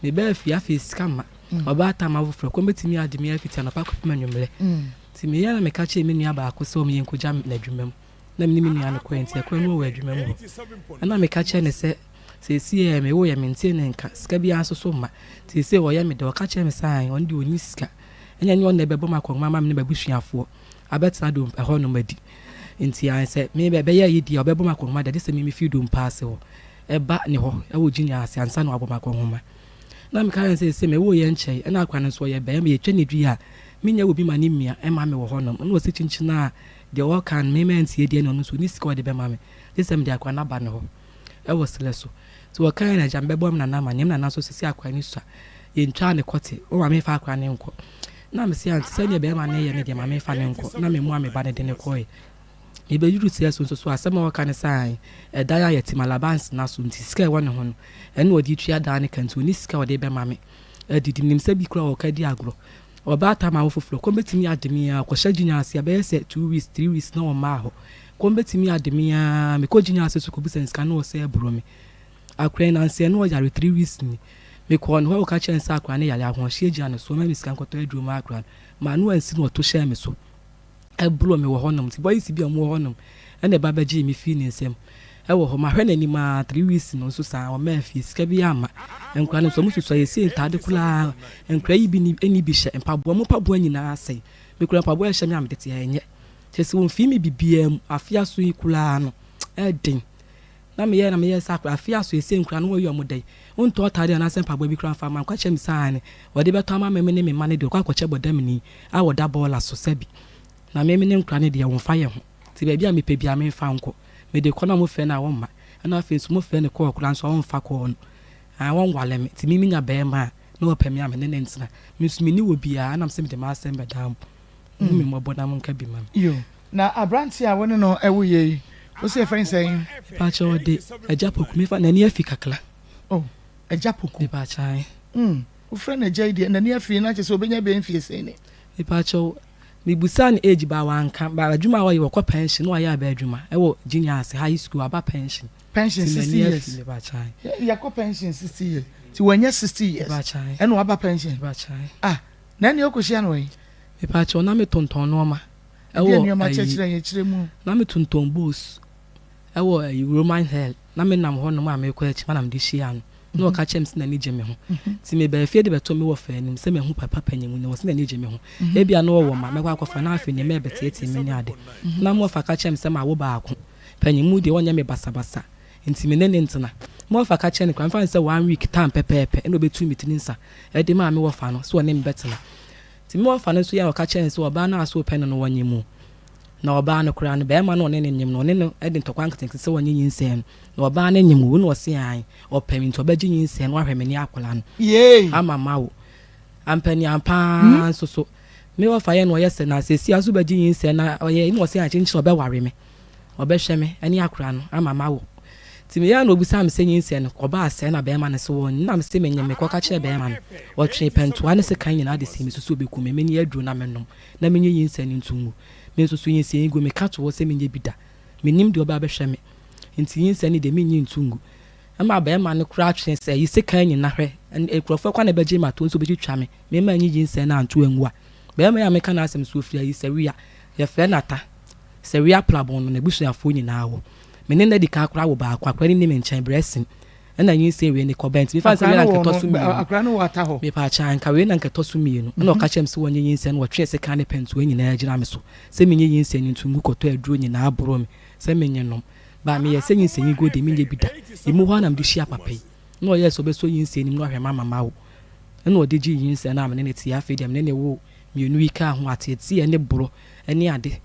Mebaa fie, afei sika mma. Ɔbaatan ma foforɔ, kɔm bɛtumi agye me afiti anɔpa kɔpem anwummerɛ. Nti meyɛɛ na meka kyerɛɛ me nua baako sɛ ɔmmɛyɛ nkɔgya me n'adwuma mu. Na me ne me nua no kɔe, nti ɛkwan mu wɔ adwuma mu hɔ. Ɛna meka kyerɛɛ no sɛ, Seesei ɛ, mewoo yɛ, mentee ne nka, sika biara nso so mma. Nti seesei ɔyɛ me dɛ. Ɔka kyerɛɛ me sɛ aane, ɔno deɛ ɔnni sika. Ɛnneɛ ɛnyɛ ɔno na ɛbɛbɔ me akɔnhoma ama me ne m'abusuafoɔ abɛtena domp ɛhɔnom adi. Nti aane, sɛ me bɛyɛ ayi deɛ a, ɔbɛbɔ me akɔnhoma deɛ, gye sɛ me mefiri dompa ase hɔ ba ne hɔ wɔ Junior ase ansa na wabɔ me akɔnhoma. Na meka kyerɛɛ no sɛ seesei mewoo yɛ nkyɛe, ɛna akwadaa no nso ɔyɛ barima, yɛtwa no dua a, mennya obi ma ne mia mma me wɔ hɔnom. Ɛna ɔse kyinkyin a deɛ ɔreka no me mantie deɛ, ɛnna ɔno nso ɔnni sika a ɔde bɛma me, gye sɛ mede akwadaa no aba ne hɔ. wɔ serɛ so. Nti wɔkaeɛ na agya mebɛbɔ me nana amaneɛ, me nana nso sisi akwadaa no sua, yɛntwaa no kɔte, wo maame mfa akwadaa no nkɔ. Na mese ante sɛdeɛ bɛrima no yɛ no deɛ maame mfa no nkɔ, na memoa me ba no de no kɔeɛ. Mebɛduru serɛ so nso so asɛm a ɔka ne sɛ ae, ɛdan a yɛte Malabans na so nti sika a ɛwɔ ne ho no, ɛno na ɔde tua dan no ka nti ɔnni sika a ɔde bɛma me adidi. Menim sɛ bi koraa ɔka di agorɔ. Ɔbaatan ma wo foforɔ, kɔm bɛtumi ade me ara, kɔhyɛ junior ase a bɛyɛ sɛ 2 weeks, 3 weeks na ɔmmaa hɔ. Kɔm bɛtumi ade me ara, mekɔ junior ase so kɔbisa no sika na ɔsɛ ɛboro me. Akora yi nansa yi na ɔyare 3 weeks ni. Mekɔɔ ne hɔ kɔka kyerɛɛ no sɛ akora no yare, ahoɔhyeɛ gyina ne so, ɔmma me sika nkɔtɔ aduro mma akora no. M'ano ansi na ɔto hyɛɛ me so boroo me wɔ hɔnom. Nti boys bi a wɔwɔ hɔnom na ɛba bɛgyee me fii ne nsam wɔ hɔ. Mahwɛ n'anim ara 3 weeks no nso saa, ɔmmaa fie, sika biara amma. Nkora no nso wɔsusua, yɛsii ntaade koraa, nkora yi bi nni bi hyɛ, mpaboa, wɔn mpaboa nyinaa asɛe. Mekura mpaboa a ɛhyɛ me a mede te a ɛnyɛ. Kyerɛ sɛ wɔmfii me biribiara mu, afe aso yi koraa no, ɛyɛ den. Na meyɛɛ na meyɛɛ sɛ akora, afe aso yi, sei nkoraa no wɔyɛ wɔn dɛn? Wontɔ atadeɛ anaasɛ mpaboa bi koraa mfa mma me. Ɔka kyerɛɛ me sɛ aane, wɔde bɛtɔ ama me ne me mma no deɛ, ɔkɔ akɔkyɛ bɔdamni a ɔda bɔɔla so sɛbi. Na me ne nkoraa no deɛ, wɔmfa yɛn ho. Nti baabi a mepɛ biara memfa nkɔ. Mede kɔ na wɔfrɛ no a ɔmma. Ɛna afei nso mofrɛ no kɔɔ koraa nso a ɔmfa kɔɔ no. Aane, wɔnwale me. Nti me menya barima a, na ɔpɛ me a me ne no ntena. Me nso menni obiara, ɛna mese mede m'asɛm bɛdaa mo. Hu me mmɔbɔ na monka bi ma me. Yo, na aberanteɛ a wo ne no woyɛ yi, wo se yɛfrɛ no sɛn? Mepakyɛ ɔde Agya Poku, mefa n'ani afi kakra. Oh, Agya Poku. Mepakyɛ ae. Mm, wofrɛ no Agya yi deɛ, n'ani afi na kyerɛ sɛ ɔbɛnya bɛyɛ mfie sɛn ni? Mepakyɛ mebusaa no age but wanka, but adwuma a ɔyɛ ɔkɔ pension na wayɛ aba adwuma ɛwɔ junior ase, high school, aba pension. Pension Nti 60 n'ani afi, years. mepakyɛ ae. Yɛkɔ pension 60 years, nti wanya 60 years, Mepakyɛ ae. ɛna waba pension. Mepakyɛ ae. Ah, na ɛnneɛ wokɔhyia no wɔ he? Mepakyɛw, na me tontɔn nnoɔma Ɛdeɛn ɛwɔ nnoɔma? ayi, Kyerɛkyerɛ yɛn, kyerɛ mu. na me tontɔn bowls ɛwɔ ayi Roman hell, na me nam hɔ nom a merekɔ akyi ma na mede hyiaa no, na ɔka kyerɛɛ me sɛ n'ani gye me ho, nti me baa fie de bɛtoo me wɔfa anim sɛ mahu papa panyin mu na ɔse n'ani gye me ho, ebia na ɔwɔ mma mɛkɔ akɔfa na afei nneɛma ɛbɛteetee me ne ade, na me wɔfa ka kyerɛɛ me sɛ mawo baako, panyin mu deɛ ɔnyɛ me basabasa, nti me ne no ntena, me wɔfa ka kyerɛɛ no koraa mefa no sɛ one week time pɛpɛɛpɛ ɛna ɔbɛtuu me tiri nsa de maa me wɔfa no sɛ ɔne me bɛtena. Nti me wɔfa no nso yɛ a ɔka kyerɛɛ no sɛ ɔbaa no a so ɔpɛ no no wɔnyem o. Na ɔbaa no koraa no barima no a ɔne no nyem no ɔne no de ntɔkwa nketenkete sɛ wɔnyɛ nyinsɛn no na ɔbaa no nyem o na ɔse aane ɔpɛ me nti ɔbɛgye nyinsɛn no ahwɛ me ne akwadaa no ama mawo. Ampaniampa ara nso so me wɔfa yɛ na ɔyɛ sɛ na seesei a so bɛgye nyinsɛn na ɔyɛ na ɔse aane kyenkyen ɔbɛware me ɔbɛhwɛ me ne akwadaa no ama mawo. Nti meyɛɛ na ɔbisaa me sɛ nyinsɛn no kɔbaa sɛn na bɛɛma no se wɔn na mese menyem mekɔka kyerɛɛ bɛɛma no ɔtwee pɛntoa ne sekan nyinaa de sii me so sɛ ɔbɛku me menye aduro na menom na menye nyinsɛn no nto ngu me nso so nyinsɛn yi gu meka to hɔ sɛ menyɛ bi da mennim deɛ ɔbɛ abɛhwɛ me nti nyinsɛn no deɛ mennye nto ngu ɛma bɛɛma no koraa twee sɛ yi sekan nyina hwɛ nkurɔfoɔ kwa na ɛbɛgye me ato nso ɔbɛtwitwa me mema nyi nyinsɛn no anto angu a bɛɛma yi a meka n'asɛm so ɔfiri ayisawia yɛfrɛ no ata sawia plabɔn no n'abusuafoɔ nyinaa wɔ Me ne no adi kan koraa wɔ baako, akwadaa no nni me nkyɛn, berɛ asin. Ɛna nyinsɛn wei ne kɔbɛn nti mefa no sɛ wei na nka ɛtɔ so mmienu. Mepaakyɛ anka wei na nka ɛtɔ so mmienu. Ɛna ɔka kyerɛɛ me sɛ wɔnyɛ nyinsɛn no, wɔtwee sekan ne pɛntoa nyinaa gyina me so sɛ menyɛ nyinsɛn no nti ngu kɔtɔ aduro nyinaa boroo me sɛ menyɛ nom. But meyɛɛ sɛ nyinsɛn yi guo deɛ menyɛ bi da. Emu hɔ ara na mede hyia papa yi. Ɛna ɔyɛɛ sɛ ɔbɛsɔ nyinsɛn no mu na wahwɛ m'ama mawo. Ɛna ɔde gyee nyinsɛn no a me ne no teɛ. Afei deɛ me ne no woo mmienu yi kaa ho ateeteeɛ ne borɔ ne ade.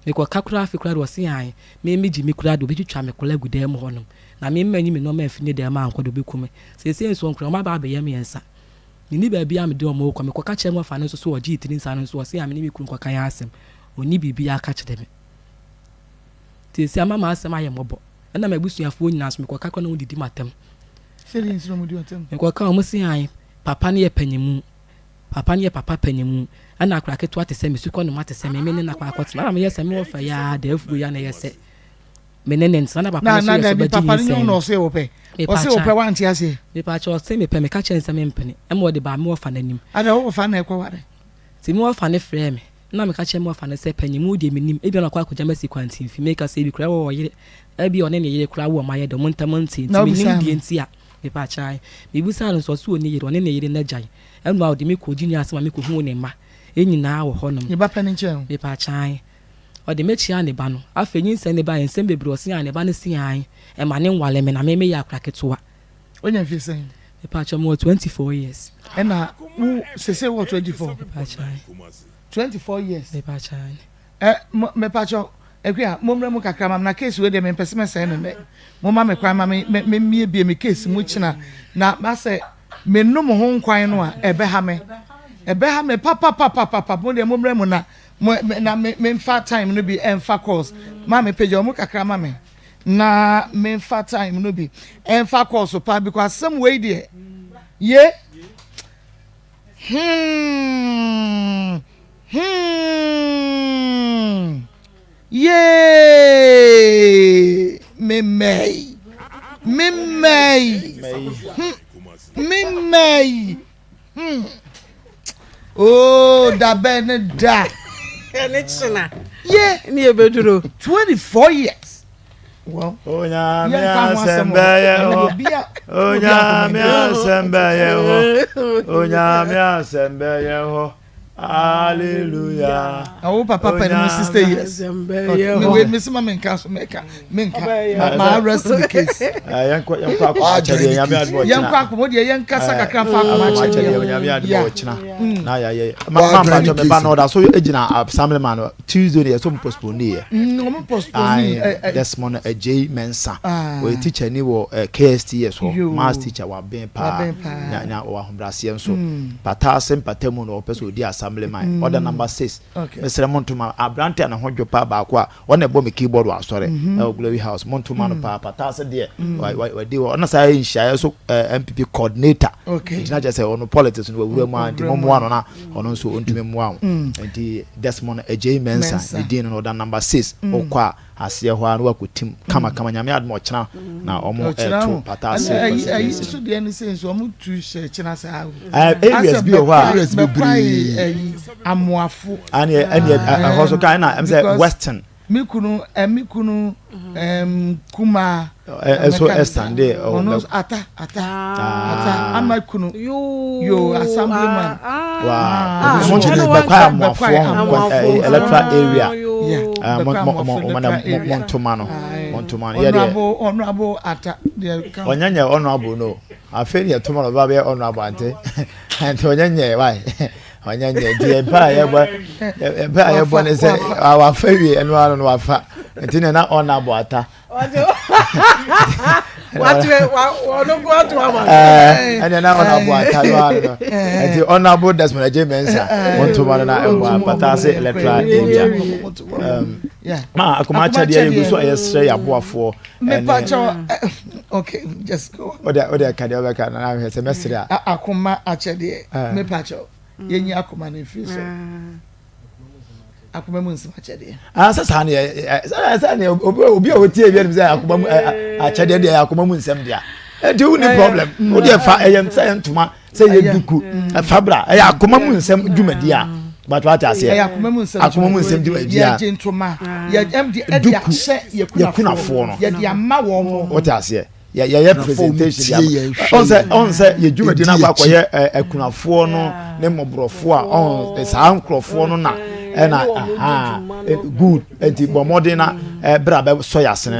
Mekɔka koraa afe koraa de ɔse ae me me gye me koraa de obetwitwa me kola agu dan mu hɔ nom na me manyi me nnoɔma amfi ne dan mu ankɔ de obeku me seesei nso nkora ɔmo aba abɛyɛ miɛnsa menni baabi a mede ɔmo rekɔ mekɔka kyerɛ me wɔfa no nso so ɔgyee tiri nsa no nso ɔse a me ne me kunu nkɔka yɛn asɛm ɔnni biribiara ka kyerɛ me nti seesei ama m'asɛm ayɛ mmɔbɔ ɛna m'abusuafoɔ nyinaa nso mekɔka koraa na ɔmo didi m'atɛm mekɔka ɔmo se ae papa no yɛ panyimu Papa no yɛ papa panyimu, ɛna akora ketewa te sɛ me, sukɔnoma te sɛ me, me ne no akɔ akɔtena. Ɛna meyɛ sɛ me wɔfa yi ara, daafuo yi ara na ɛyɛ sɛ me ne no ntena. Na papa no nso yɛ sɛ ɔbɛgye nyinsɛn no. Mepaakyɛ, ɔse mepɛ, meka kyerɛ no sɛ mempene, ɛma ɔde baa me wɔfa no anim. Nti me wɔfa no frɛɛ me, ɛna meka kyerɛɛ me wɔfa no sɛ panyimu deɛ mennim, ebia na wakɔ akɔgya me asi kwantemfi, meka sɛ ebi koraa ɔwɔ ɔyere, ebia ɔne ne yere koraa wɔ mma yɛ dɛ, wɔn ntam nte, nti mennim deɛ nti a. Mepaakyɛ, mebisaa no nso ɔse ɔnni yere, ɔne ne yere no agyae. Ɛnna ɔde me kɔɔ Junior ase ma mekɔhuu ne mma nyinaa wɔ hɔnom. Ne ba panin kyɛn wo? Mepaakyɛ ae. Ɔde me kyeaa ne ba no. Afei nyinsɛn no baeɛ, nsɛm bebree ɔse ae, ne ba no se ae, ɛma ne nware me na me meyɛ akora ketewa. Woanya mfie sɛn? Mepaakyɛ mewɔ 24 years. Ɛna wo sese wɔ 24? Mepaakyɛ ae. 24 years? Mepaakyɛ ae. Ɛ mo mepakyɛw Akua mommrɛ mu kakra ma me na case wei deɛ mempɛ sɛ mɛsɛe no nnɛ. Momma me kwan ma me me memmiebie me case mu kyena na masɛ menom ho nkwan no a ɛbɛha me. Ɛbɛha me papapapapapa. Mo deɛ mommrɛ mu na mo na me memfa time no bi ɛmfa calls. Maame pagya wɔn kakra ma me na memfa time no bi ɛmfa calls paa because asɛm wei deɛ ye hmm. Hmm. Yay! Me mmɛyi. Me mmɛyi. Hmm. Me mmɛyi. Hmm. Oh, da bɛn ne da. Ɛne kyena. Ye. Ne ebeduro. 24 years. Well, Onyame asɛm bɛyɛ hɔ. Onyame asɛm bɛyɛ hɔ. Onyame asɛm bɛyɛ hɔ. Hallelujah. Na wo papa pɛ no 60 years. Me wei me sima me nka so me ka me nka. Ma arrest the case. Yɛnkɔ yɛnkɔ akoma akyɛdeɛ nyame adom ɔkyena. Yɛnkɔ akoma deɛ yɛnka sa kakra fa akoma akyɛdeɛ. Nyame adom ɔkyena. Na yɛayɛ. Ma ma mpakyɛ me ba no ɔda so gyina assembly man no Tuesday no yɛ so postpone yɛ. Ɔmo postpone. Ayi Desmond Adjei Mensah. Ɔyɛ teacher ni wɔ KSTS hɔ. Maths teacher waben paa. Nya nya ɔwɔ ahobraseɛ nso. Pata ase mpata mu na ɔpɛ sɛ ɔdi assembly man. Ɔda number 6. Mesrɛ mo ntoma aberante a ne ho dwo paa baako a ɔna ɛbɔ me keyboard wɔ asɔre ɛwɔ Glory House. Mo ntoma no paa pata ase deɛ wadi hɔ. Ɔna saa nhyiaeɛ so MPP coordinator. Nti na kyerɛ sɛ ɔno politics no wawura mu a nti mo mmoa no na ɔno nso ɔntumi mmoa wo. Nti Desmond Adjei Mensah ne din no ɔda number 6 wokɔ a aseɛ hɔ ara na wakɔtim kama kama nyame adom ɔkyena na ɔmo ɛto pata ase ayi so deɛ ne sɛ nso ɔmo tu hyɛ kyena saa o areas bi wɔ hɔ a areas bebree ayi amoafo ɛne ɛne ɛhɔ so kan na ɛm sɛ western me kunu me kunu kumaa ɛso ɛsande ɔno ata ata ata ama kunu yo assemblyman Wow. Mo nkyɛn bɛkɔ amoafoɔ ho electoral area. Mo mo mo mo na mo ntoma no. Mo ntoma no. Yɛ deɛ. Honorable ata deɛ ka. Ɔnyɛ nyɛ honorable no. Afei deɛ toma no ɔba bɛyɛ honorable ante. Ante ɔnyɛ nyɛ why. Ɔnyɛ nyɛ nti yɛ mpa a yɛbɔ mpa a yɛbɔ ne sɛ wafa wie ɛno ano no wafa. Nti na na honorable ata. Ɛnna na ɔnabo ata no ano no nti ɔnabo Desmond Adjei Mensah wɔn ntoma no na ɛbɔ apata ase electoral area ma akoma akyɛdeɛ yɛ gu so a yɛsrɛ yɛ aboafoɔ. Mepa kyɛw. Okay, just go. O de o de ka deɛ ɔbɛka na ahwɛ sɛ mɛsere a. Akoma akyɛdeɛ eh. mepa kyɛw yɛnyi akoma no mfiri so. Ah. Akoma mu nsɛm akyɛdeɛ. Ah sɛ saa neɛ sɛ sɛ neɛ obi obi a otie bi anim sɛ akoma mu akyɛdeɛ deɛ akoma mu nsɛm deɛ. Ɛnti wo ni problem. Wo deɛ fa ɛyɛ sɛ ntoma. sɛ yɛ duku ɛfa bra ɛyɛ akoma mu nsɛm dwumadi a bàtò ate aseɛ ɛyɛ akoma mu nsɛm akoma mu nsɛm dwumadi a yɛgye ntoma yɛ ɛm de ɛde ahyɛ yɛkunafoɔ no yɛde ama wɔn mo wote aseɛ yɛyɛ presentation bi ama ɔn sɛ ɔn sɛ yɛ dwumadi no akɔ akɔyɛ akunafoɔ no ne mmɔborɔfoɔ a ɔn saa nkorɔfoɔ no na ɛna aha good nti bɔ mmɔden na ɛbrɛ a bɛsɔ yɛ asene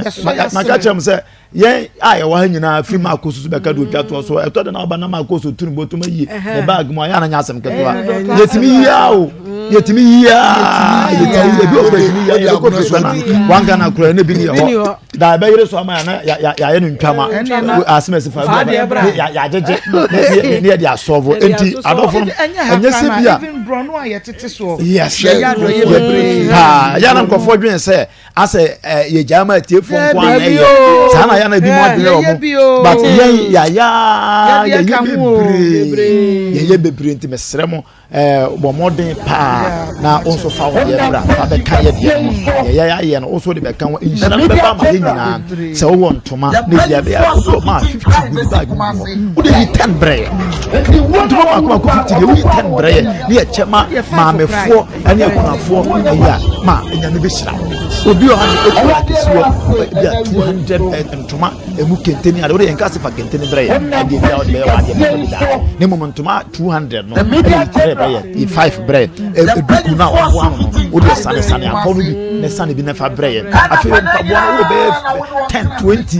maka kyerɛ mu sɛ Yɛn a yɛwɔ ha nyinaa firi Marko so so bɛka de otwa toɔ so. Ɛtɔ da na ɔba na Marko so tunu bɔtɔm ayi ne baag mu a yɛn ananya asɛm ketewa. Yɛtumi yia o, yɛtumi yia, yɛtumi ebi wɔ kura yɛtumi yia yɛbɛkɔ fie kura na wɔn Ghana kura ne bi ni yɛ hɔ. Da ɛbɛyere so ama yɛn na yɛayɛ no ntwama asɛm fa bi yɛagyegye ne yɛde asɔvo. Enti adɔfo no ɛnyɛ sɛ bi a. Yes, paa yɛn na nkurɔfoɔ dwen sɛ. asɛ ɛ eh, yɛgyaa ma atiefoɔ nko a na ɛyɛ saa na yɛn na ebi mu adwene wɔn but yɛn yaya yɛyɛ bebree yɛyɛ bebree nti mesrɛ mo ɛɛ eh, bɔ mmɔden paa na wo nso fa wo deɛ bra fa bɛka yɛ deɛ ho yɛyɛ ayɛ no wo nso de bɛka ho nhyira no bɛba ama yɛ nyinaa sɛ wowɔ ntoma na ebi abɛyɛ wodɔ maa 50 gu bag mu hɔ wode yi 10 brɛ yɛ ntoma baako baako 50 deɛ woyi 10 brɛ yɛ ne yɛkyɛ ma maamefoɔ ɛne akunafoɔ ɛyɛ a ma nyame bɛhyira obi wɔ ha ne ɛkura akɛseɛ bi a 200 eh, ntoma ɛmu kente ne ade wode yɛnka se fa kente ne brɛ yɛ ɛdeɛ bia wode bɛyɛ wɔ adeɛ bɛtɔ bi daa ne mmom ntoma 200 no ɛne yi 3 brɛ yɛ yi 5 brɛ yɛ ɛduku no a wɔaboa no no wode sane sane apɔ no bi ne sane bi ne fa brɛ yɛ afei mpaboa no wode bɛyɛ 10 20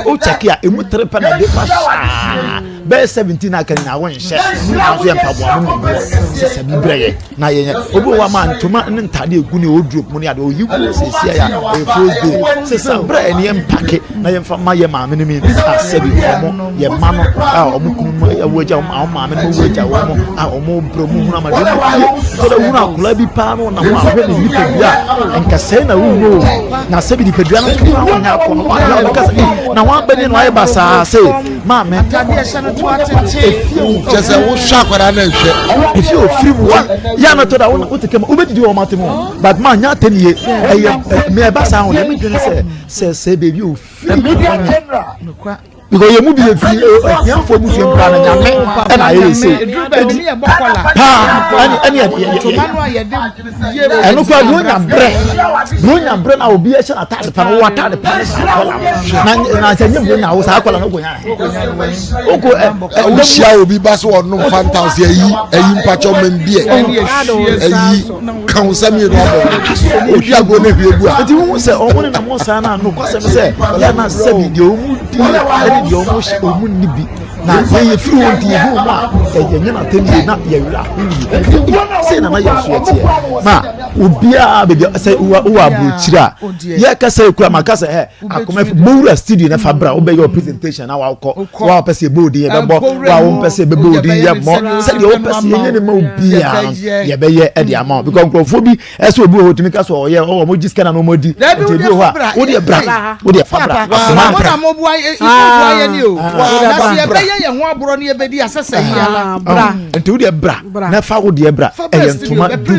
wo kyɛke a ɛmu 3 pɛ na de fa saa bɛyɛ 17 aka nyinaa wonhyɛ nanso yɛ mpaboa no mu sɛ sɛ bi brɛ yɛ na yɛnyɛ obi wɔ hɔ ama ntoma ne ntaade egu ne wardrobe mu ne ade oyi gu siesie a ɛyɛ first day sesa brɛ yɛ ne yɛn mpake na yɛn fa ma yɛ maame no mi a sɛbi ɔmo yɛ ma no a ɔmo kunu mu ɛwɔ agya ɔmo a ɔmo maame no wɔ agya wɔn a ɔmo brɛ ɔmo hunu ama deɛ ɔmo fie sɔrɔ hunu akwadaa bi paa no ɔnam ahwɛ ne nipadua nkasɛɛ na wuhu o na sɛbi nipadua no nso kura wɔn nyɛ akɔ no wɔn ahwɛ wɔn kasa na wɔn abɛni na wɔayɛ basaa sɛ maame Atade a ɛhyɛ no to atete. Efie wo. Kyɛ sɛ wohwɛ akwadaa no nhwɛ. Efie ofiri mu wa yɛ anatɔ da wo te kama wobɛdidi wɔ ɔmo ate mu but maa nya atɛ nie ɛyɛ mɛ ɛba saa ho deɛ mi dwene sɛ sɛ sɛ beebi ofiri ɔnyɛ because yɛ mu bi yɛ fi ahiafoɔ busua nkura no nyame ɛna ayɛ yɛ se edi paa ɛne ɛne yɛ yɛ ɛno kura buronya brɛ buronya brɛ na obi ɛhyɛ n'ataade pa no wɔ ataade pa ne saa kɔla na na sɛ nye buronya awo saa kɔla no ko nya oko ɛ ɛ wohyia obi ba so ɔnom fanta ɔsɛ ɛyi ɛyi mpatsɔ mɛmbiɛ ɛyi kan sɛ mienu abɔ odi agorɔ ne hwie gu a. eti wohu sɛ ɔmo ne na mo saa na ano kɔsɛm sɛ yɛ na sɛbi deɛ ɔmo di ɛne deɛ ɔmo hyɛ ɔmo nni bi na yɛyɛ firi wɔn ti yɛhu wɔn a ɛyɛ nyɛ n'atɛm yie na yɛwerɛ aho yie sɛ nana yɛ nso yɛteɛ ma obiara baabi sɛ wowɔ aburokyire a yɛkasa ekura ma kasa ɛ akoma bowura studio na fa bra wobɛyɛ presentation na wakɔ wa wopɛ sɛ yɛbɔ odin yɛbɛbɔ wa wompɛ sɛ yɛbɛbɔ odin yɛmmɔ sɛdeɛ wopɛ sɛ yɛnyɛ ne ma obiara yɛbɛyɛ ɛde ama wo because nkurɔfoɔ bi ɛsɛ obi wɔ hɔ tumi ka sɛ ɔyɛ ɔwɔ mo gye sika na ɔmo adi nti ebi wɔ hɔ a wo deɛ bra wo deɛ fa bra akoma bra. Mo na mo boa yɛ mo boa yɛ ni o na sɛ yɛbɛyɛ yɛn ho aborɔ ne yɛbɛdi asɛsɛ yi ala. Nti wo deɛ bra na fa wo deɛ bra ɛyɛ ntoma duku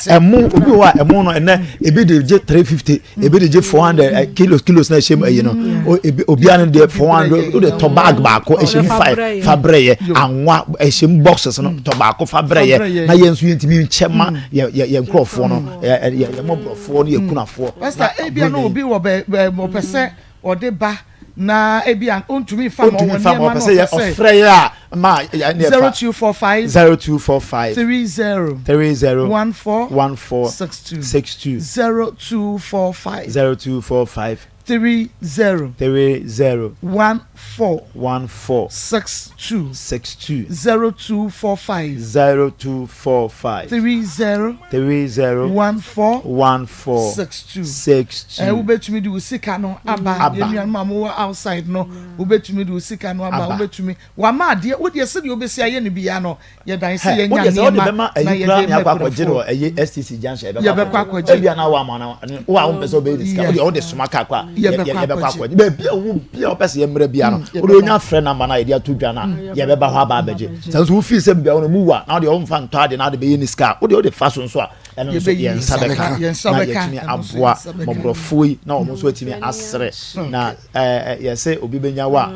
ɛmo obi wɔ hɔ a ɛmo no ɛnɛ ebi de gye 350 ebi de gye 400 eh, kilos kilos na ɛhyɛ mu ɛyi no mm. ebi obiara no deɛ 400 o de tɔ bag baako ɛhyɛ mu five fa brɛ yɛ anwa ɛhyɛ mu boxes no mm. tɔ baako fa brɛ yɛ na yɛn nso yɛn ntumi nkyɛ ma mm. yɛ yɛ yɛ nkorɔfoɔ no yɛ yɛ yɛ mɔborɔfoɔ no yɛ kunafoɔ. Pastor ebi no obi wɔ bɛ bɛ ɔpɛ sɛ ɔde ba na ebi a ontumi nfa ma ɔwɔ nneɛma na ɔpɛ sɛ ɔfrɛ yɛ a ma yɛ ne ɛfa 0245 0245 30 30 14 14 62 62 0245 0245 30 30 14 14 62 62 0245 0245 30 30 14 14 62 62 Ɛ wobɛtumi de wo sika no aba Aba. yɛn nuanom a mowɔ outside no wobɛtumi de wo sika no aba Aba. wobɛtumi wama adeɛ wo deɛ sɛdeɛ wobɛsi ayɛ no biara no yɛdan sɛ Hɛ, yɛnya wo deɛ sɛ wode nneɛma bɛma na ayi yɛde koraa ne ma akɔ akɔgye no akunafoɔ wɔ ɛyi STC junction Yɛbɛkɔ akɔgye. Ebia na wo ama na wo a wompɛ sɛ wobɛyɛ ne sika wo deɛ wode soma kaa kɔ a. Yɛbɛkɔ akɔgye. Baabi a wo bia wopɛ sɛ yɛmmrɛ bia no, wode onya frɛ namba no a yɛde ato dwa no a, yɛbɛba hɔ aba abɛgye. Sɛ nso wofii sɛ baabi a wo no mu wa na wode ɔmfa ntɔ ade na wode bɛyɛ ne sika a, wode wode fa so nso a, ɛno nso yɛn nsa bɛka na yɛatumi aboa mmɔborɔfoɔ yi na wɔn nso atumi asere na yɛsɛ obi bɛnya wa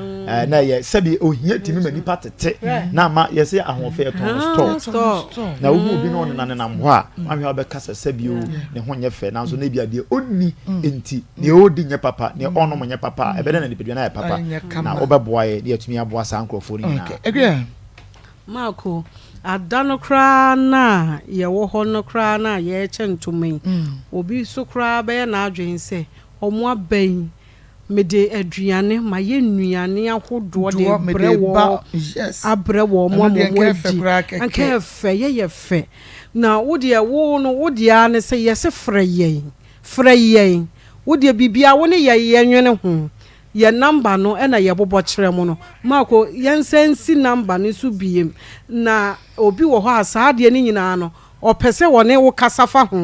na yɛ sɛbi ohia tumi ma nipa tete na ama yɛsɛ ahoɔfɛ yɛtɔn store na wohu obi na ɔnena nenam hɔ a wahwɛ a wobɛka sɛ sɛbi o ne ho nyɛ fɛ nanso na ebi adeɛ ɔnni nti nea ɔdi nyɛ papa nea ɔnom nyɛ papa ɛbɛdɛ na nipadua no ayɛ papa na wobɛboa yɛ na yɛatumi aboa saa nkurɔfoɔ no nyinaa. Marko, Ada no koraa no a yɛwɔ hɔ no koraa no a yɛrekyɛ ntoma yi, obi nso koraa bɛyɛ n'adwene sɛ, wɔn aba yi, mede aduane, mayɛ nnuane ahodoɔ de rebrɛ wɔn, abrɛ wɔn ama wɔadi. Anka ɛyɛ fɛ, yɛyɛ fɛ. Na wo deɛ, wo no, wo deɛ ara ne sɛ yɛse frɛ yɛn, frɛ yɛn. Wo deɛ biribiara, wo ne yɛn yɛnwene ho. Yɛn number no na yɛbobɔ kyerɛ mo no. Marko, yɛnsan nsi number no so biem. Na obi wɔ hɔ a saa adeɛ no nyinaa no, ɔpɛ sɛ ɔne wo kasa fa ho,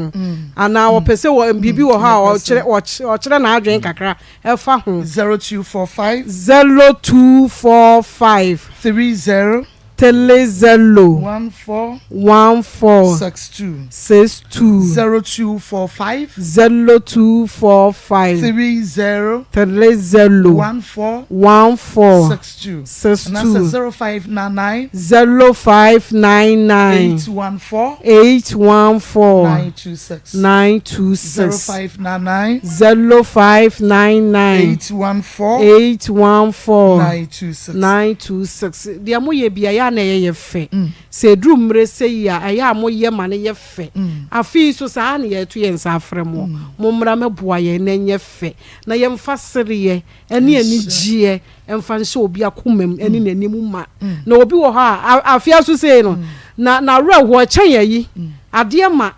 anaa ɔpɛ sɛ wɔ, biribi wɔ hɔ a ɔkyerɛ, ɔkyerɛ n'adwene kakra ɛfa ho. 0245. 0245. 30. 30. 14. 14. 62. 62. 0245. 0245. 30. 30. 14. 14. 62. 62. Anaasɛ 0599. 0599. 814. 814. 926. 926. 0599. 0599. 814. 814. 926. 926. Deɛ moyɛ bi a ɛyɛ a na ɛyɛ yɛ fɛ. Sɛ ɛduru mmerɛ sɛyi a, ɛyɛ a moyɛ ma no yɛ fɛ. Afe yi nso saa ara na yɛreto yɛn nsa afrɛ mo. Mommra mmɛboa yɛn na ɛnyɛ fɛ, na yɛmfa sereɛ ne anigyeɛ mfa nhyɛ obi akoma mu ne n'anim ma. Na obi wɔ hɔ a, afe aso sei no, na n'awerɛhoɔ kyɛn ayi, adeɛ ma.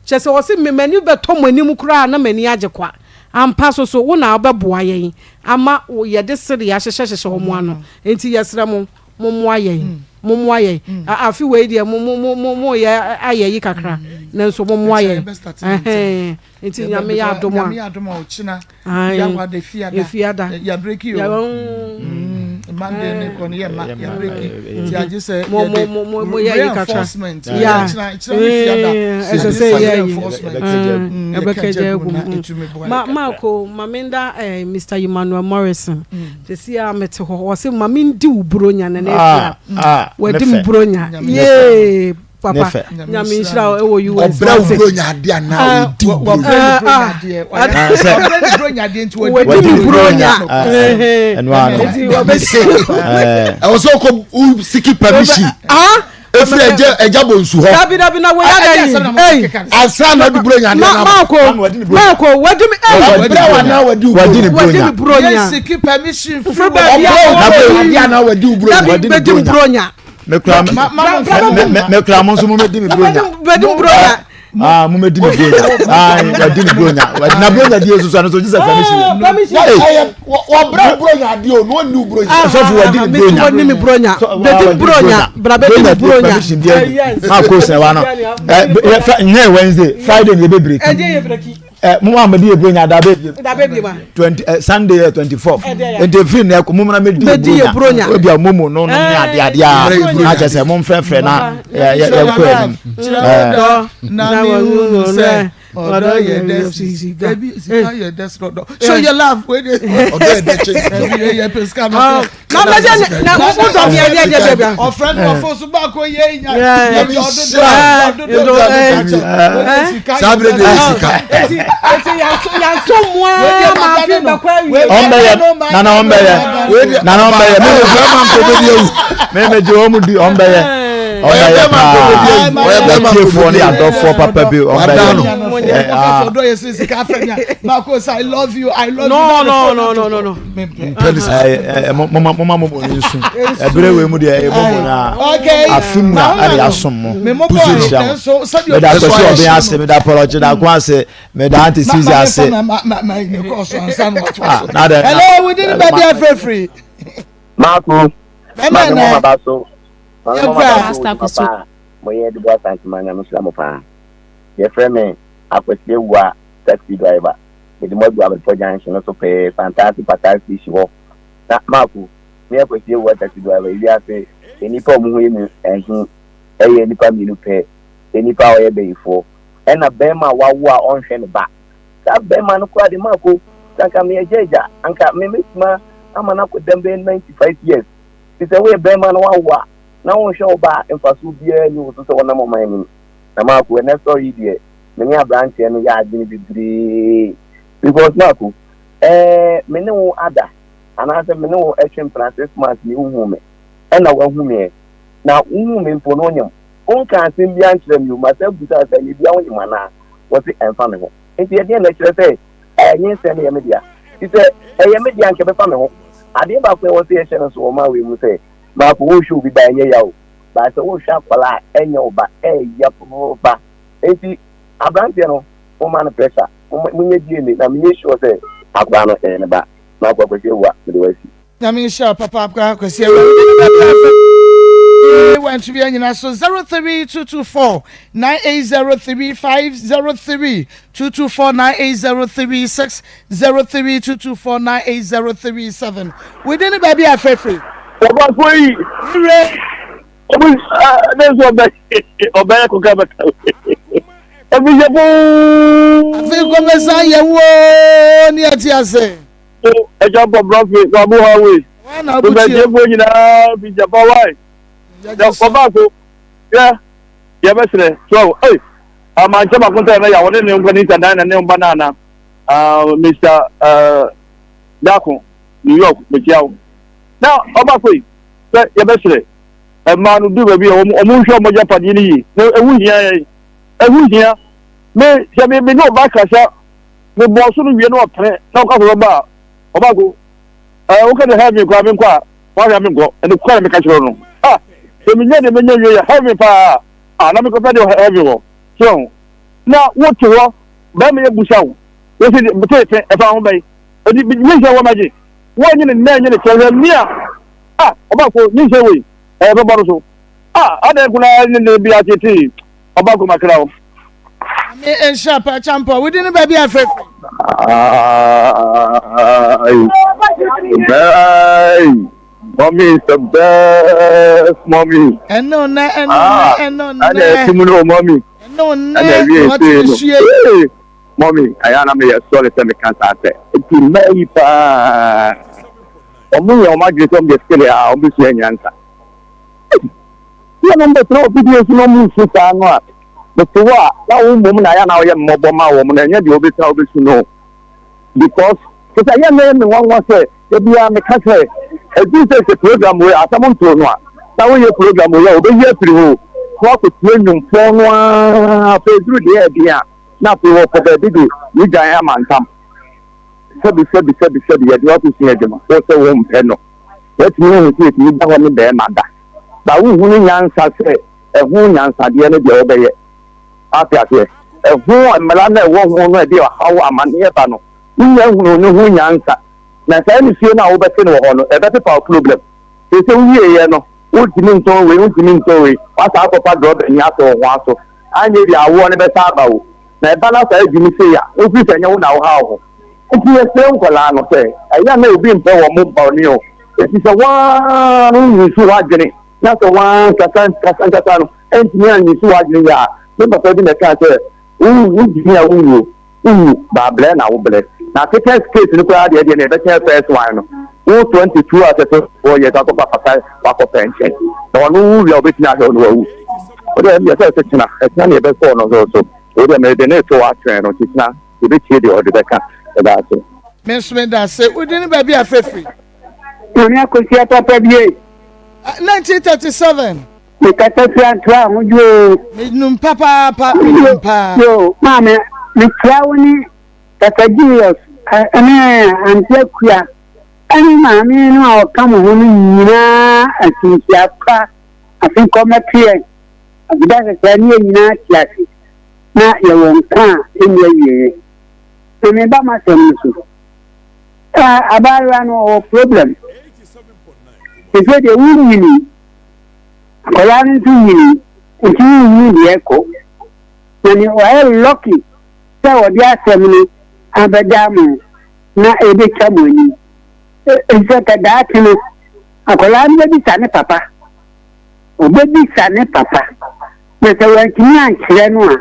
Kyerɛ sɛ ɔse me m'ani bɛtɔ mo anim koraa na m'ani agye kwa. Ampa so so, wo na wobɛboa yɛn ama yɛde sereɛ ahyehyɛhyehyɛ wɔn ano. Enti yɛsrɛ mo, Mommoa yɛn, mommoa yɛn. Afe wei deɛ mo mo mo mo moyɛ ayɛ yi kakra, nanso mommoa yɛn. Ɛhɛn, nti Nyame yɛ adom a. Nyame yɛ adom a ɔkyena. Ae, Yawada, Efiada. Yabreki o. Monday ne kɔ no yɛ ma yabreki. Nti agye sɛ Mo mo mo mo mo yɛ yi kakra. Reinforcement. Ya. Kyena kyena ne fiada. Ɛsɛ sɛ yɛ yi. Reinforcement. Ɛbɛkɛgya agu mu. Ma Marco, ma menda eh, Mr. Emmanuel Morrison. Sɛsi a mete hɔ ɔse ma mendi wo buronya na na afia ah, wadi me buronya yee papa nyame nhyira wo ɛwɔ US ɔbrɛ wo buronya adeɛ anaa ah, ɔdi wo buronya ah, wadi me buronya nti wɔbɛsi ɛwɔ sɛ ɔkɔ siki permission efiri ɛgya ɛgya bɔ nsu hɔ. dabi dabi na woyɛ dɛ yi eyi. ansa na ɔdi buronya adeɛ na maako maako wadi mi eyi. ɔbrɛ wa na wadi wadi ni wadi mi buronya. yɛ siki permission firi baabi a ɔbrɛ wa adeɛ na wadi buronya. dabi bedi mi buronya. mekura mekura mo nso mo bɛ di mi buronya. bedi mi buronya. Ah, mo mɛ di mi bronya. Ah, wadi mi bronya. Na bronya di yesu so ano so Jesus permission. Oh, permission. Wɔ brɛ bronya di o, n'o ni bronya. Sɔfo wadi mi bronya. Wadi mi bronya. Bedi mi bronya. Bra bedi mi bronya. Permission di ɛdi. Ma ko sɛ wa no. Ɛ nyɛ Wednesday, Friday ni ebe break. Ɛdi ye break. Ɛ mo ma di ye bronya da bɛ bie. Da bɛ bie ma. 20 ɛ Sunday yɛ 24. Nti efiri nɛ ko mo mana mɛ di ye bronya. Obi a mo mo no no ne ade ade a. Na kyɛ sɛ mo nfrɛfrɛ na yɛ yɛ kɔ anim. Na mi hu sɛ ɔdɔ yɛ dɛ sika sika yɛ dɛ sika ɔdɔ show your love wey de ɔdɔ yɛ dɛ kyɛ sika ɛbi yɛ pɛ sika na na bɛ sɛ na wo dɔ mi ɛdi ɛdi ɛdi ɛdi ɔfrɛ no ɔfɔ so baako yɛ nya yɛ ɔdɔ dɔ ɔdɔ dɔ saa bere de yɛ sika eti eti yaso yaso mu aa ma afi bɛkɔ awie ɔmbɛyɛ nana ɔmbɛyɛ nana ɔmbɛyɛ mi mi mi gye wɔn mu di ɔmbɛyɛ ɔbɛyɛ paa ɔtiefoɔ ne adɔfoɔ papa bi ɔbɛyɛ no no no no no no moma mo mo ne nsu ɛberɛ wei mu deɛ ɛyɛ momo no a afe mu a ɛne yɛasom mo pusu nhyira mo meda akwasi ɔben ase meda pɔlɔkye dako ase meda ante sisi ase hello we didn't baabi afrɛfiri Marco, Mɛmɛ nɛ. So, Yɛkura. Papa a moyɛ de bɔ Asantema Nyame nhyira mo paa. Yɛfrɛ me Akwasi Awuah taxi driver. Mede mo adu Abɛpɔ junction no so pɛɛ, Santase Pataa station hɔ. Na Marco, me Akwasi Awuah taxi driver, ewiase nnipa a wɔn ho yɛ me ahi yɛ nnipa mmienu pɛ, nnipa a wɔyɛ bayifoɔ, ɛna barima a wawo a ɔnhwɛ ne ba. Saa barima no koraa de Marco, sɛ anka meyɛ judge a, anka me mɛtumi ama no akɔ dɛm bɛyɛ 95 years. Fi sɛ woyɛ barima na wawo a, na wonhwɛ wo ba a, mfasoɔ biara nni wo so sɛ wɔnam ɔman anim. Na Marco, ɛnɛ story yi deɛ, me ne aberanteɛ no yɛ adwene bebree because Marco, ɛɛ me ne wo ada anaasɛ me ne wo ɛtwe mpena 6 months ni wohuu me ɛna wahu me ɛ na wohuu me mpo no wonyem wonka asɛm biara nkyerɛ me o masa busa sɛ ɛyɛ bia wonyem anaa wɔse ɛmfa me ho nti ɛdeɛn na ɛkyerɛ sɛ ɛɛ nyinsɛn no yɛ me dea ti sɛ ɛyɛ me dea nka ɛbɛfa me ho adeɛ baako ɛwɔ sɛ yɛhyɛ no so wɔ maa wei mu sɛ Marco wohwɛ obi ba ɛnyɛ ya o baa sɛ wohwɛ akwadaa a ɛnyɛ wo ba ɛyɛ papaapa nti aberanteɛ no momma no pressure monyɛ DNA na menyɛ sure sɛ akwadaa no ɛyɛ ne ba na akɔ Akwasi Awuah mede wo asi. Nyame nhyira wo papaapa Kwasi Awuah wode ne baabi afa wɔ ntumi anyina so 03224 9803 03224 9803 03224 9803 wode ne baabi afɛfiri. Ɔbɔfo yi. Wire. Ɔmo ne nso ɔbɛ ɔbɛyɛ kɔkɔ bɛka. Ɛbusafo. Afei kɔmɛsa yɛ wo ne ɛte ase. Ɛgya bɔ brɔfe na ɔmo ha wei. Bɛbɛgyefo nyinaa fi gyapa wae. Ɔbaa so yɛ yɛbɛsrɛ so ɛy amankyɛ baako sɛ ɛbɛyɛ wɔne ne nkɔ ne nsa dan na ne mba nana Mr. Dako New York mekyia wo. Na ɔba so yi sɛ yɛbɛsrɛ mmaa no du baabi a wɔn wɔn nhwɛ wɔn agyapadeɛ no yie na ɛho hia yɛn ɛho hia me sɛ me me ne ɔba kasa me bɔ so no wie na ɔpene na ɔka sɛ ɔba a ɔba ko ɛɛ woka sɛ heaven koraa me nkɔ a wahwɛ a me nkɔ ɛne kora na meka kyerɛ no ah sɛ menya deɛ menya wie yɛ heaven paa ah na mekɔpɛ deɛ heaven wɔ so na wote hɔ bɛrima yɛ busa wo wosi teefe ɛfa ho bɛyi ɛdi nyinsɛn wɔ magye wɔnyɛ ne nna nyɛ ne kyerɛ hwɛ mmea ah ɔba ko nyinsɛn wei ɛyɛ bɛbɔ no so ah adan kuna ne ne bi atete ɔba ko makra wo. Ame nhyira pa champɔ wodi ne baabi afɛfɛ. Aye. Bye. Mommy is the best mommy. Ɛno nɛ ɛno nɛ ɛno nɛ. Ɛna ɛti mu no mommy. Ɛno nɛ wɔte sue. Mommy ɛyɛ na meyɛ sɔre sɛ meka saa sɛ nti mmaa yi paa wɔn yɛ wɔn adwene sɛ wɔn de sere a wɔn bɛsua nyansa. Yɛ no mbɛtena wɔ video so na wɔn nsu saa no a mete hɔ a na wɔn mmom na ayɛ na wɔyɛ mmɔbɔ ma wɔn na ɛnyɛ deɛ wɔbɛtena wɔbɛsu no because sɛ yɛ na ɛyɛ me nwanwa sɛ ebiara meka sɛ ɛduru sɛ sɛ program wei asɛm ntoo no a na woyɛ program wei a wɔbɛyi afiri hɔ na wakɔtie nnwomfoɔ no ara afei duru deɛ ɛden a na afei wɔkɔ baabi de ne dwan ama ntam sɛbi sɛbi sɛbi sɛbi yɛde wakɔsua adwuma wo sɛ wompɛ no watumi ahu sɛ yɛtumi da hɔ ne bɛrima da ba wohu no nyansa sɛ ɛho nyansadeɛ no deɛ wobɛyɛ ate aseɛ ɛho mmara no ɛwɔ ho no ɛde ɔhaw amanneɛ ba no wonya hunu no ho nyansa na saa nisuo no a wobɛte no wɔ hɔ no ɛbɛpepa wo problem sɛ sɛ wowieɛ no wontumi ntɔn wei wontumi ntɔn wei wasa akɔfa drɔbani ato wo ho aso anyɛ bi awoɔ no bɛsa aba wo na ɛba no saa adwumi sei a wofiri sɛ ɛnyɛ wo na wohaw ho nti yɛsrɛ nkɔlaa no sɛ ɛyɛ na obi mpɛ wɔ mo bɔne o ɛti sɛ waa no nyusu w'adwene na sɛ waa nkasa nkasa nkasa no ɛntumi anyusu w'adwene yɛ a me papa bi na ɛkaa sɛ wogyimi a wowuo wowu baabrɛ na wobrɛ na second case no koraa deɛ deɛ na ɛbɛkyɛn first one no wo 22 a sɛ 24 years akɔfa papa wakɔpɛ nkyɛn na ɔno wo wia wobɛtumi ahwɛ wo no wawu wode ɛmdeɛ sɛ ɛsɛ kyena ɛkyena ne yɛbɛsɔɔ no so so wode mede ne to atwɛn no nti kyena yɛbɛtie deɛ ɔde bɛka ɛda ase. Me nso meda ase. Wo din ne baabi a frɛfiri? Maame Akosua papa bie. 1937. Mekasa firi Antoa ahodwo o. Menum papaapa, menum paa. Yo, maame, mekyia wo ne Kasa Julius ne Ante Akua ne maame no a ɔka mo ho no nyinaa afinhyia pa. Afe nkɔmmɛto yɛn. Afeda sɛsɛɛ ne yɛn nyinaa te ase na yɛwɔ nkwa a ɛnni awieeɛ. Na meba m'asɛm no so. Abaayewa no ɔwɔ problem. Sese deɛ wonyini, akwadaa no nso nyini, nti wonhunu deɛ ɛkɔ. Na ne wayɛ lucky sɛ ɔde asɛm no abɛdaa mo na ɛbɛtwa mo anim. Efisɛ sɛ daakye no, akwadaa no bɛbisa ne papa. Ɔbɛbisa ne papa. Na sɛ wantumi ankyerɛ no a,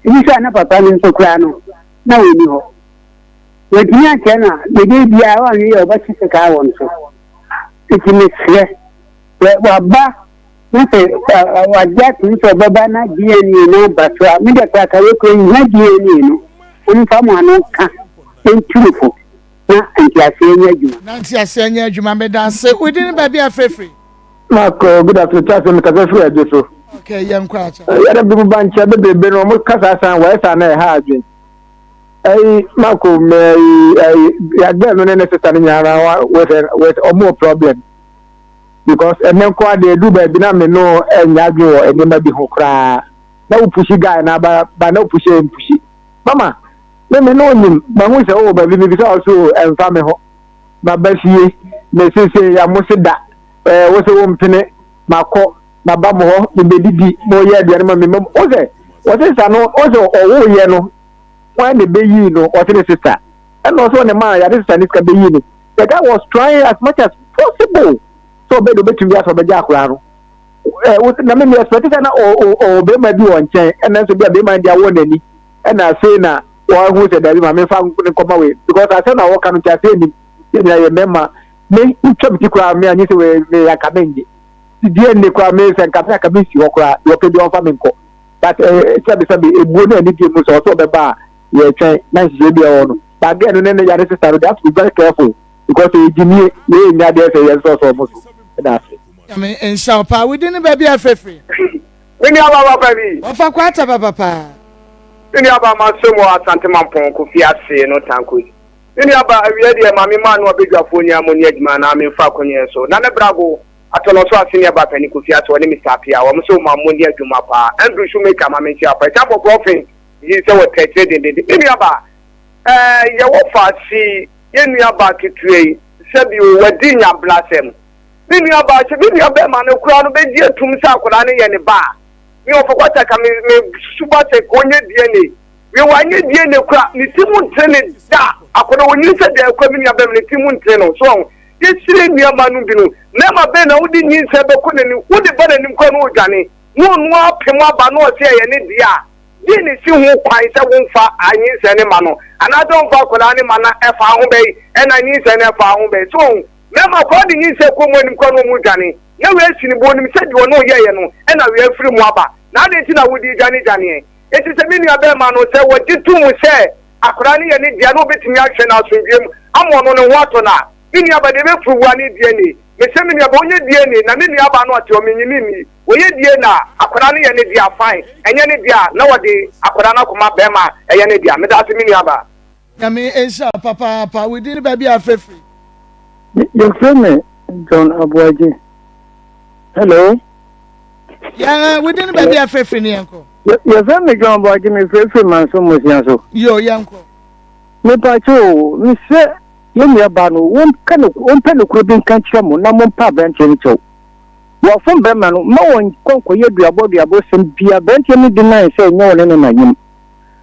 ebi nso a na papa no nso koraa no, na ɔnni hɔ. Wantumi ankyerɛ no a, bɛdeɛ biara wanhwɛ yie a ɔbɛte sekaa wɔ no so. Nti mesrɛ, sɛ waba na sɛ wagye atom sɛ ɔbɛba na DNA no aba so a, me deɛ koraa ka wei koraa nhia DNA no, momfa mo ano nka ntu no fo na nteaseɛ nyɛ adwuma. Na nteaseɛ nyɛ adwuma, meda ase. Wo din ne baabi a frɛfiri? Mark, good afternoon. Charles, mekasa firi adwo so. Okay, yɛn kɔ akyɛ. Yɛrɛ bi mu ba nkyɛn bebrebe no, wɔn kasa san wɔyɛ saa na ɛha adwen. Ɛyi, Mark, mɛ ɛyi ɛyi yagbe no ne ne sista no nyinaa na with with wɔn wɔ problem because ɛnɛ nko adeɛ edu baabi na me no ɛnya adwen wɔ nneɛma bi ho koraa. Na wo pushi guy na ba ba na wo pushi mpushi. Mama, me me no nim, mahu sɛ wowɔ baabi mebisa wo so ɛmfa me ho. Maba fie, mesese ya mo se da. Ɛɛ wo se wo mpene, makɔ, maba mo hɔ, mebɛdidi, moyɛ aduane ma me mam. Wo sɛ, wɔ sista no, wo sɛ ɔwoyɛ no, wɔn na ɛbɛyii no, ɔse ne sista. Ɛna ɔsɛ ɔne maa yɛade sista ne sika bɛyii no. The guy was trying as much as possible sɛ ɔbɛ de ɔbɛtumi asɛ ɔbɛgye akwaraa no. Ɛɛ na me me expect sɛ na ɔwɔ bɛrima bi wɔ nkyɛn, ɛna nso bi a bɛrima de awɔ n'ani, ɛna afei na wɔahu sɛ dabi ma memfa ne nkɔma wei because asɛm na wɔka no nti asɛ nim yɛ nyina yɛ mmarima me wotwa me ti koraa me anyi sɛ wei me anka mennye DNA koraa me sɛ nka me anka mensi hɔ koraa deɛ ɔpɛ bi ɔmfa me nkɔ but eh, sɛbi sɛbi ebuo ne anidie mu sɛ ɔsɛ ɔbɛba a yɛtwɛn na nhyehyɛ bi ɛwɔ no but girl no ne ne yare sister no they have to be very careful because ɛyɛ gyimie yɛyɛ nya deɛ sɛ yɛn sɔsɔ ɔmo so ɛda ase. Nyame nhyira wo paa. Wo din ne baabi a frɛfiri? Me nua ba papa bi. Wɔfa kwata papa paa. Me nua ba masom wɔ Asante Mampɔn Kofi ase no Tankosi. Me nua ba awia deɛ ma me maa no abadwafoɔ nyinaa mo ni adwuma anaa me nfa akonyeɛ so. Nane Brago atɔnɔ so ase ne ba panin Kofi ase ɔne Mister Apia wɔn so ma mo ni adwuma paa. Andrew Shoemaker ma me nkyia pa. Ɛkyɛ bɔ brɔfen yi sɛ wɔ tɛkyerɛ dendenden. Me nua ba ɛɛ yɛ wɔ fa si yɛ nua ba ketewa yi sɛbi o wadi nyablasɛm. Me nua baa sɛ me nua bɛɛma no koraa no bɛgye atum sɛ akwadaa no yɛ ne ba a, me ɔfɔ kwata ka me me susu ba sɛ ka ɔnyɛ DNA. Wie wanyɛ DNA kora ne ti mu ntere ne da. Akwadaa ɔnyini sɛ dɛn kora me nua bɛɛma ne ti mu ntere no. So ɔho yɛsire nnuama no bi no mɛɛma bɛn na wode nyinsɛn bɛkɔ n'anim wode ba n'anim kora na ɔdwane na ɔno apem aba na ɔsɛ ɛyɛ ne deɛ a deɛ na ɛsi ho kwan sɛ womfa anyinsɛn ne ma no anaasɛ womfa akwadaa ne ma na ɛfa ho bɛyi ɛna nyinsɛn no ɛfa ho bɛyi so ɔho Mɛma akwadaa de nyinsɛn kɔ mu anim koraa na wɔredwane, na wei asi ne bo, ɔnim sɛ deɛ ɔne wo yɛeɛ no na wei afiri mu aba, na adɛn nti na wode redwanedwaneɛ? Enti sɛ me nuabarima no, sɛ wɔgye to mu sɛ akwadaa no yɛ ne dea na ɔbɛtumi ahwɛ no asomdwoeɛ mu ama ɔno ne ho atɔ no a, me nuabaa deɛ ɛbɛfiri wo a ne DNA. Mesrɛ me nuabaa, ɔnyɛ DNA, na me nuabaa no ɔte hɔ, mennye no nni. Wɔyɛ DNA a, akwadaa no yɛ ne dea, fine, ɛnyɛ ne dea a, na wɔde akwadaa no akɔma barima a ɛyɛ ne dea. Meda ase, me nuabaa. Nyame nhyira wo papaapa. Wo din ne baabi a frɛ firi? Yɛfrɛ me John Aboagye. Hello. Yeah, wo din ne baabi a frɛ firi ne yɛnkɔ. Yɛfrɛ me John Aboagye, me frɛ firi Manso Mmosia so. Yo, yɛnkɔ. Mepakyɛ o, mesrɛ yɛn nua baa no, wɔnka no, wɔmpɛ nokorɛ bi nka nkyerɛ mo na mompa aberanteɛ no kyɛw. Wɔafom bɛrima no, mma wɔnkɔ nkɔyɛ duabɔ duabɔ sɛm biara, aberanteɛ no deny sɛ ɛnyɛ ɔne ne na nyem.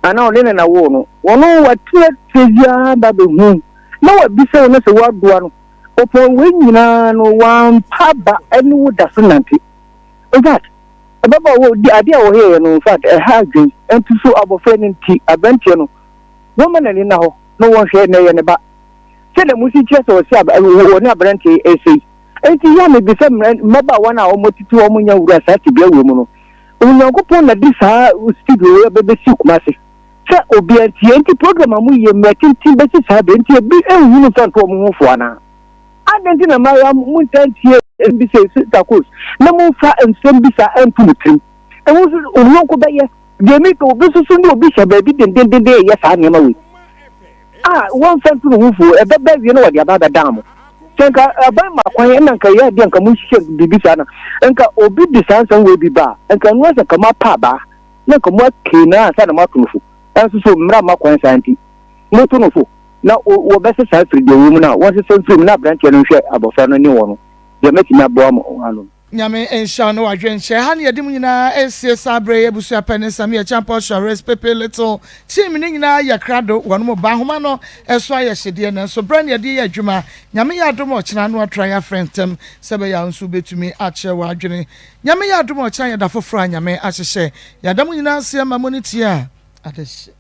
anaa ɔne ne na woo no, ɔno watena tiri ara ba bɛhu na wabisa wo no sɛ woadoa no. Ɔpɔn wei nyinaa no wampa aba ɛne wo da so nante. In fact, ababaawa odi adeɛ a ɔyɛeɛ no in fact ɛha adwen. Ɛnti so abɔfra no nti aberanteɛ no wɔmma n'ani nna hɔ na wɔnhwɛ na ɛyɛ ne ba. Sɛdeɛ mo si kyerɛ sɛ ɔse ɔne aberanteɛ ɛsei. Enti yɛ a mebisa mmabaawa no a wɔtete hɔ a wɔnnya nwura saa tebea wei mu no, Onyankopɔn na de saa studio wei abɛbɛsi Kumasi sɛ obiara ntie nti program a moyɛ mmerɛ tenten bɛsi saa berɛ nti ebi nhunu mfa nto wɔn ho fo anaa? Adɛn nti na mmaayewa montaa ntie nsɛm bi sɛ Sister Kos na momfa nsɛm bi saa nto mo tirim? Ɛho nso onyɔnko bɛyɛ deɛ meka obi nso so ne obi hyɛ baabi dendendenden reyɛ saa nneɛma wei. a wɔmfa ntu ne ho fo, ɛbɛba awie na wɔde aba abɛdan mo. Sɛ nka aban ma kwan ɛna nka ɛyɛ adeɛ nka monhyehyɛ biribi saa na nka obi de saa nsɛm wei bi ba a, nka ɛno asɛ nka moapa abaa na nka moakee no ansa na moato no fo. Ɛnso so mmara mma kwan saa nti moto no fo na wɔbɛsesa afiri deɛ ɛwɔ mu no a, wɔnsesa mfiri mu na aberanteɛ no nhwɛ abɔfra no ne wɔn no. Deɛ mɛtumi aboa mo ano no. Nyame nhyira wo ne w'adwenkyerɛ. Ha ne yɛde mu nyinaa resie saa berɛ yi abusua panin Samia Acheampong Suarez Pepe Little team no nyinaa yɛ krado wɔn mo ba ahoma no ɛso ayɛ hyedeɛ nanso berɛ ne yɛde yɛ adwuma Nyame yɛ adom ɔkyena no atra yɛ afrɛ ntɛm sɛ ɛbɛyɛ a wo nso wobɛtumi akyerɛ w'adwene Nyame yɛ adom ɔkyena yɛ da foforɔ a Nyame ahyehyɛ Yɛada mo nyinaa ase ama mo ne tie a adehye.